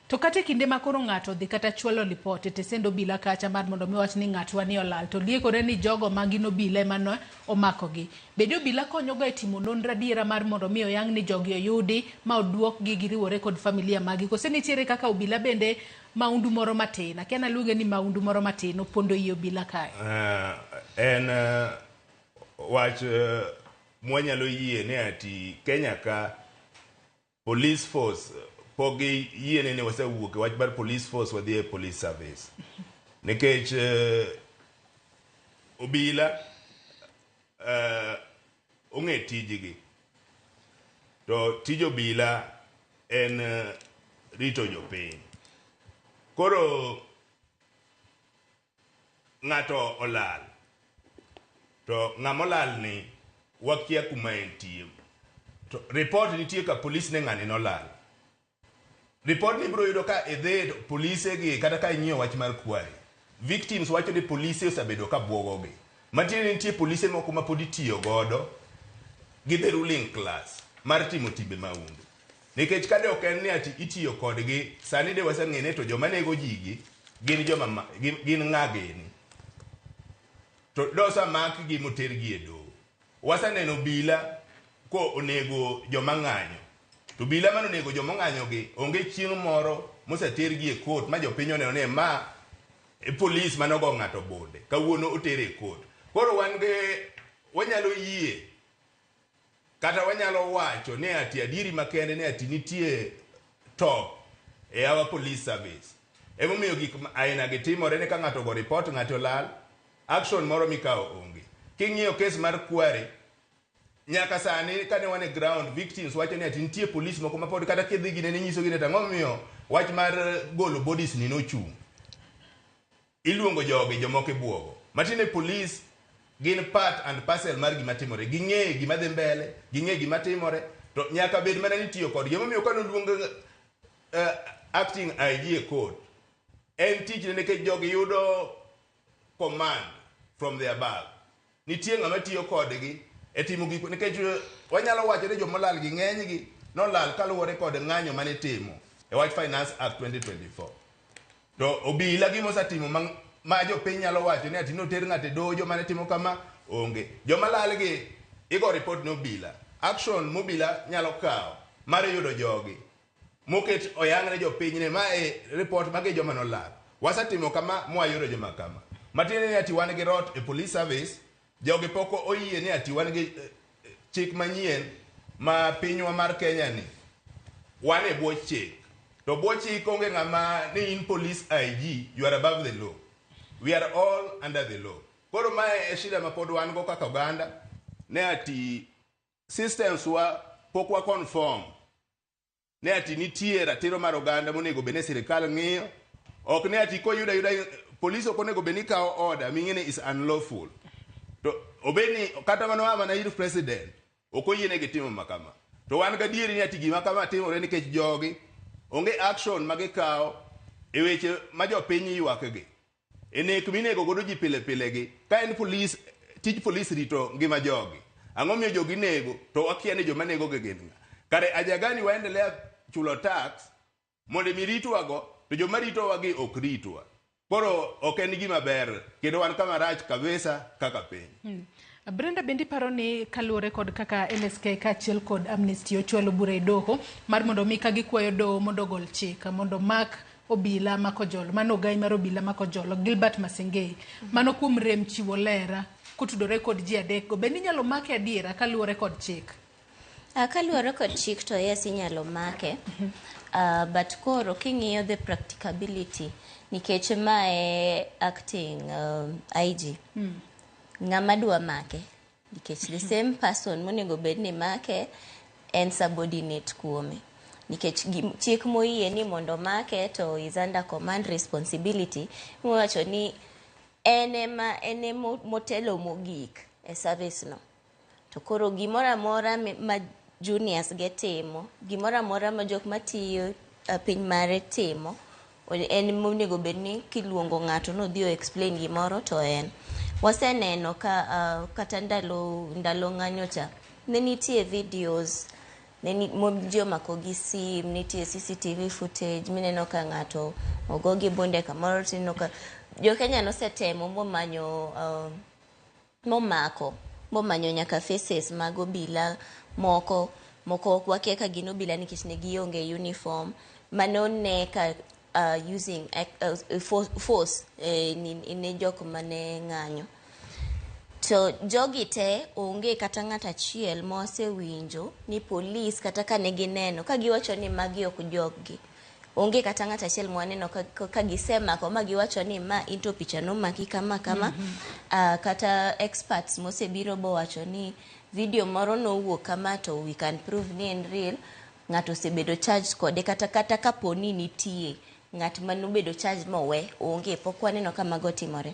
To kata e kinde ma koro ng'ato odhi kata chwalo lipot e tesend obila kacha mar mondo mi owach ni ng'atwa ni olal to liekore ni jogo ma gin obila ema ne omakogi. Bende obila konyoga e timo nonro adiera mar mondo mi oyang ni jogi oyudi ma oduokgi giriwore kod familia magi kose nitiere kaka obila bende maundu moro matin akia naluonge ni maundu moro matin opondo ei obila kae. En wach mwanyalo yie ni ati Kenya ka police force pok giyiene ni wasewuok e wach mar police force wadhi e police service nikech obila ong'e tijgi to tij obila en rito jopiny. Koro ng'ato olal to ng'ama olal ni wakia kuma entie to report nitie ka police ne ng'ani nolal. Report ni ibiro yudo ka idhi to polise gi kata ka ing'iyo wach mar kware victims wacho ni polise osebedo ka buogogi. Matiende ni nitie polise moko ma pod itiyo godo gi the ruling class mar timo timbe mahundu. Nikech kade ok en ni ati itiyo kodgi sani de waseng'e ni to joma nego jigi gin joma gin ng'a gini. To dosa makgi motergi e doho. Waseneno obila ko onego joma ng'anyo. To obila mane onego joma ong'anyo gi onge chieng' moro mosetergi e court ma jopiny oneno ni ma e polis mane ogo ng'ato bunde kawuono otere e court. Koro wan gi wanyalo yie kata wanyalo wacho ni ati adieri makende ni ati nitie top e our police service. Emomiyo gik aina gi timore ni ka ng'ato ogo report ng'ato olal, action moro mikawo onge. King'iyo kes mar Kware, nyaka sani kane wan e ground victims wacho ni ati nitie police moko mapod kata kidhi ginene nyiso gi ni to ang'o momiyo wach mar golo bodies ni nochung'. Iluongo jogi jomoko ibuogo. Matiende police gin part and parcel mar gima timore. Ging'e gima dhi mbele, ging'e gima timore, to nyaka bed mana ni itiyo kodgi. Emomiyo kane oluong acting IG e court, en tichne nikech jogi yudo command from the above. Nitie ng'ama tiyo kodgi e timo gik nikech wanyalo wacho ni jomolal gi ng'enygi nolal kaluwore kod ng'anyo mane itimo e wach Finance Act 2024. To obila gima osetimo ma jopiny nyalo wacho ni ati noter ng'ato e doho joma ne timo kama onge. Joma lal gi igo report ne obila. Action mobila nyalo kawo mar yudo jogi moket oyang ne jopiny ni ma e report magi joma nolal. Wasetimo kama mwayudo joma kama. Matiende ni ati wan gi rot e police service, jogi pok oyie ni ati wan gi chik manyien ma pinywa mar Kenya ni wan e bwo chik. To bwo chik onge ng'ama ni in police IG, you are above the law. We are all under the law. Koro mae e shida ma pod wan go kaka oganda ne ati systems wa pok wa conform ne ati nitie ratiro mar oganda monego bed ni sirikal ng'iyo. Ok ne ati koyudo ayuda police ok onego bed ni kawo order ming'e ni is unlawful. To obed ni kata mano a mana ir president ok oyienegi timo makama. To wan gadieri ni ati gima kama timore nikech jogi onge action ma gikawo e weche ma jopiny ywak gi. E nek minego godo ji pile pile gi. Ka en police, tij police rito ngima jogi. Ang'o miyo jogi nego to wakia ni joma nego gi gin ng'a. Kare ajagani waendelea chulo tax mondo mi ritwago to joma ritowa gi ok ritwa. Koro ok en gima ber kendo wan kama rach kabisa kaka piny. Brenda, bende iparo ni kaluwore kod kaka LSK kaachiel kod Amnesty ochwalo bura e doho mar mondo mi ka gikwayo doho mondo ogol chik mondo mak obila makojolo, mano ogai mar obila makojolo Gilbert Masengei, mano kuom rem chiwo lera kotudore kod ji adek go, bende inyalo make adiera kaluwore kod chik? Kaluwore kod chik to yes inyalo make. But koro king'iyo the practicability nikech mae acting IG ng'ama dwa make nikech the same person monego bed ni make en subordinate kuome. Nikech chik moyie ni mondo make to is under command responsibility, miwacho ni en ema en ema motelo mogik e service no. To koro gimoro amora ma juniors ge timo, gimoro amora ma jok matiyo piny mare timo, en monego bed ni kiluongo ng'ato nodhi o explain gimoro to en. Waseneno ka kata ndalo ng'anyo cha, ne nitie videos ne ni, mo ji omako gi sim, nitie CCTV footage mineno ka ng'ato ogo gi bunde kamoro, tineno ka jo Kenya nosetemo momanyo momako momanyo nyaka faces mag obila moko moko wakia ka gin obila nikech ne gionge uniform manone ka using force ne jok mane ng'anyo. To jogi te onge kata ng'at achiel mosewinjo ni polis kata ka ne gineno ka giwacho ni magi ok joggi. Onge kata ng'at achiel mwaneno ka gisemako ma giwacho ni ma into picha nomaki kama kama. Kata experts mosebiro bowacho ni video moro nowuok kama to we can prove ni en real. Ng'ato osebedo charged kode kata kapo ni nitie ng'at manobedo charged mowe, onge, pok waneno ka mago timore.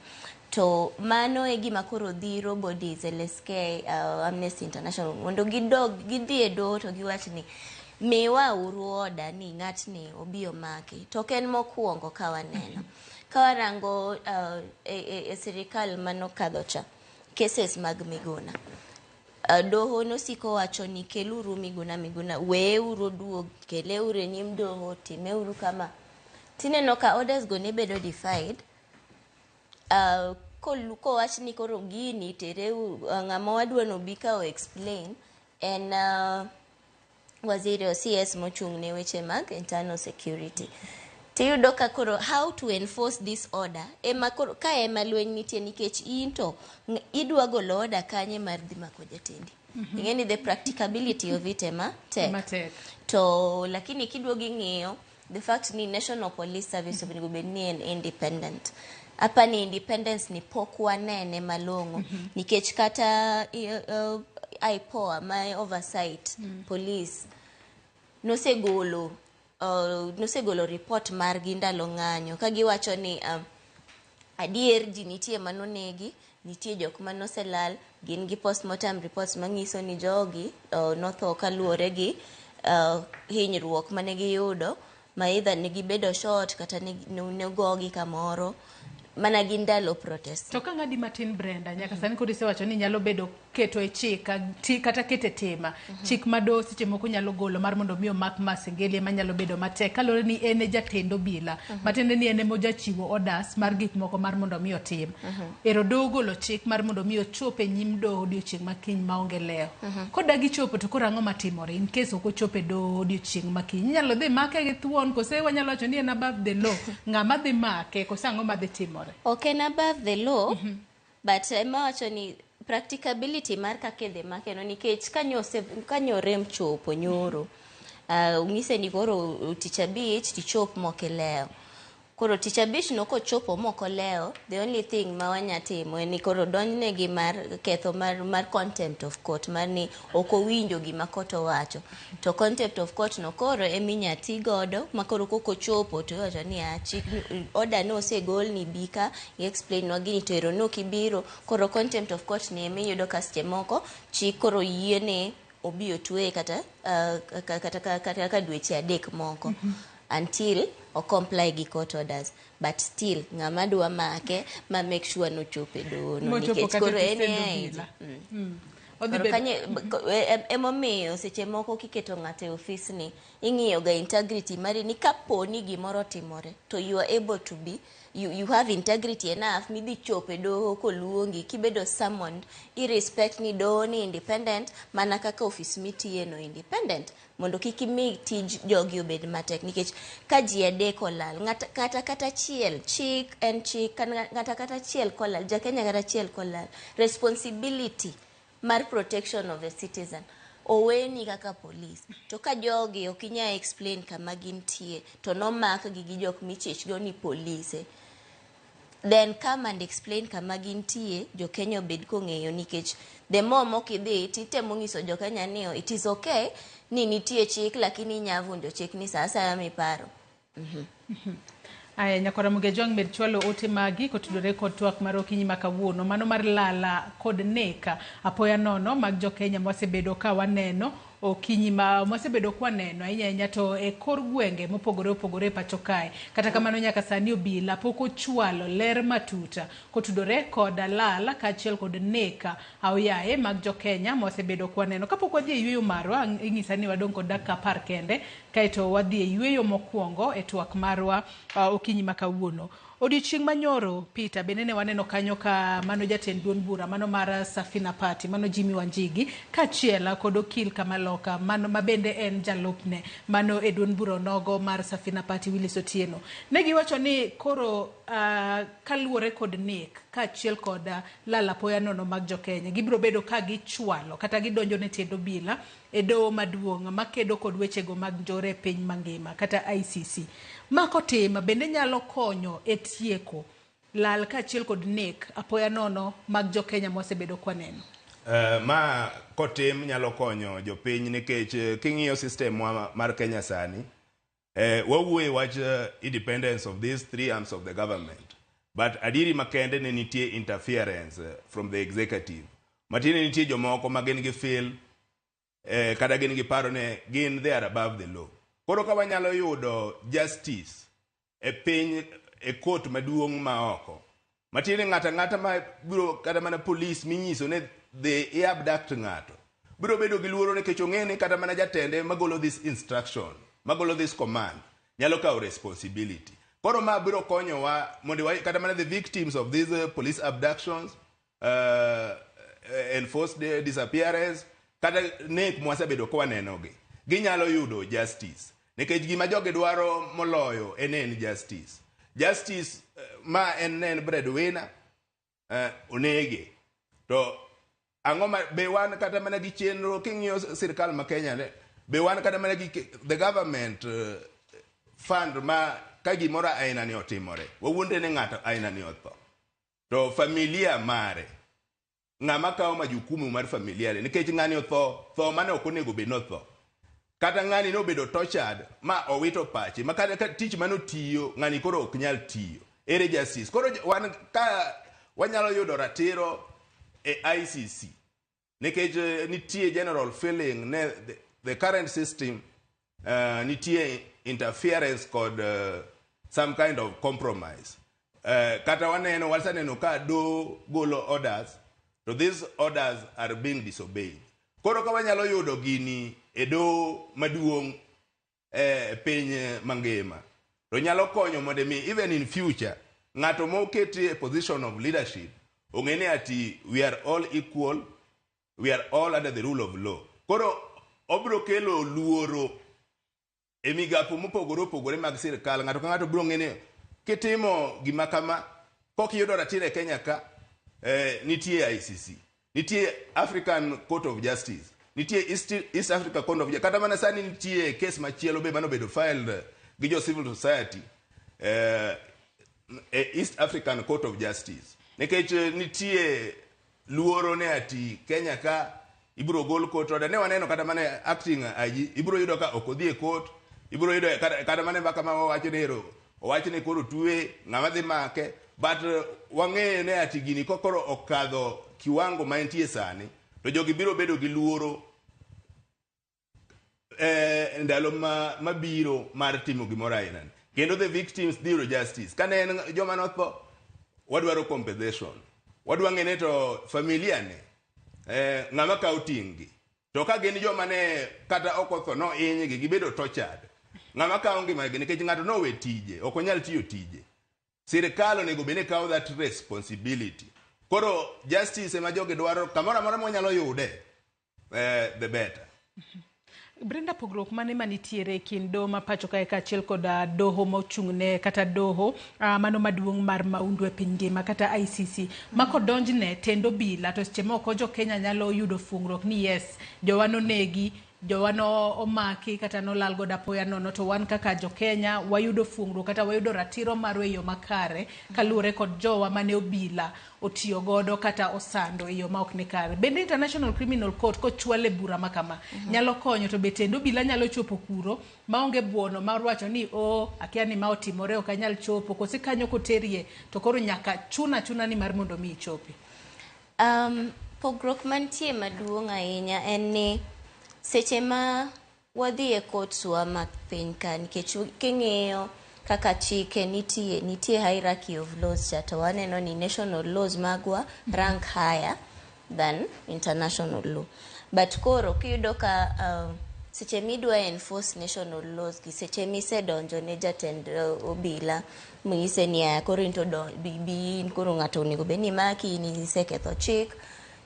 To mano e gima koro dhiro bodies LSK, Amnesty International mondo gidog gidhi e doho to giwach ni miwa uru order ni ng'atni obi omaki. To ok en mokwongo ka waneno. Ka warango e sirikal manokadho cha, cases mag Miguna. Doho nosiko wacho ni keluru Miguna Miguna, weuru oduog, keleuru e nyim doho, timeuru kama. Tineno ka orders go ne bedo defied. Kowach ni koro gini tere ng'ama wadwa nobi ka o explain en waziri o CS mochung' ne weche mag internal security. Tiyudo ka koro how to enforce this order ema koro ka ema lweny nitie nikech in to idwa golo order kanye mar dhi mako jatendi. Ing'e ni the practicability of it ema tek. Ema tek. To lakini kiduogo ing'iyo the fact ni National Police Service onego bed ni en independent. Apa ni independence ni pok wanene malong'o nikech kata IPOA ma oversight police nosegolo report margi ndalo ng'anyo ka giwacho ni adier ji nitie manonegi, nitie jok manoselal, gin gi postmortem reports manyiso ni jogi notho kaluwore gi hinyruok mane giyudo ma either ne gibedo shot kata ne ogogi kamoro mana gi ndalo protest. To ka ng'adi matin Brenda, nyaka sani koro isewacho ni nyalo bedo keto e chik kata keto e tema. Chik ma doho seche moko nyalo golo mar mondo mi omak Masengeli ema nyalo bedo matek kaluwore ni en e jatend obila. Matiende ni en ema ojachiwo orders mar gik moko mar mondo mi otim. Ero doho ogolo chik mar mondo mi ochop e nyim doho odiochieng' ma kiny maonge lewo. Kodagi chopo to koro ang'o matimore in case ok ochopo e doho odiochieng' ma kiny? Inyalo dhi make gi thuon kose wanyalo wacho ni en above the law? Ng'ama dhi make kose ang'o madhi timore? Ok en above the law, but ema wacho ni practicability mar kaka idhi make no nikech kanyo rem chopo nyoro. Ong'ise ni koro tich abich tichop mokilewo. Koro tich abich no kochopo mokolewo, the only thing ma wanya timo en ni koro donjnegi mar ketho mar contempt of court mar ni ok owinjo gima court owacho. To contempt of court no koro eminya ti godo ma koro kokochopo to iwacho ni chik order no osegol ni bi ka i explain nwa gini to ero nok ibiro. Koro contempt of court ni emiyudo ka seche moko chik koro yiene obi otweye kata ka dweche 3 moko. Until o comply gi court orders, but still ng'ama dwa make ma make sure nochopo e doho no nikech koro en e emomiyo seche moko kiketo ng'ato e ofis ni ing'iyo ga integrity mari ni kapo ni gimoro otimore to you are able to be you have integrity enough midhi chopo e doho koluongi kibedo summoned i respect ni doho ni independent mana kaka ofis mitiye no independent mondo kik imi tij jogi obed matek nikech ka ji 3 olal ng'ata kata achiel chik en chik ng'ata kata achiel kolal ja Kenya kata achiel kolal responsibility mar protection of the citizen oweni kaka police to ka jogi ok inyal explain kama gintie to nomak gi gi jok michich go ni polise. Then come and explain kama gintie, jo-Kenya obed kong'eyo nikech the more mok idhi titemo nyiso jo-Kenya ni it is okay ni nitie chik lakini inya vunjo chik ni sa asaya miparo. Aya, nyakwara Mugejwang' med chwalo ote magi kotudore kod twak mar okinyi ma kawuono, mano mar lala kod nek apoya nono mag jo-Kenya mwasebedo ka waneno okinyi ma mwasebedo kwaneno ahinya ahinya to e kor gwenge mopogore opogore e pacho kae. Kata kamano nyaka sani obila pok ochwalo ler matut kotudore kod lal kaachiel kod nek aoyaye mag jo-Kenya mwasebedo kwaneno. Kapok wadhi e yueyo marwa, inyisa ni wadong' kod dakika 10 kende, kaeto wadhi e yueyo mokwongo e twak marwa okinyi ma kawuono. Odiochieng' manyoro, Peter, bende ne waneno kanyo ka mano jatend duond bura, mano mar Safina Party, mano Jimmy Wanjigi, kaachiel kod okil Kamaloka, mano ma bende en jalupne, mano e duond bura onogo mar Safina Party, Willis Otieno. Ne giwacho ni koro kaluwore kod nek, kaachiel kod lal apoya nono mag jo-Kenya, gibiro bedo ka gichwalo kata gidonjo ne tiend obila e doho maduong' makedo kod wechego mag njore e piny mangima kata ICC. Ma kotim bende nyalo konyo e tieko lal kaachiel kod nek apoya nono mag jo-Kenya mwasebedo kwaneno. Ma kotim nyalo konyo jopiny nikech king'iyo system mar Kenya sani, wawuoye wach independence of these three arms of the government. But adieri makende ne nitie interference from the executive. Matiende nitie jomoko ma gin gi feel kata gin gi paro ne gin they are above the law. Koro ka wanyalo yudo justice e piny e court maduong' ma oko. Matiende ng'ato ang'ata ma biro kata mana police minyiso ne dhi i abduct ng'ato. Biro bedo gi luoro nikech ong'e ni kata mana jatende magolo this instruction, magolo this command, nyalo kawo responsibility. Koro ma biro konyowa mondo kata mana the victims of these police abductions, enforced disappearance, kata nek mwasebedo ka wanenogi, ginyalo yudo justice. Nikech gima jogi dwaro moloyo en justice. Justice ma en breadwinner, onege. To ang'o ma be wan kata mana gi chenro king'iyo sirkal ma Kenya ne, be wan kata mana gi the government fund ma ka gimoro aina ni otimore, wawuondre ni ng'ato aina ni otho. To familia mare, ng'ama kawo majukumu mar familia ne, nikech ng'ani otho, tho mane ok onego bed notho. Kata ng'ani nobedo tortured ma owito pache, ma kata tich mane otiyo, ng'ani koro ok nyal tiyo. Ere justice? Koro wan ka wanyalo yudo ratiro e ICC, nikech nitie general feeling ne the current system, nitie interference kod some kind of compromise. Kata waneno, waseneno ka do golo orders, to these orders are being disobeyed. Koro ka wanyalo yudo gini e doho maduong' e piny mangima, to nyalo konyo mondo mi even in future ng'ato moketi e position of leadership ong'e ni ati we are all equal, we are all under the rule of law. Koro obiro kelo luoro e migapo mopogore opogore mag sirkal. Ng'ato ka ng'ato biro ng'e ni kitimo gima kama kok iyudo ratiro e Kenya ka, nitie ICC, nitie African Court of Justice, nitie East Africa Court of Justice. Kata mana sani nitie case machielo be manobedo filed gi jo civil society e East African Court of Justice. Nikech nitie luoro ne ati Kenya ka ibiro gol court order. Ne waneno kata mana acting IG, ibiro yudo ka ok odhi e court, ibiro yudo kata mana mbaka ma wawacho ni ero, owacho ni koro tuwe, ng'ama dhi make. But wang'eyo ne ati gini kokoro okadho kiwango ma entie sani, to jogi biro bedo gi luoro ndalo mabiro mar timo gimoro aina ni. Kendo the victims dhi yudo justice. Kane en joma notho, wadwaro compensation. Wadwa ng'e ni to familia ne, ng'ama kawo ting' gi. To ka gin joma ne kata ok otho no hinygi, gibedo tortured. Ng'ama kawo ngimagi nikech ng'ato nowe tije, ok onyal tiyo tije. Sirkal onego bed ni kawo that responsibility. Koro justice ema jogi dwaro, kamoro amora mwanyalo yude, the better. Brenda, pogruok mane manitiere e kind doho ma pacho kae kaachiel kod doho mochung'ne kata doho mano maduong' mar maundu e piny ngima kata ICC ma kodonjne tend obila to seche moko jo Kenya nyalo yudo fungruok ni yes, jowa nonegi, Jowa no omaki kata nolal godo apoya nono, to wan kaka jo-Kenya wayudo fuongruok kata wayudo ratiro marwa e yo makare kaluwore kod jowa mane obila otiyo godo kata osando e yo ma ok ni kare. Bende International Criminal Court kochwale bura ma kama nyalo konyo, to be tend obila nyalo chopo kuro maonge buono mar wacho ni o akia ni ma otimore ok anyal chopo, kose kanyo koterie to koro nyaka chuna chuna ni mar mondo mi ichopi? Pogruok mantie maduong' ahinya en ni seche ma wadhi e courts wa mag piny ka, nikech king'iyo kaka chike nitie hierarchy of laws cha, to waneno ni national laws magwa rank higher than international law. But koro kiyudo ka seche midwa enforce national laws gi, seche misedonjo ne jatend obila ming'ise ni aya koro in to bi in koro ng'ato onego bed ni maki, in iseketho chik,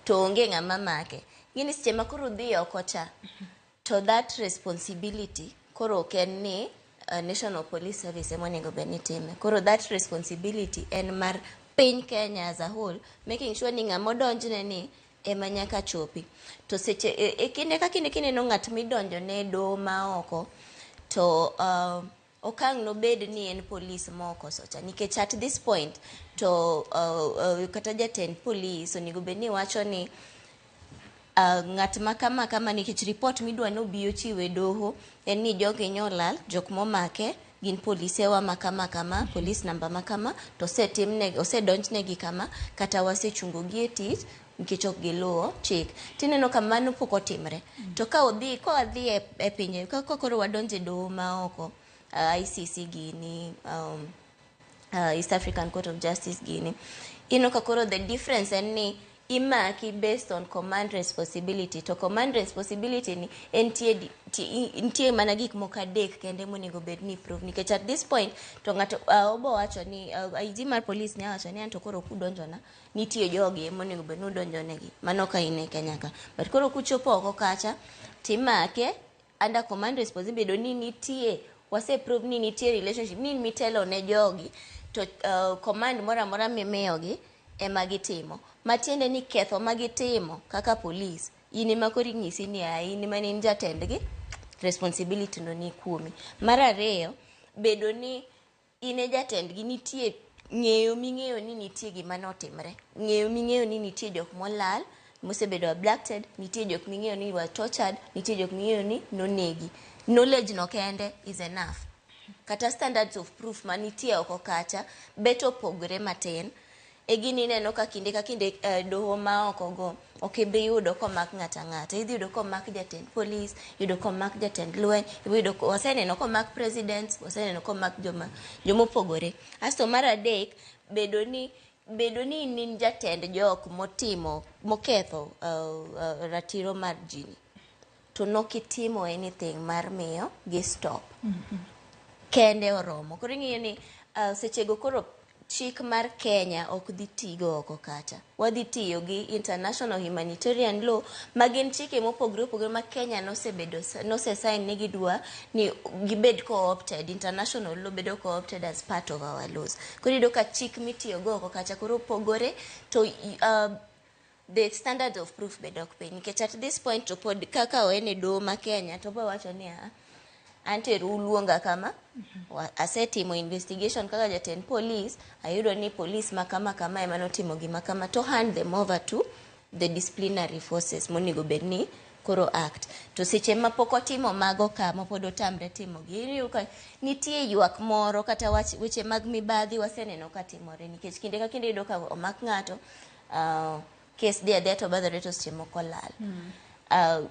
to onge ng'ama make. Ng'eni seche ma koro udhi oko cha, to that responsibility koro ok en ni National Police Service ema onego bed ni time. Koro that responsibility en mar piny Kenya as a whole, making sure ni ng'ama odonjne ni ema nyaka chopi. To seche e kinde ka kinde kineno ng'at midonjone e doho ma oko, to okang' nobed ni en polis mokoso cha, nikech at this point to kata jatend polis onego bed ni wacho ni ng'at ma kama kama, nikech report midwa nobi ochiw e doho en ni jogi nyolal, jok momake gin polisewa ma kama kama, police namba ma kama, to osetimne, osedonjnegi kama, kata wasechungo gi e tich nikech ok giluwo chik. Tineno ka mano pok otimre. To ka odhi, ka wadhi e pinje ka koro wadonjo e doho ma oko, ICC gini, East African Court of Justice gini, ineno ka koro the difference en ni imaki based on command responsibility. To command responsibility ni entie nitie mana gik moko adek kende monego bed ni prove, nikech at this point to ng'ato obo wacho ni IG mar police nya wacho ni anto koro kudonjona nitie jogi monego bed ni udonjonegi, mano ka in e Kenya ka. But koro kuchopo oko kacha timake under command responsibility, bedo ni nitie wase prove ni nitie relationship ni mitelo ne jogi, to command moro amora mimiyogi ema gitimo, matiende ni ketho ma gitimo kaka police, in ema koro inyisi ni a in ema ne in jatendgi, responsibility no ni kuomi. Mar ariyo, bedo ni in e jatendgi, nitie ng'eyo ming'eyo ni nitie gima notimre, ng'eyo ming'eyo ni nitie jok molal mosebedo abducted, nitie jok ming'eyo ni were tortured, nitie jok ming'eyo ni nonegi. Knowledge no kende is enough. Kata standards of proof manitie oko kacha bet opogore matin. E gini ineno ka kinde ka kinde doho ma oko go ok ibi yudo komak ng'ato ang'ata. Idhi yudo komak jatend polis, yudo komak jatend lweny, yudo waseneno komak president, waseneno komak joma jomopogore. Asto mar adek, bedo ni in jatend jok motimo moketho ratiro mar jini, to nokitimo anything mar miyo gi stop kende oromo. Koro ing'iyo ni sechego koro chik mar Kenya ok dhi tigo oko kacha. Wadhi tiyo gi international humanitarian law, ma gin chike mopogore opogore ma Kenya nosebedo nose sign ni gidwa ni gibed co-opted. International law bedo co-opted as part of our laws. Koro iyudo ka chik mitiyo go oko kacha koro opogore, to the standards of proof be dok piny, nikech at this point to pod kaka en e doho ma Kenya to bo wacho ni ante uluonga kama, asetimo investigation kaka jatend police, ayudo ni police ma kama kama ema notimo gima kama, to hand them over to the disciplinary forces monego bed ni koro act. To seche ma pok otimo mago, kama pod otamre timo gi, iyudo ka nitie ywak moro kata wach weche mag mibadhi waseneno ka timore, nikech kinde ka kinde iyudo ka omak ng'ato, kes dhi adhiya to badhore, to seche moko lal.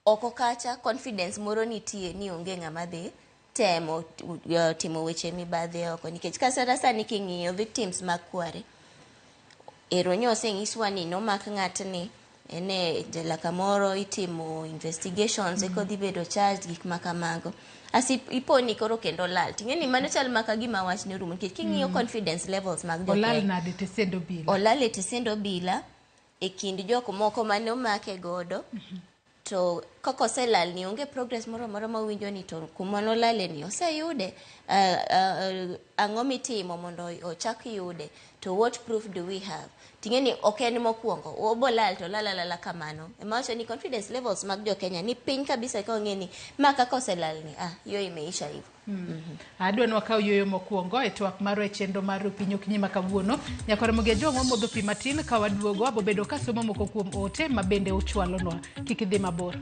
Oko kacha confidence moro nitie ni onge ng'ama dhi temo timo weche mibadhi oko, nikech kata sani king'iyo victims mag Kware ero nyo osenyiswa ni nomak ng'atni en e jela kamoro, itimo investigations, eka odhi bedo charged, gik ma kamago. Asi ipo ni koro kendo lal, ting'e ni mano chal maka gima wach ne orumo, nikech king'iyo confidence levels mag Olal jopiny nade tesend obila? Olal e tesend obila e kind jok moko mane omake godo, to Kaka oselal ni onge progress moro amora mawinjo ni to kuma nolale ni oseyude. Ang'o mitimo mondo ochak yude? To what proof do we have? Ting'e ni ok en mokwongo. Obolal to lal alala kamano. Ema wacho ni confidence levels mag jo Kenya ni piny kabisa ka ong'e ni ma kaka oselal ni yo imeisha hivyo. Adwa ni wakaw yueyo mokwongo e twak marwa e chenro mar Piny Okinyi ma kawuono. Nyakora Ramogi Ajwang' wamodho pi matin ka waduogo abobedo ka somo moko kuom ote ma bende uchwalonwa. Kik idhi mabor.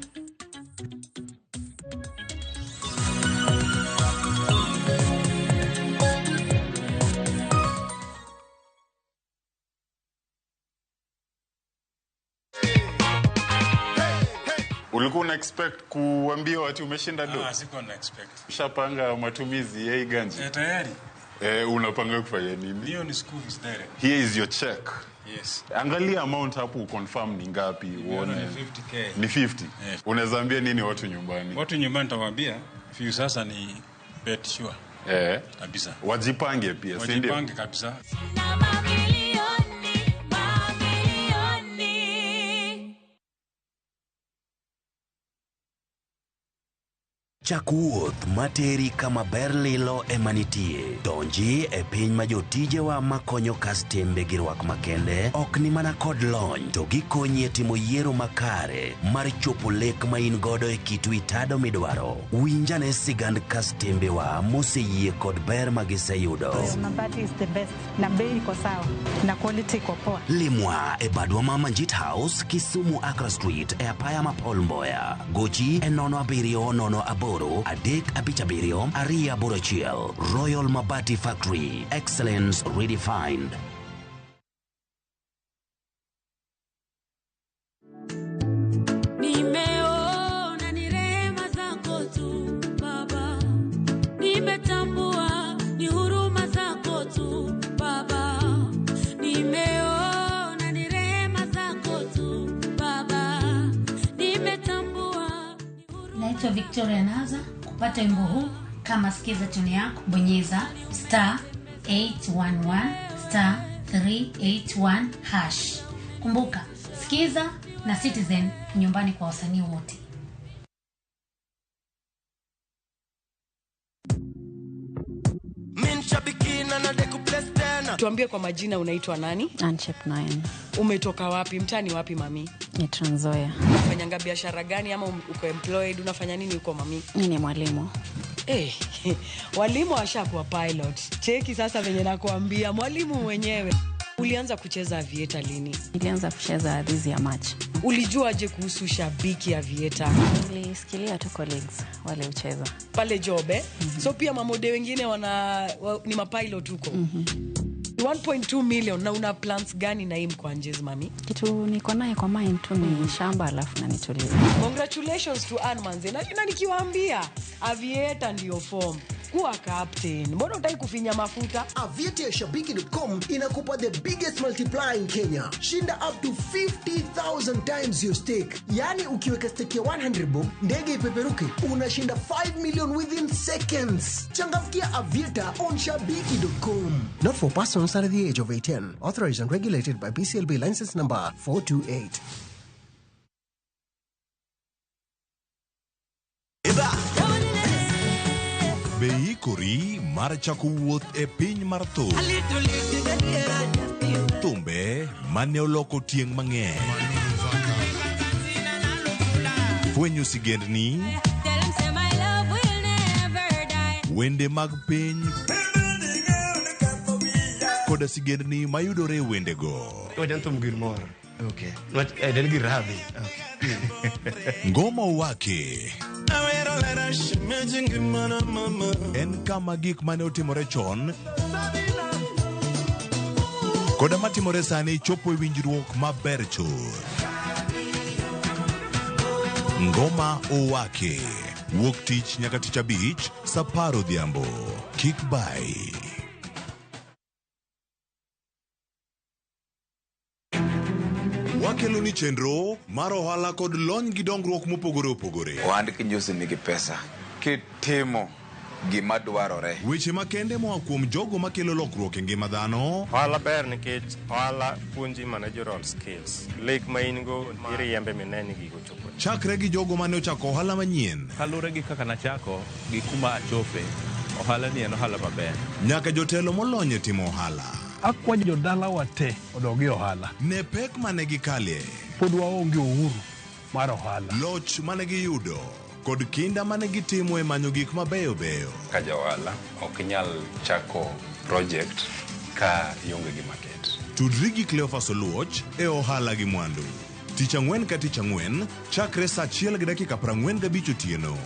Ulikuwa una expect kuambiwa ati umeshinda do? Ah, sikuwa na expect. Ushapanga matumizi ya hii ganji? Eh, tayari. Unapanga kufanya nini? Hiyo ni school fees direct. Here is your check. Yes. Angalia amount hapo confirm ni ngapi uone. Ni 50k. Ni 50. Yes. Unaweza ambia nini watu nyumbani? Watu nyumbani tawaambia few sasa ni bet sure. Kabisa. Wajipange pia, si ndio? Wajipange kabisa. Chak wuoth materi kama ber lilo ema nitie. Donji e piny ma jotijewa makonyo kastembe gi rwak makende ok ni mana kod lony to gikonyi e timo yiero makare mar chopo lek ma in godo e kit wi tado midwaro. Winjane sigand kastembewa moseyie kod ber ma giseyudo. Mabati is the best na bei iko sawa na quality iko poa. Limwa e badwa ma Manjit House, Kisumu Accra Street e apaya ma Paul Mboya. Gochi e 07 08 3 5 7 2 8 1. Royal Mabati Factory, excellence redefined. Nimeona ni rehema zako tu Baba, nimetambua ni huruma zako tu Baba, nimeona ni rehema zako tu Baba, nimetambua. Naitwa Victoria Naza. Kupata wimbo huu kama sikiza tune yako, bonyeza star 811 star 381 hash. Kumbuka, sikiza na Citizen nyumbani kwa wasanii wote. Tuambie kwa majina, unaitwa nani? Anchep 9. Umetoka wapi? Mtani wapi mami? Ni Trans Nzoia. Unafanyanga biashara gani ama uko employed? Unafanya nini huko mami? Mimi ni mwalimu. Walimu washakuwa pilot. Cheki sasa venye nakuambia, mwalimu mwenyewe. Ulianza kucheza avieta lini? Nilianza kucheza this year March. Ulijua aje kuhusu shabiki avieta? Nilisikilia tu colleagues wale ucheza pale job. So pia mamode wengine ni mapilot huko. 1.2 million. Na una plans gani na hii mkwanjezi mami? Kitu niko naye kwa mind tu ni shamba alafu na nitulize. Congratulations to Ann Manze. Na nikiwaambia avieta ndio form. Kuwa captain. Mbona hutaki kufinya mafuta? Avieta ya shabiki.com inakupa the biggest multiplier in Kenya. Shinda up to 50,000 times your stake. Yani ukiweka stake ya 100 bob, ndege ipeperuke, unashinda 5 million within seconds. Changamkia Avieta on shabiki.com. Not for persons under the age of 18. Authorized and regulated by BCLB license number 428. Be ikori mar chako wuoth e piny mar thum. Thumbe mane oloko tieng' mang'eny. Fwenyo sigendni, wende mag piny, koda sigendni mayudore e wendego. Ngoma Owake en kama gik mane otimore chon koda matimore sani chopo e winjruok maber chuth. Ngoma Owake wuok tich nyaka tich abich saa 10 odhiambo. Kik bai. Wakelo ni chenro mar ohala kod lony gi dongruok mopogore opogore. Ohand kinjosi nigi pesa. Kitimo Gima dwarore. Weche makende moa kuom jogo makelo lokruok e ngima dhano. Ohala ber nikech ohala puonji managerial skills. Lek ma in go iriembe mine ni gigo chopo. Chakre gi jogo mane ochako ohala manyien. Kaluwore gi kaka nachako gi kuma achope, ohala ni en ohala maber. Nyaka jotelo molony e timo ohala. Akwayo jodalawa te odog e ohala. Ne pek mane gikalie. Pod waonge uhuru mar ohala. Loch mane giyudo kod kinda mane gitimo e manyo gik mabeyo beyo. Ka ja ohala ok inyal chako project ka ionge gi market. Tudri gi Cleophas Oluoch e ohala gi mwandu. Tich ang'wen ka tich ang'wen chakre saa 1:45 otieno.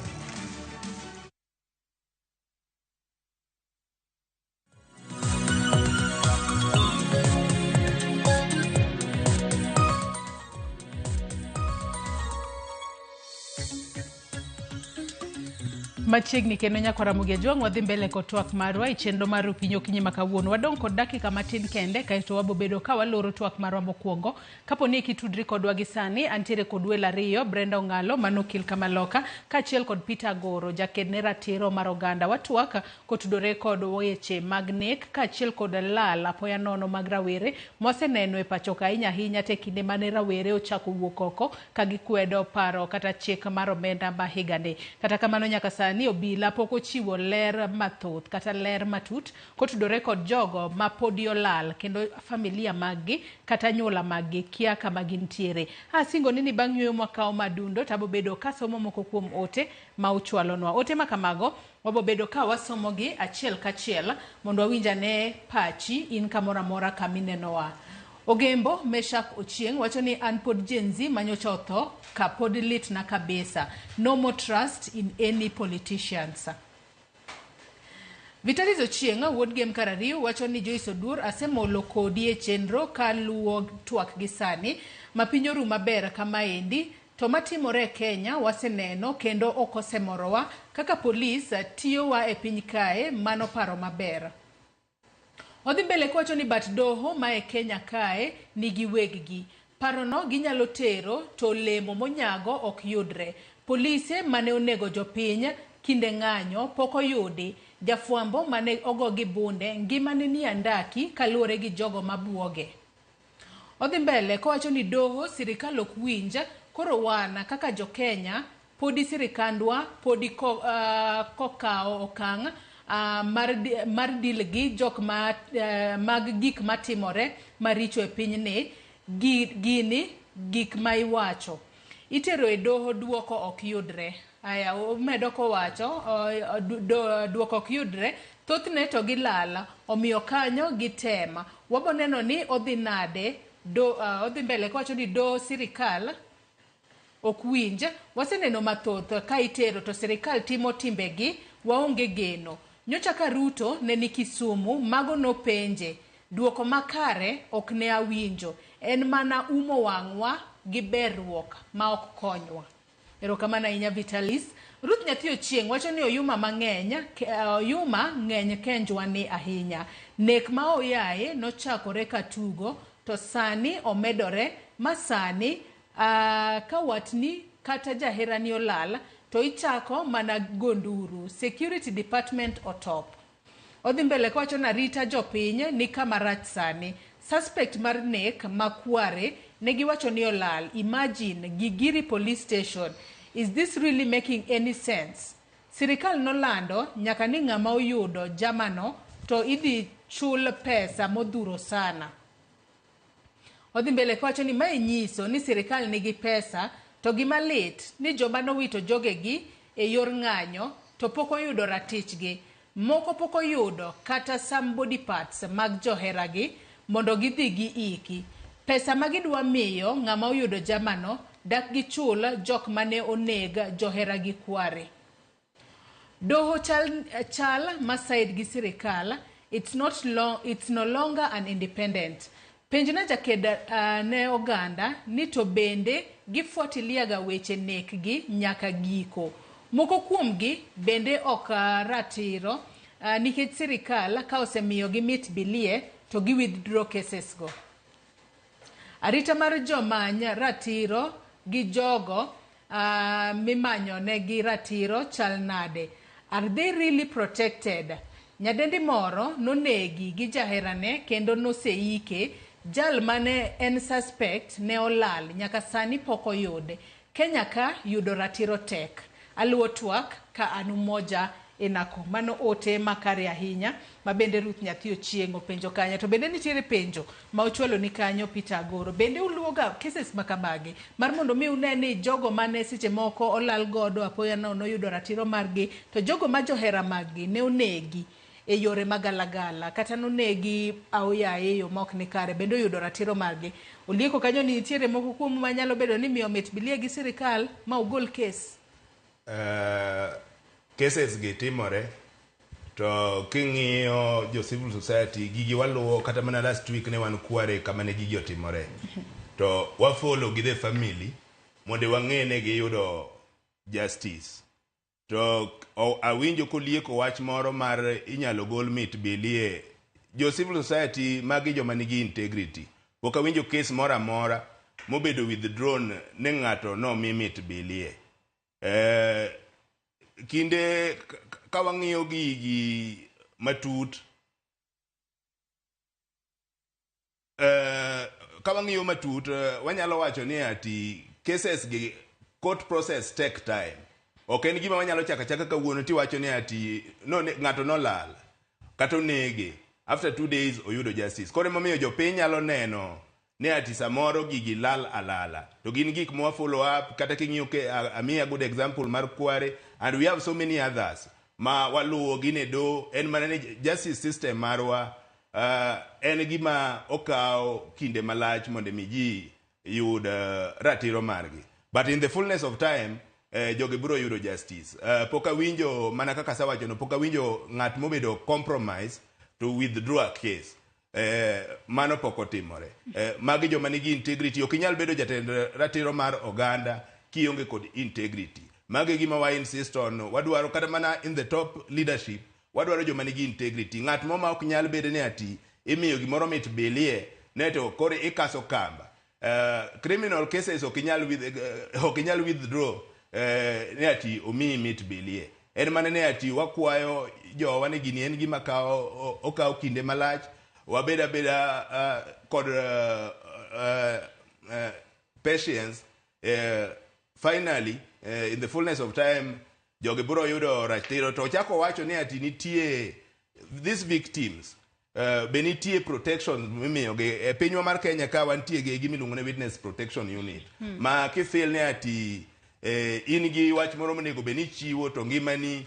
Machiegni kendo nyaka Ramogi Ajwang' wadhi mbele kod twak marwa e chenro mar okinyi okinyi ma kawuono. Wadong' kod dakika matin kende kaeto wabobedo ka waloro twak marwa mokwongo. Kapo ni kitudri kodwa gi sani, antiere kod welo ariyo, Brenda Ong'alo mano okil Kamaloka kaachiel kod Peter Agoro jaked ne ratiro mar oganda. Watwak kotudore kod weche mag nek kaachiel kod lal apoya nono mag rawere mwaseneno e pacho ka ahinya ahinya te kinde mane rawere ochako wuok oko ka gikwedo paro kata chik mar omenda ma higani. Kata kamano nyaka sani obila pok ochiwo ler mathoth kata ler matut kotudore kod jogo ma podi olal kendo familia maggi kata anyuola maggi kia kama gintiere. Asingo ni bang' yueyo mwakawo madundo tabobedo kasomo moko kuom ote ma uchwalonwa. Ote ma kamago wabobedo ka wasomogi achiel kachiel mondo wawinj ane pachi in kamoro amora kaminenowa. Ogembo Meshak Ochieng' wacho ni an pod Gen Z manyocha otho ka pod litna kabisa. No more trust in any politicians. Vitalis Ochieng' wuod Gem Karariu wacho ni Joyce Oduor asemolo kodi e chenro kaluwo twak gi sani ma piny oru maber kamaendi to matimore e Kenya waseneno kendo ok osemorowa kaka polis tiyowa e piny kae mano paro maber. Odhi mbele kowacho ni bat doho ma e Kenya kae nigi weggi. Parono ginyalo tero to lemo monyago ok yudre. Polise mane onego jopiny kinde ng'anyo pok oyudi. Jafwambo mane ogo gi bunde ngimane ni andaki kaluwore gi jogo mabuoge. Odhi mbele kowacho ni doho sirikal ok winj koro wan kaka jo-Kenya podi sirikandwa podi kokawo okang' mar deal gi jok ma mag gik matimore maricho e pinyni gini gik ma iwacho itero e doho duoko ok yudre. Aya omedo kowacho duoko ok yudre thothne to gilala omiyo kanyo gitema waboneno ni odhi nade odhi mbele kowacho ni doho sirikal ok winj waseneno mathoth ka itero to sirikal timo timbegi waonge geno. Nyocha ka Ruto ne ni Kisumu mago nopenje duoko makare ok ne awinjo en mana umo wang'wa gi berruok ma ok konywa. Erokamano ahinya Vitalis. Ruth Nyathi Ochieng' wacho ni oyuma mang'eny oyuma ng'eny kenjwa ni ahinya. Nek ma oyaye nochakore katugo to sani omedore ma sani ka watni kata jaherani olal to ichako mana gonduru. Security department otop. Odhi mbele kowacho ni arita jopiny ni kama rach sani. Suspect mar nek makware negiwacho ni olal. Imagine Gigiri police station. Is this really making any sense? Sirikal nolando nyaka ni ng'ama oyudo jamano to idhi chul pesa modhuro sana. Odhi mbele kowacho ni mae nyiso ni sirikal nigi pesa to gima lit ni joma nowito jogegi e yor ng'anyo to pok oyudo ratichgi. Moko pok oyudo kata some body parts mag joheragi mondo gidhi giiki. Pesa ma gidwa miyo ng'ama oyudo jamano dak gichul jok mane oneg joheragi kware. Doho chal ma side gi sirikal, it's no longer an independent. Penjna jaked ne oganda ni to bende gifuatiliaga weche nekgi nyaka giko. Moko kuomgi bende ok ratiro nikech sirikal ka osemiyogi mit bilie to gi withdraw cases go. Arita mar jomany ratiro gi jogo mimanyo negi ratiro chal nade? Are they really protected? Nyadendi moro nonegi gi jaherane kendo noseike. Jal mane en suspect ne olal nyaka sani pok oyude. Kenya ka yudo ratiro tek. Aluwo twak ka an Umoja Enako. Mano ote makare ahinya ma bende Ruth Nyathi Ochieng' openjo kanyo. To bende nitiere penjo ma ochwalo ni kanyo Peter Agoro. Bende uluwoga cases ma kamagi mar mondo mi une ni jogo mane seche moko olal godo apoya nono oyudo ratiro margi to jogo ma johera maggi ne onegi e yore magalagala kata nonegi aoyaye e yo ma ok ni kare bende oyudo ratiro margi. Olieko kanyo ni nitiere moko kuomu manyalo bedo ni miyo mit bilie gi sirikal ma ugol kes. Cases gi timore to king'iyo jo civil society gigi waluwo kata mana last week ne wan Kware kama ne gigi otimore to wa follow gi the family mondo wang'e ne giyudo justice to awinjo kolieko wach moro mar inyalo gol mit bilie jo civil society magi joma nigi integrity pok awinjo case moro amora mobedo withdrawn ne ng'ato nomi mit bilie. Kinde ka wang'iyo gigi matut, ka wang'iyo matut, wanyalo wacho ni ati cases gi court process take time. Ok en gima wanyalo chako achaka kawuono tiwacho ni ati no, ng'ato nolal kata onege after 2 days oyudo justice. Koro emomiyo jopiny nyalo neno ni ati samoro gigi lal alala to gin gik mwa follow up. Kata king'iyo ke amiya good example mar Kware and we have so many others ma waluwo gin e do en mana ni justice system marwa en gima okawo kinde malach mondo mi ji yud ratiro margi, but in the fullness of time jogi biro yudo justice. Pok awinjo mana kaka asewacho no, pok awinjo ng'at mobedo compromise to withdraw a case. Mano pok otimore. Magi joma nigi integrity. Ok inyal bedo jatend ratiro mar oganda kionge kod integrity. Magi gima wa insist on. Wadwaro kata mana in the top leadership, wadwaro joma nigi integrity. Ng'at mo ma ok nyal bedo ni ati imiyo gimoro mit bilie ne to koro ikaso kamba. Criminal cases ok inyal withdraw ni ati omiyi mit bilie. En mana ni ati wakwayo jowa ni gini en gima kawo okawo kinde malach. Wabed abeda kod patience. Finally, in the fullness of time, jogi biro yudo ratiro. To chako wacho ni ati nitie these victims, be nitie protection mimiyogi e pinywa mar Kenya ka wantie gi gima iluongo ni witness protection unit ma kifeel ni ati in gi wach moro monego bed ni ichiwo to ngimani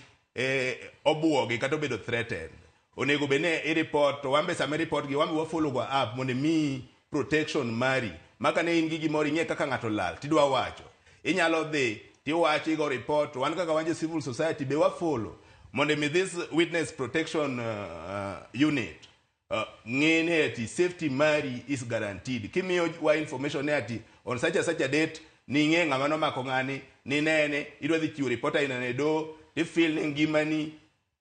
obuogi kata obedo threatened, onego bed ni i-report. To wan be sama i-report gi, wan be wa follow go up mondo miyi protection mari ma ka ne in gi gimoro ing'e kaka ng'ato lal tidwa wacho, inyalo dhi tiwacho igo report. To wan kaka wan jo civil society be wa follow mondo mi this witness protection unit ng'e ni ati safety mari is guaranteed. Kimiyo wa information ni ati on such and such a date ning'e ng'ama nomako ng'ani ninene idwa dhi chiwo report aina ne do tifeel ni ngimani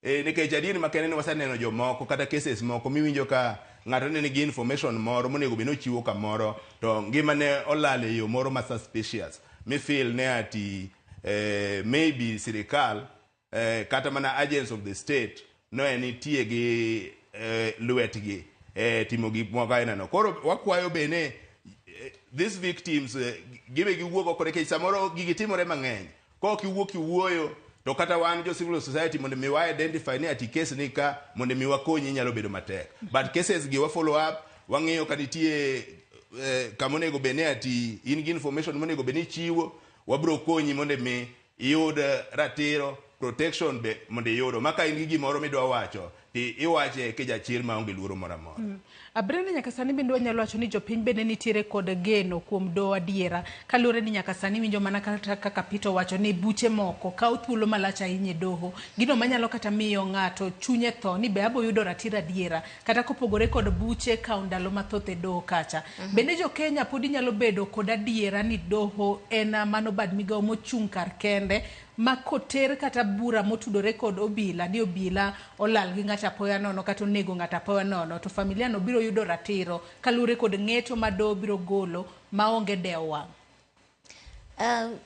nikech adieri makende ni waseneno jomoko kata cases moko miwinjo ka ng'ato ne nigi information moro monego bed ni ochiwo kamoro to ngimane olal e yo moro ma suspicious mifeel ne ati maybe sirikal kata mana agents of the state no en nitie gi lwetgi timo gik moko aina no. Koro wakwayo bene these victims gibe giwuog oko nikech samoro gigi timore mang'eny kok iwuok iwuoyo to kata wan jo civil society mondo mi wa identify ni ati case ni ka mondo mi wakonyi nyalo bedo matek, but cases gi wa follow up, wang'iyo ka nitie kama onego bed ni ati in gi information monego bed ni ichiwo, wabro konyi mondo mi iyud ratiro protection be mondo iyudo ma ka in gi gimoro midwa wacho ti iwache kijachir maonge luoro moro amora. Abrene, nyaka sani bende wanyalo wacho ni jopiny bende nitiere kod geno kuom doho adiera kaluwore ni nyaka sani winjo mana kata kaka Peter owacho ni buche moko kawo thuolo malach ahinya e doho, gino manyalo kata miyo ng'ato chunye tho ni be abo yudo ratiro adiera kata kopogore kod buche kawo ndalo mathoth e doho kacha. Bende jo Kenya pod inyalo bedo kod adiera ni doho en mano bad migawo mochung' kar kende ma koter kata bura motudore kod obila ni obila olal gi ng'ato apoya nono kata onego ng'ato apoya nono to familia no biro yudo ratiro kaluwore kod ng'eto ma doho biro golo maonge dewo wang'.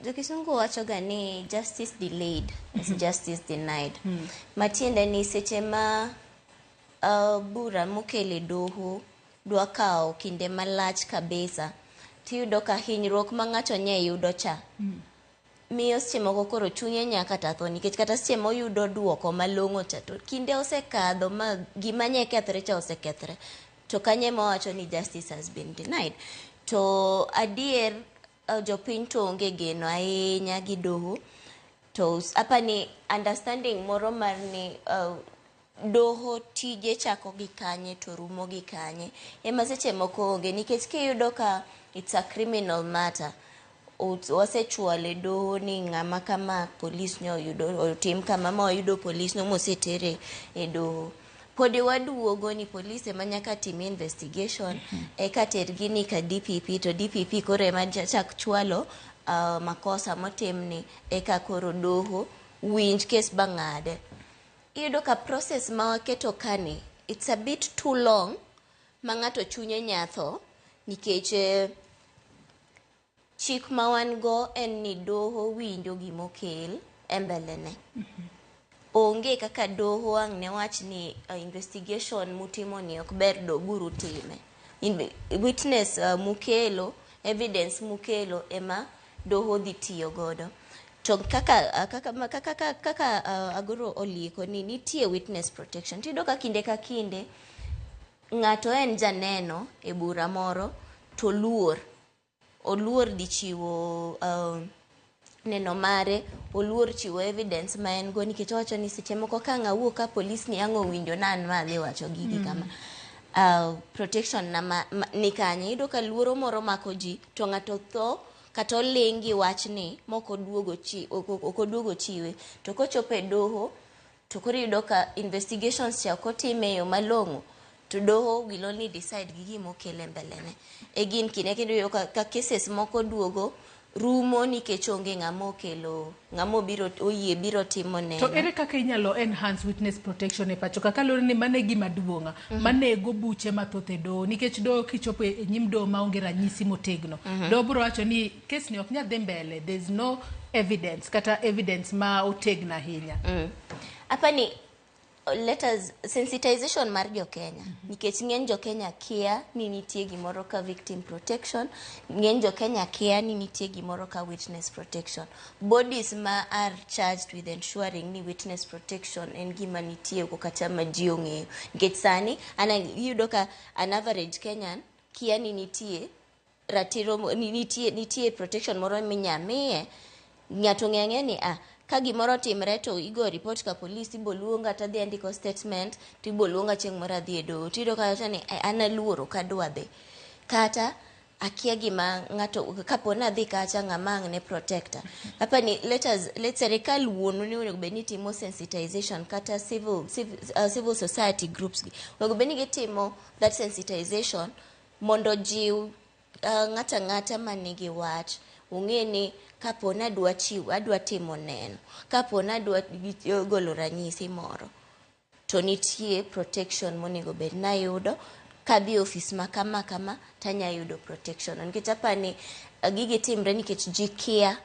Jokisungu wachoga ni justice delayed is justice denied. Matiende ni seche ma bura mokele doho dwa kawo kinde malach kabisa, tiyudo ka hinyruok ma ng'ato nye yudo cha miyo seche moko koro chunye nya kata tho, nikech kata seche moyudo duoko malong'o cha to kinde osekadho ma gima nye kethre cha osekethre, to kanye mawacho ni justice has been denied. To adier jopiny to onge geno ahinya gi doho, to apani understanding moro mar ni doho tije chako gi kanye to rumo gi kanye ema seche moko onge, nikech kiyudo ka it's a criminal matter, wasechwale doho ni ng'ama kama polis ne oyudo otim kama ma oyudo polis no mosetere e doho, podi waduogo ni polis ema nyaka tim investigation eka ter gini ka DPP, to DPP koro ema chak chwalo makosa motimni eka koro doho winj kes bang'ade. Iyudo ka process ma waketo kani it's a bit too long ma ng'ato chunye nyatho, nikech chik ma wan go en ni doho winjo gimokel e mbelene. Onge kaka doho ang' ne wach ni investigation mutimo ni ok ber, doguru time. Witness mukelo, evidence mukelo ema doho dhi tiyo godo. To kaka Agoro olieko ni nitie witness protection. Tiyudo ka kinde ka kinde ng'ato en janeno e bura moro to luor. Oluor dhi chiwo neno mare, oluor chiwo evidence ma en go, nikech owacho ni seche moko ka ang' awuok ka polis ni ang' owinjo na an ma adhi wacho gigi kama. Protection na ma ni kanye. Iyudo ka luoro moro mako ji to ng'ato tho kata oling' gi wachni mok oduogo chiwe. To kochopo e doho to koro iyudo ka investigations cha ok otim e yo malong'o, to doho will only decide gi gima okel e mbelene. E gin kinde kendo iyudo ka cases moko duogo rumo nikech onge ng'ama okelo, ng'ama obiro oyie biro timo neno. To ere kaka inyalo enhance witness protection e pacho ka, kaluwore ni mano e gima duong' manego buche mathoth e doho, nikech doho kichopo e nyim doho maonge ranyisi motegno, doho biro wacho ni kes ni ok nyal dhi mbele, there is no evidence kata evidence ma otegno ahinya. Apani let us sensitization mar jo Kenya, nikech ng'eny jo Kenya kia ni nitie gimoro ka victim protection, ng'eny jo Kenya kia ni nitie gimoro ka witness protection. Bodies ma are charged with ensuring ni witness protection en gima nitie oko kata ma ji ong'eyo, nikech sani ana iyudo ka an average Kenyan kia ni nitie ratiro ni nitie protection moro minya miye ng'ato. Ng'e ang'e ni ka gimoro otimre to igo report ka polis, ibo luonga tadhi andiko statement, to ibo luonga chieng' moro adhi e doho, tiyudo ka wacho ni an aluoro ok adwa dhi, kata akia gima ng'ato kapo ni adhi kacha ng'ama ang' ne protector. Apani let serikal wuonu ni onego bed ni timo sensitization, kata civil society groups gi onego bed ni gitimo that sensitization mondo jiw ng'ato ang'ata manigi wach ong'e ni kapo ni adwa chiwo, adwa timo neno, kapo ni adwa golo ranyisi moro, to nitie protection monego bed ni ayudo kadhi e ofis ma kama kama tanya yudo protection, nikech apani gigi timre nikech ji kia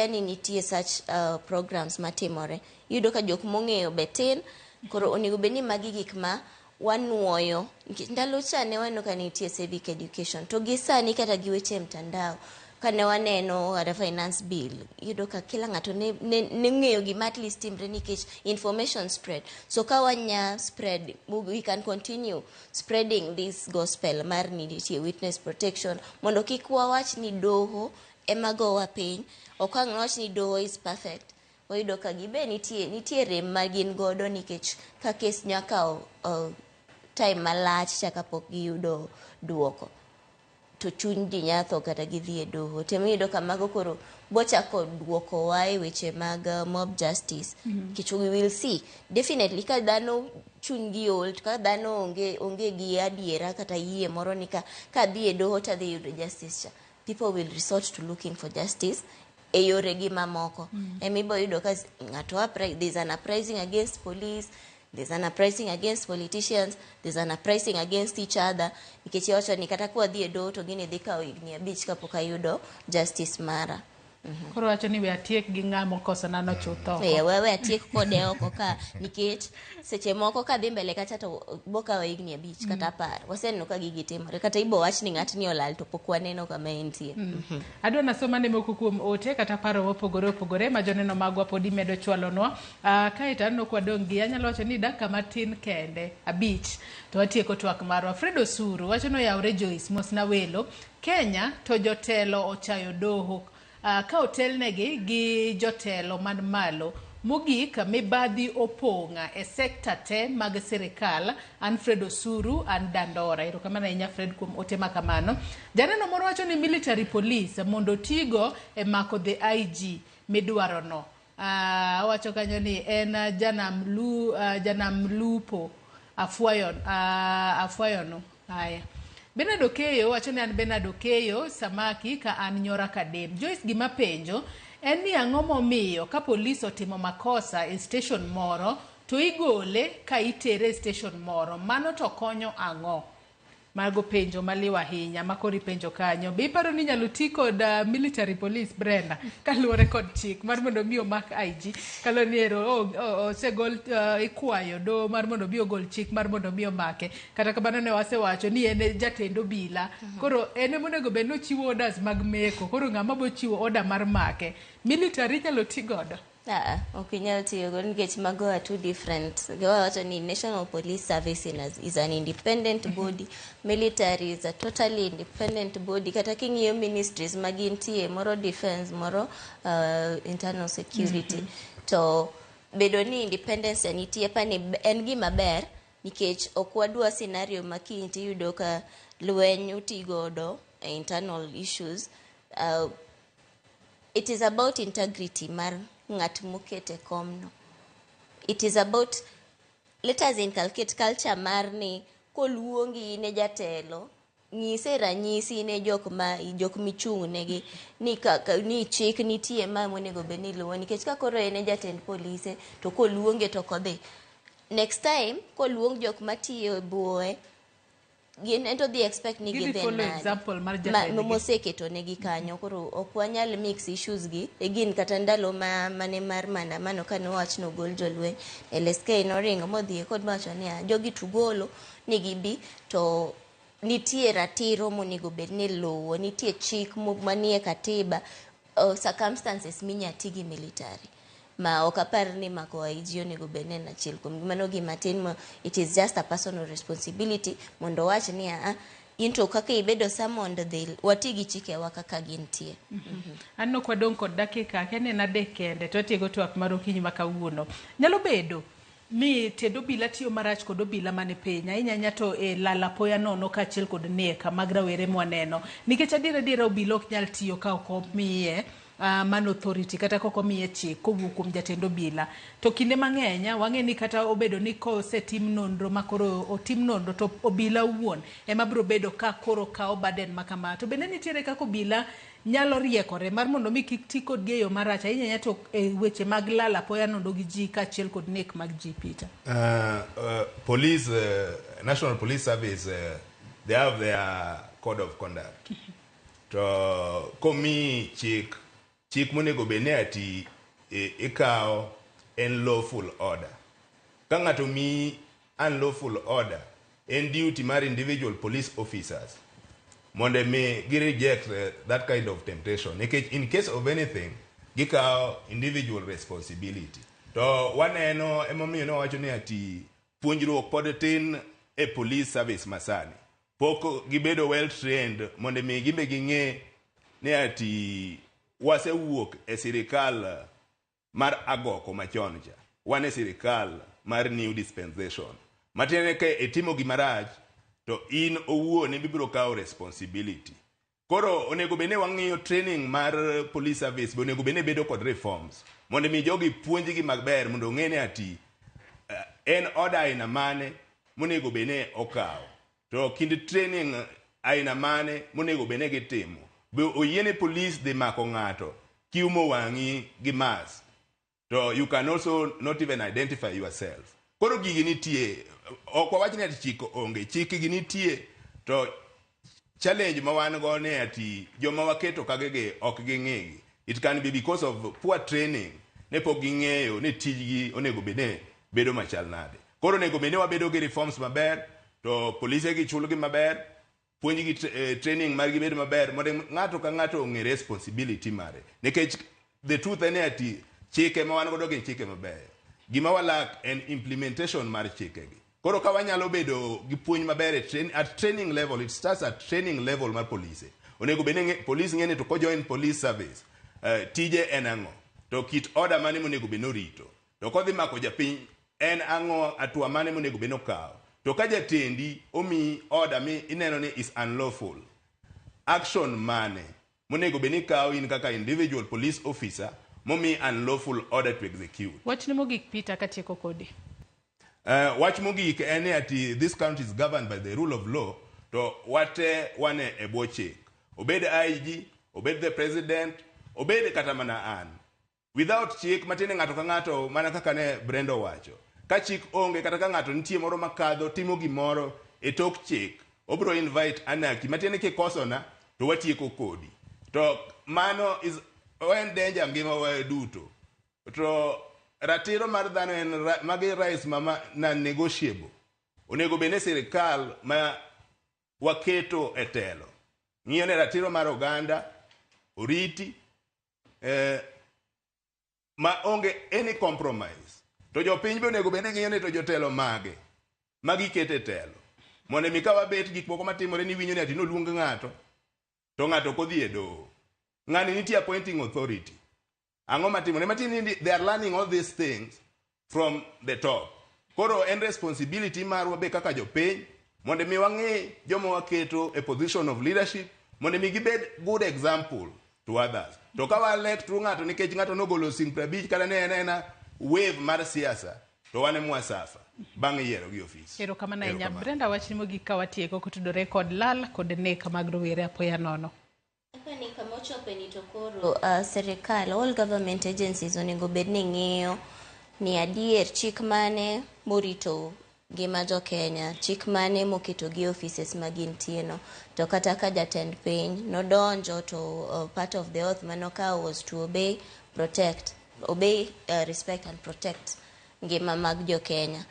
ni nitie such programs matimore. Iyudo ka jok mong'eyo be tin. Koro onego bed ni magi gik ma wanuoyo, nikech ndalo cha ne waneno ka nitie civic education, to gi sani kata gi weche mtandao kane waneno kata finance bill, iyudo ka kila ng'ato ne ng'eyo gima at least timre nikech information spread. So ka wanya spread, we can continue spreading this gospel mar ni nitie witness protection, mondo kik wawach ni doho ema gowa piny. Ok ang' wawach ni doho is perfect. Wayudo ka gibe nitie rem ma gin godo, nikech ka kes nya kawo time malach cha kapok giyudo duoko, to chuny ji nya tho kata gidhi e doho. Temo iyudo ka mago koro bochako duokowa e weche mag mob justice, nikech we will see definitely ka dhano chunygi ol, ka dhano onge gi adiera kata yie moro ni ka kadhi e doho tadhi yudo justice cha, people will resort to looking for justice e yore gi mamoko. Emibo yudo ka ng'ato there's an uprising against police, there's an uprising against politicians, there's an uprising against each other, nikech iwacho ni kata kwadhi e doho to gini dhi kawo higni 5 kapok ayudo justice mara. Koro wacho ni we atiek gi ng'ama okosona no chutho oko. Eh, wewe atiek kode oko ka nikech seche moko kadhi mbele kacha to bokawa higni 5 kata 10 waseneno ka gigi timore kata ibo wach ni ng'atni olal to pok waneno kama entie. Adwa nasoma ne moko kuom ote kata paro mopogore opogore ma joneno magwa podi medo chwalonwa. Kae to aneno kwadong' gi anyalo wacho ni dakika matin kende 5 to watieko twak marwa. Fred Osuru wacho ni oyawre Joyce mosna welo. Kenya to jotelo ochayo doho ka otelnegi gi jotelo man malo. Mogik mibadhi opong'a e sekta te mag sirikal. An Fred Osuru, an Dandora. Erokamano ahinya Fred kuom ote ma kamano. Janeno moro wacho ni military police mondo otigo e mako the IG midwarono. Owacho kanyo ni en janam lupo afwayono. Haya. Bernard Okeyo wacho ni an Bernard Okeyo samaki ka an nyora kadem. Joyce gima penjo en ni ang'o momiyo ka polis otimo makosa e station moro to igole ka itere e station moro, mano to konyo ang'o? Mago penjo maliw ahinya ma koro ipenjo kanyo. Be iparo ni inyalo ti kod military police Brenda kaluwore kod chik mar mondo mi omak IG kaluwore ni ero osegol ikwayo doho mar mondo mi ogol chik mar mondo mi omake. Kata kamano ne wasewacho ni en jatend obila. Koro en ema onego bed ni ochiwo orders mag meko. Koro ng'ama bo chiwo order mar make? Military inyalo ti godo? Ok inyal tiyo go nikech mago are two different. Giwacho ni National Police Service is an independent body. Military is a totally independent body. Kata king'iyo ministries ma gintie, moro defense, moro internal security. To bedo ni independence nitie pani en gima ber nikech ok wadwa scenario ma kiny tiyudo ka lweny otigodo e internal issues. It is about integrity mar ng'at mokete komno. It is about, let us inculcate culture mar ni koluongi ne jatelo, nyise ranyisi ne jok ma jok michung' negi ni ni chik nitie ma monego bed ni iluwo nikech ka koro en e jatend polise to koluonge to ok odhi. Next time koluong jok matiyo e buoye gin ento dhi expect ni Gidhi gidhi follow nade. example mar jatendgi. Moseketo negi kanyo koro ok wanyal mix issues gi again kata ndalo ma mane mar maandamano kane owach ni ogol jolweny LSK noringo modhi e kod mowacho niya jogi tugolo ni gibi to nitie ratiro monego bed ni iluwo nitie chik manie katiba circumstances minya ti gi military ma ok apar ni mako IG onego bed ni en achiel kuom mano gima tin ma it is just a personal responsibility mondo owach ni a in to kaka ibedo summoned dhi wati gi chikewa kaka gintie. Aneno ka wadong' kod dakika akia ni en 3 kende to watieko twak mar okinyi ma kawuono. Nyalo bedo ni tend obila tiyo marach kod obila mane piny ahinya ahinya to e lal apoya nono kaachiel kod nek mag rawere mwaneno nikech adier adiera obila ok nyal tiyo ka ok omiye mano authority kata ka ok omiye chik kowuok kuom jatend obila. To kinde mang'eny wang'e ni kata obedo ni kosetim nonro ma koro otim nonro to obila owuon ema biro bedo ka koro kawo burden ma kama. To bende nitiere kaka obila nyalo riekore mar mondo mi kik ti kodgi e yo marach ahinya ahinya to e weche mag lal apoya nono gi ji kaachiel kod nek mag ji Peter. Police, National Police Service, they have their code of conduct. To komi chik, chik monego bed ni ati ikawo en lawful order. Ka ng'ato miyi unlawful order, en duty mar individual police officers mondo mi gi reject that kind of temptation. Nikech in case of anything, gikawo individual responsibility. To waneno emomiyo nowacho ni ati puonjruok pod tin e police service masani. Pok gibedo well trained mondo mi gimbe ging'e ni ati wasewuok e sirikal mar agoko machon cha. Wan e sirikal mar new dispensation. Matiende ka itimo gima rach to in owuon ema ibiro kawo responsibility. Koro onego bed ni wang'iyo training mar police service be onego bed ni bedo kod reforms mondo mi jogi puonjgi maber mondo ong'e ni ati en order aina mane monego bed ni okawo. To kind training aina mane monego bed ni gitimo. Be oyiene police dhi mako ng'ato kiumo wang'i gi mask. To you can also not even identify yourself. Koro gigi nitie, ok wawach ni ati chik onge, chik gi nitie to challenge ma wan go ni ati joma waketo kagegi ok ging'igi. It can be because of poor training. Ne pok ging'eyo ni tijgi onego bed ni bedo machal nade. Koro onego bed ni wabedo gi reforms maber, to polise gi chulgi maber, puonjgi training margi bedo maber, mondo ng'ato ka ng'ato ong'e responsibility mare. Nikech the truth en ni ati chike ma wan godo gin chike mabeyo. Gima walak en implementation mar chikegi. Koro ka wanyalo bedo gi puonj maber at training level, it starts at training level mar polise. Onego bed ni police ng'e ni to ko join police service, tije en ang'o? To kit order mane monego bed ni orito? To kodhi mako japiny, en ang'o hatua mane monego bed ni okawo? To ka jatendi omiyi order mi ineno ni is unlawful, action mane monego bed ni ikawo in kaka individual police officer momi unlawful order to execute? Wachni mogik, Peter, katieko kodi. Wach mogik en ni ati this country is governed by the rule of law, to wate wane e bwo chik. Obed IG, obed the president, obed kata mana an. Without chik, matiende ng'ato ka ng'ato, mana kaka ne Brenda owacho. Ka chik onge, kata ka ng'ato nitie moro makadho, timo gimoro e tok chik, obro invite anarchy. Matiende kikosona, to watieko kodi. To mano is en danger ngimawa duto. To ratiro mar dhano en magi rights ma non-negotiable. Onego bed ni sirikal ma waketo e telo ng'iyo ne ratiro mar oganda oriti ma onge any compromise. To jopiny be onego bed ni ng'iyo ni to jotelo mage magiketo e telo. Mondo mi ka wabet gik moko matimore ni winjo ni ati noluong ng'ato to ng'ato ok odhi e doho. Ng'ani nitie appointing authority. Ang'o matimore? Matiende ni they are learning all these things from the top. Koro en responsibility marwa be kaka jopiny mondo mi wang'e joma waketo e position of leadership mondo mi gibed good example to others. To ka wa elect ng'ato nikech ng'ato nogolo siling 50 kata ne en ena wave mar siasa to wan ema wasafa bang' yiero gi ofis. Erokamano ahinya. Erokamano. Brenda, wachni mogik ka watieko kotudore kod lal kod nek mag rowere apoya nono. Ni kama ochope ni to koro sirikal, all government agencies onego bed ni ng'iyo ni adier chik mane morito ngima jo Kenya, chik mane moketo gi offices ma gintie no. To kata ka jatend piny nodonjo to part of the oath manokawo was to obey, protect, obey, respect and protect ngima mag jo Kenya.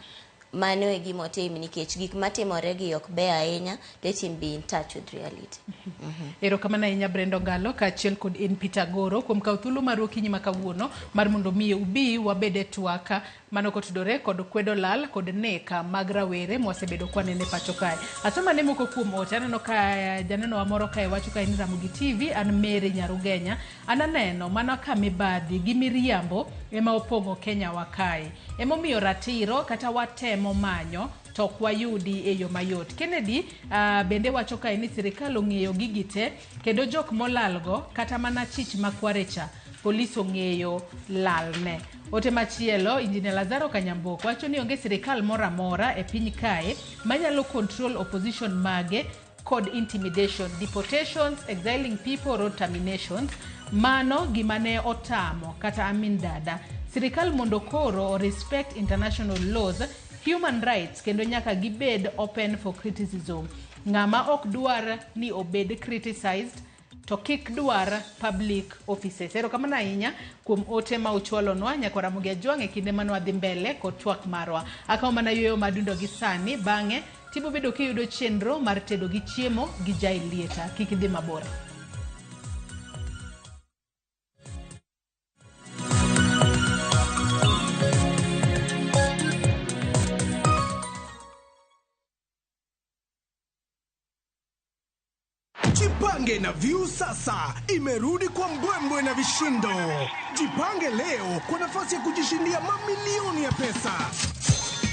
Mano e gima otim nikech gik matimore gi ok beyo ahinya, let him be in touch with reality. Erokamano ahinya Brenda Ogalo kaachiel kod in Peter Goro kuom kawo thuolo mar okinyi ma kawuono mar mondo mi ubi wabed e twak mano kotudore kod kwedo lal kod nek mag rawere mwasebedo kwanene pacho kae. Asoma ne moko kuom ote, aneno ka janeno wa moro kae wacho kae ni Ramogi TV, an Mary Nyarugenya, an aneno mana ka mibadhi gi miriambo ema opong'o Kenya wa kae. Emomiyo ratiro kata watemo manyo to ok wayudi e yo mayot. Kennedy bende wacho kae ni sirikal ong'eyo gigi te kendo jok molalgo kata mana chich makware cha polis ong'eyo lalne. Ote machielo, Injinia Lazaro Kanyambok wacho ni onge sirikal moro amora e piny kae manyalo control opposition mage kod intimidation, deportations, exiling people, road terminations. Mano gima ne otamo kata Amin Dada. Sirikal mondo koro respect international laws, human rights kendo nyaka gibed open for criticism. Ng'ama ok dwar ni obed criticized to kik dwar public offices. Erokamano ahinya kuom ote ma uchwalonwa nyakwa Ramogi Ajwang' e kinde mane wadhi mbele kod twak marwa. Akawo mana yueyo madundo gi sani, bang'e tibo bedo kiyudo chenro mar tedo gi chiemo gi Jai Lieta. Kik idhi mabor. Jipange na Viusasa imerudi kwa mbwembwe na vishindo. Jipange leo kwa nafasi ya kujishindia mamilioni ya pesa.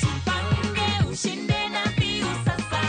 Jipange ushinde na Viusasa.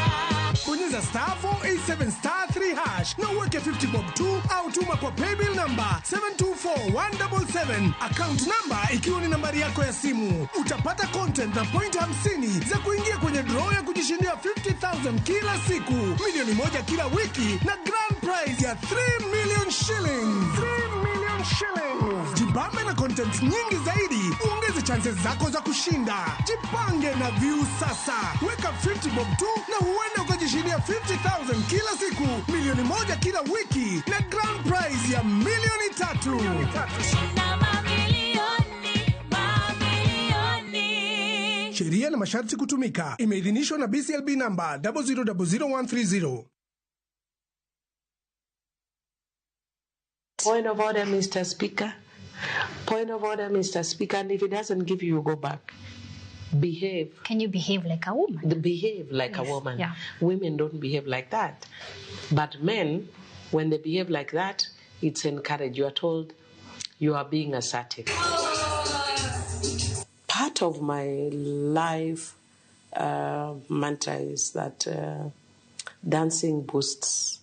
Bonyeza star 487 star 3 hash na uweke 50 bob tu au tuma kwa paybill number 724177, account number ikiwa ni nambari yako ya simu. Utapata content na point 50 za kuingia kwenye draw ya kujishindia 50,000 kila siku, 1,000,000 kila wiki na grand prize ya 3 million shillings. 3 million shillings. Jibambe na content nyingi zaidi, uongeze chances zako za kushinda. Jipange na Viusasa. Weka 50 bob tu na huenda ukajishindia 50,000 kila siku, 1,000,000 kila wiki na grand prize ya milioni 3. Sheria na masharti kutumika. Imeidhinishwa na BCLB namba 0000130. Point of order, Mr. Speaker. Point of order, Mr. Speaker. And if he doesn't give you, you go back. Behave. Can you behave like a woman? Behave like a Yes, woman. yeah. Women don't behave like that. But men, when they behave like that, it's encouraged. You are told you are being assertive. Part of my life mantra is that dancing boosts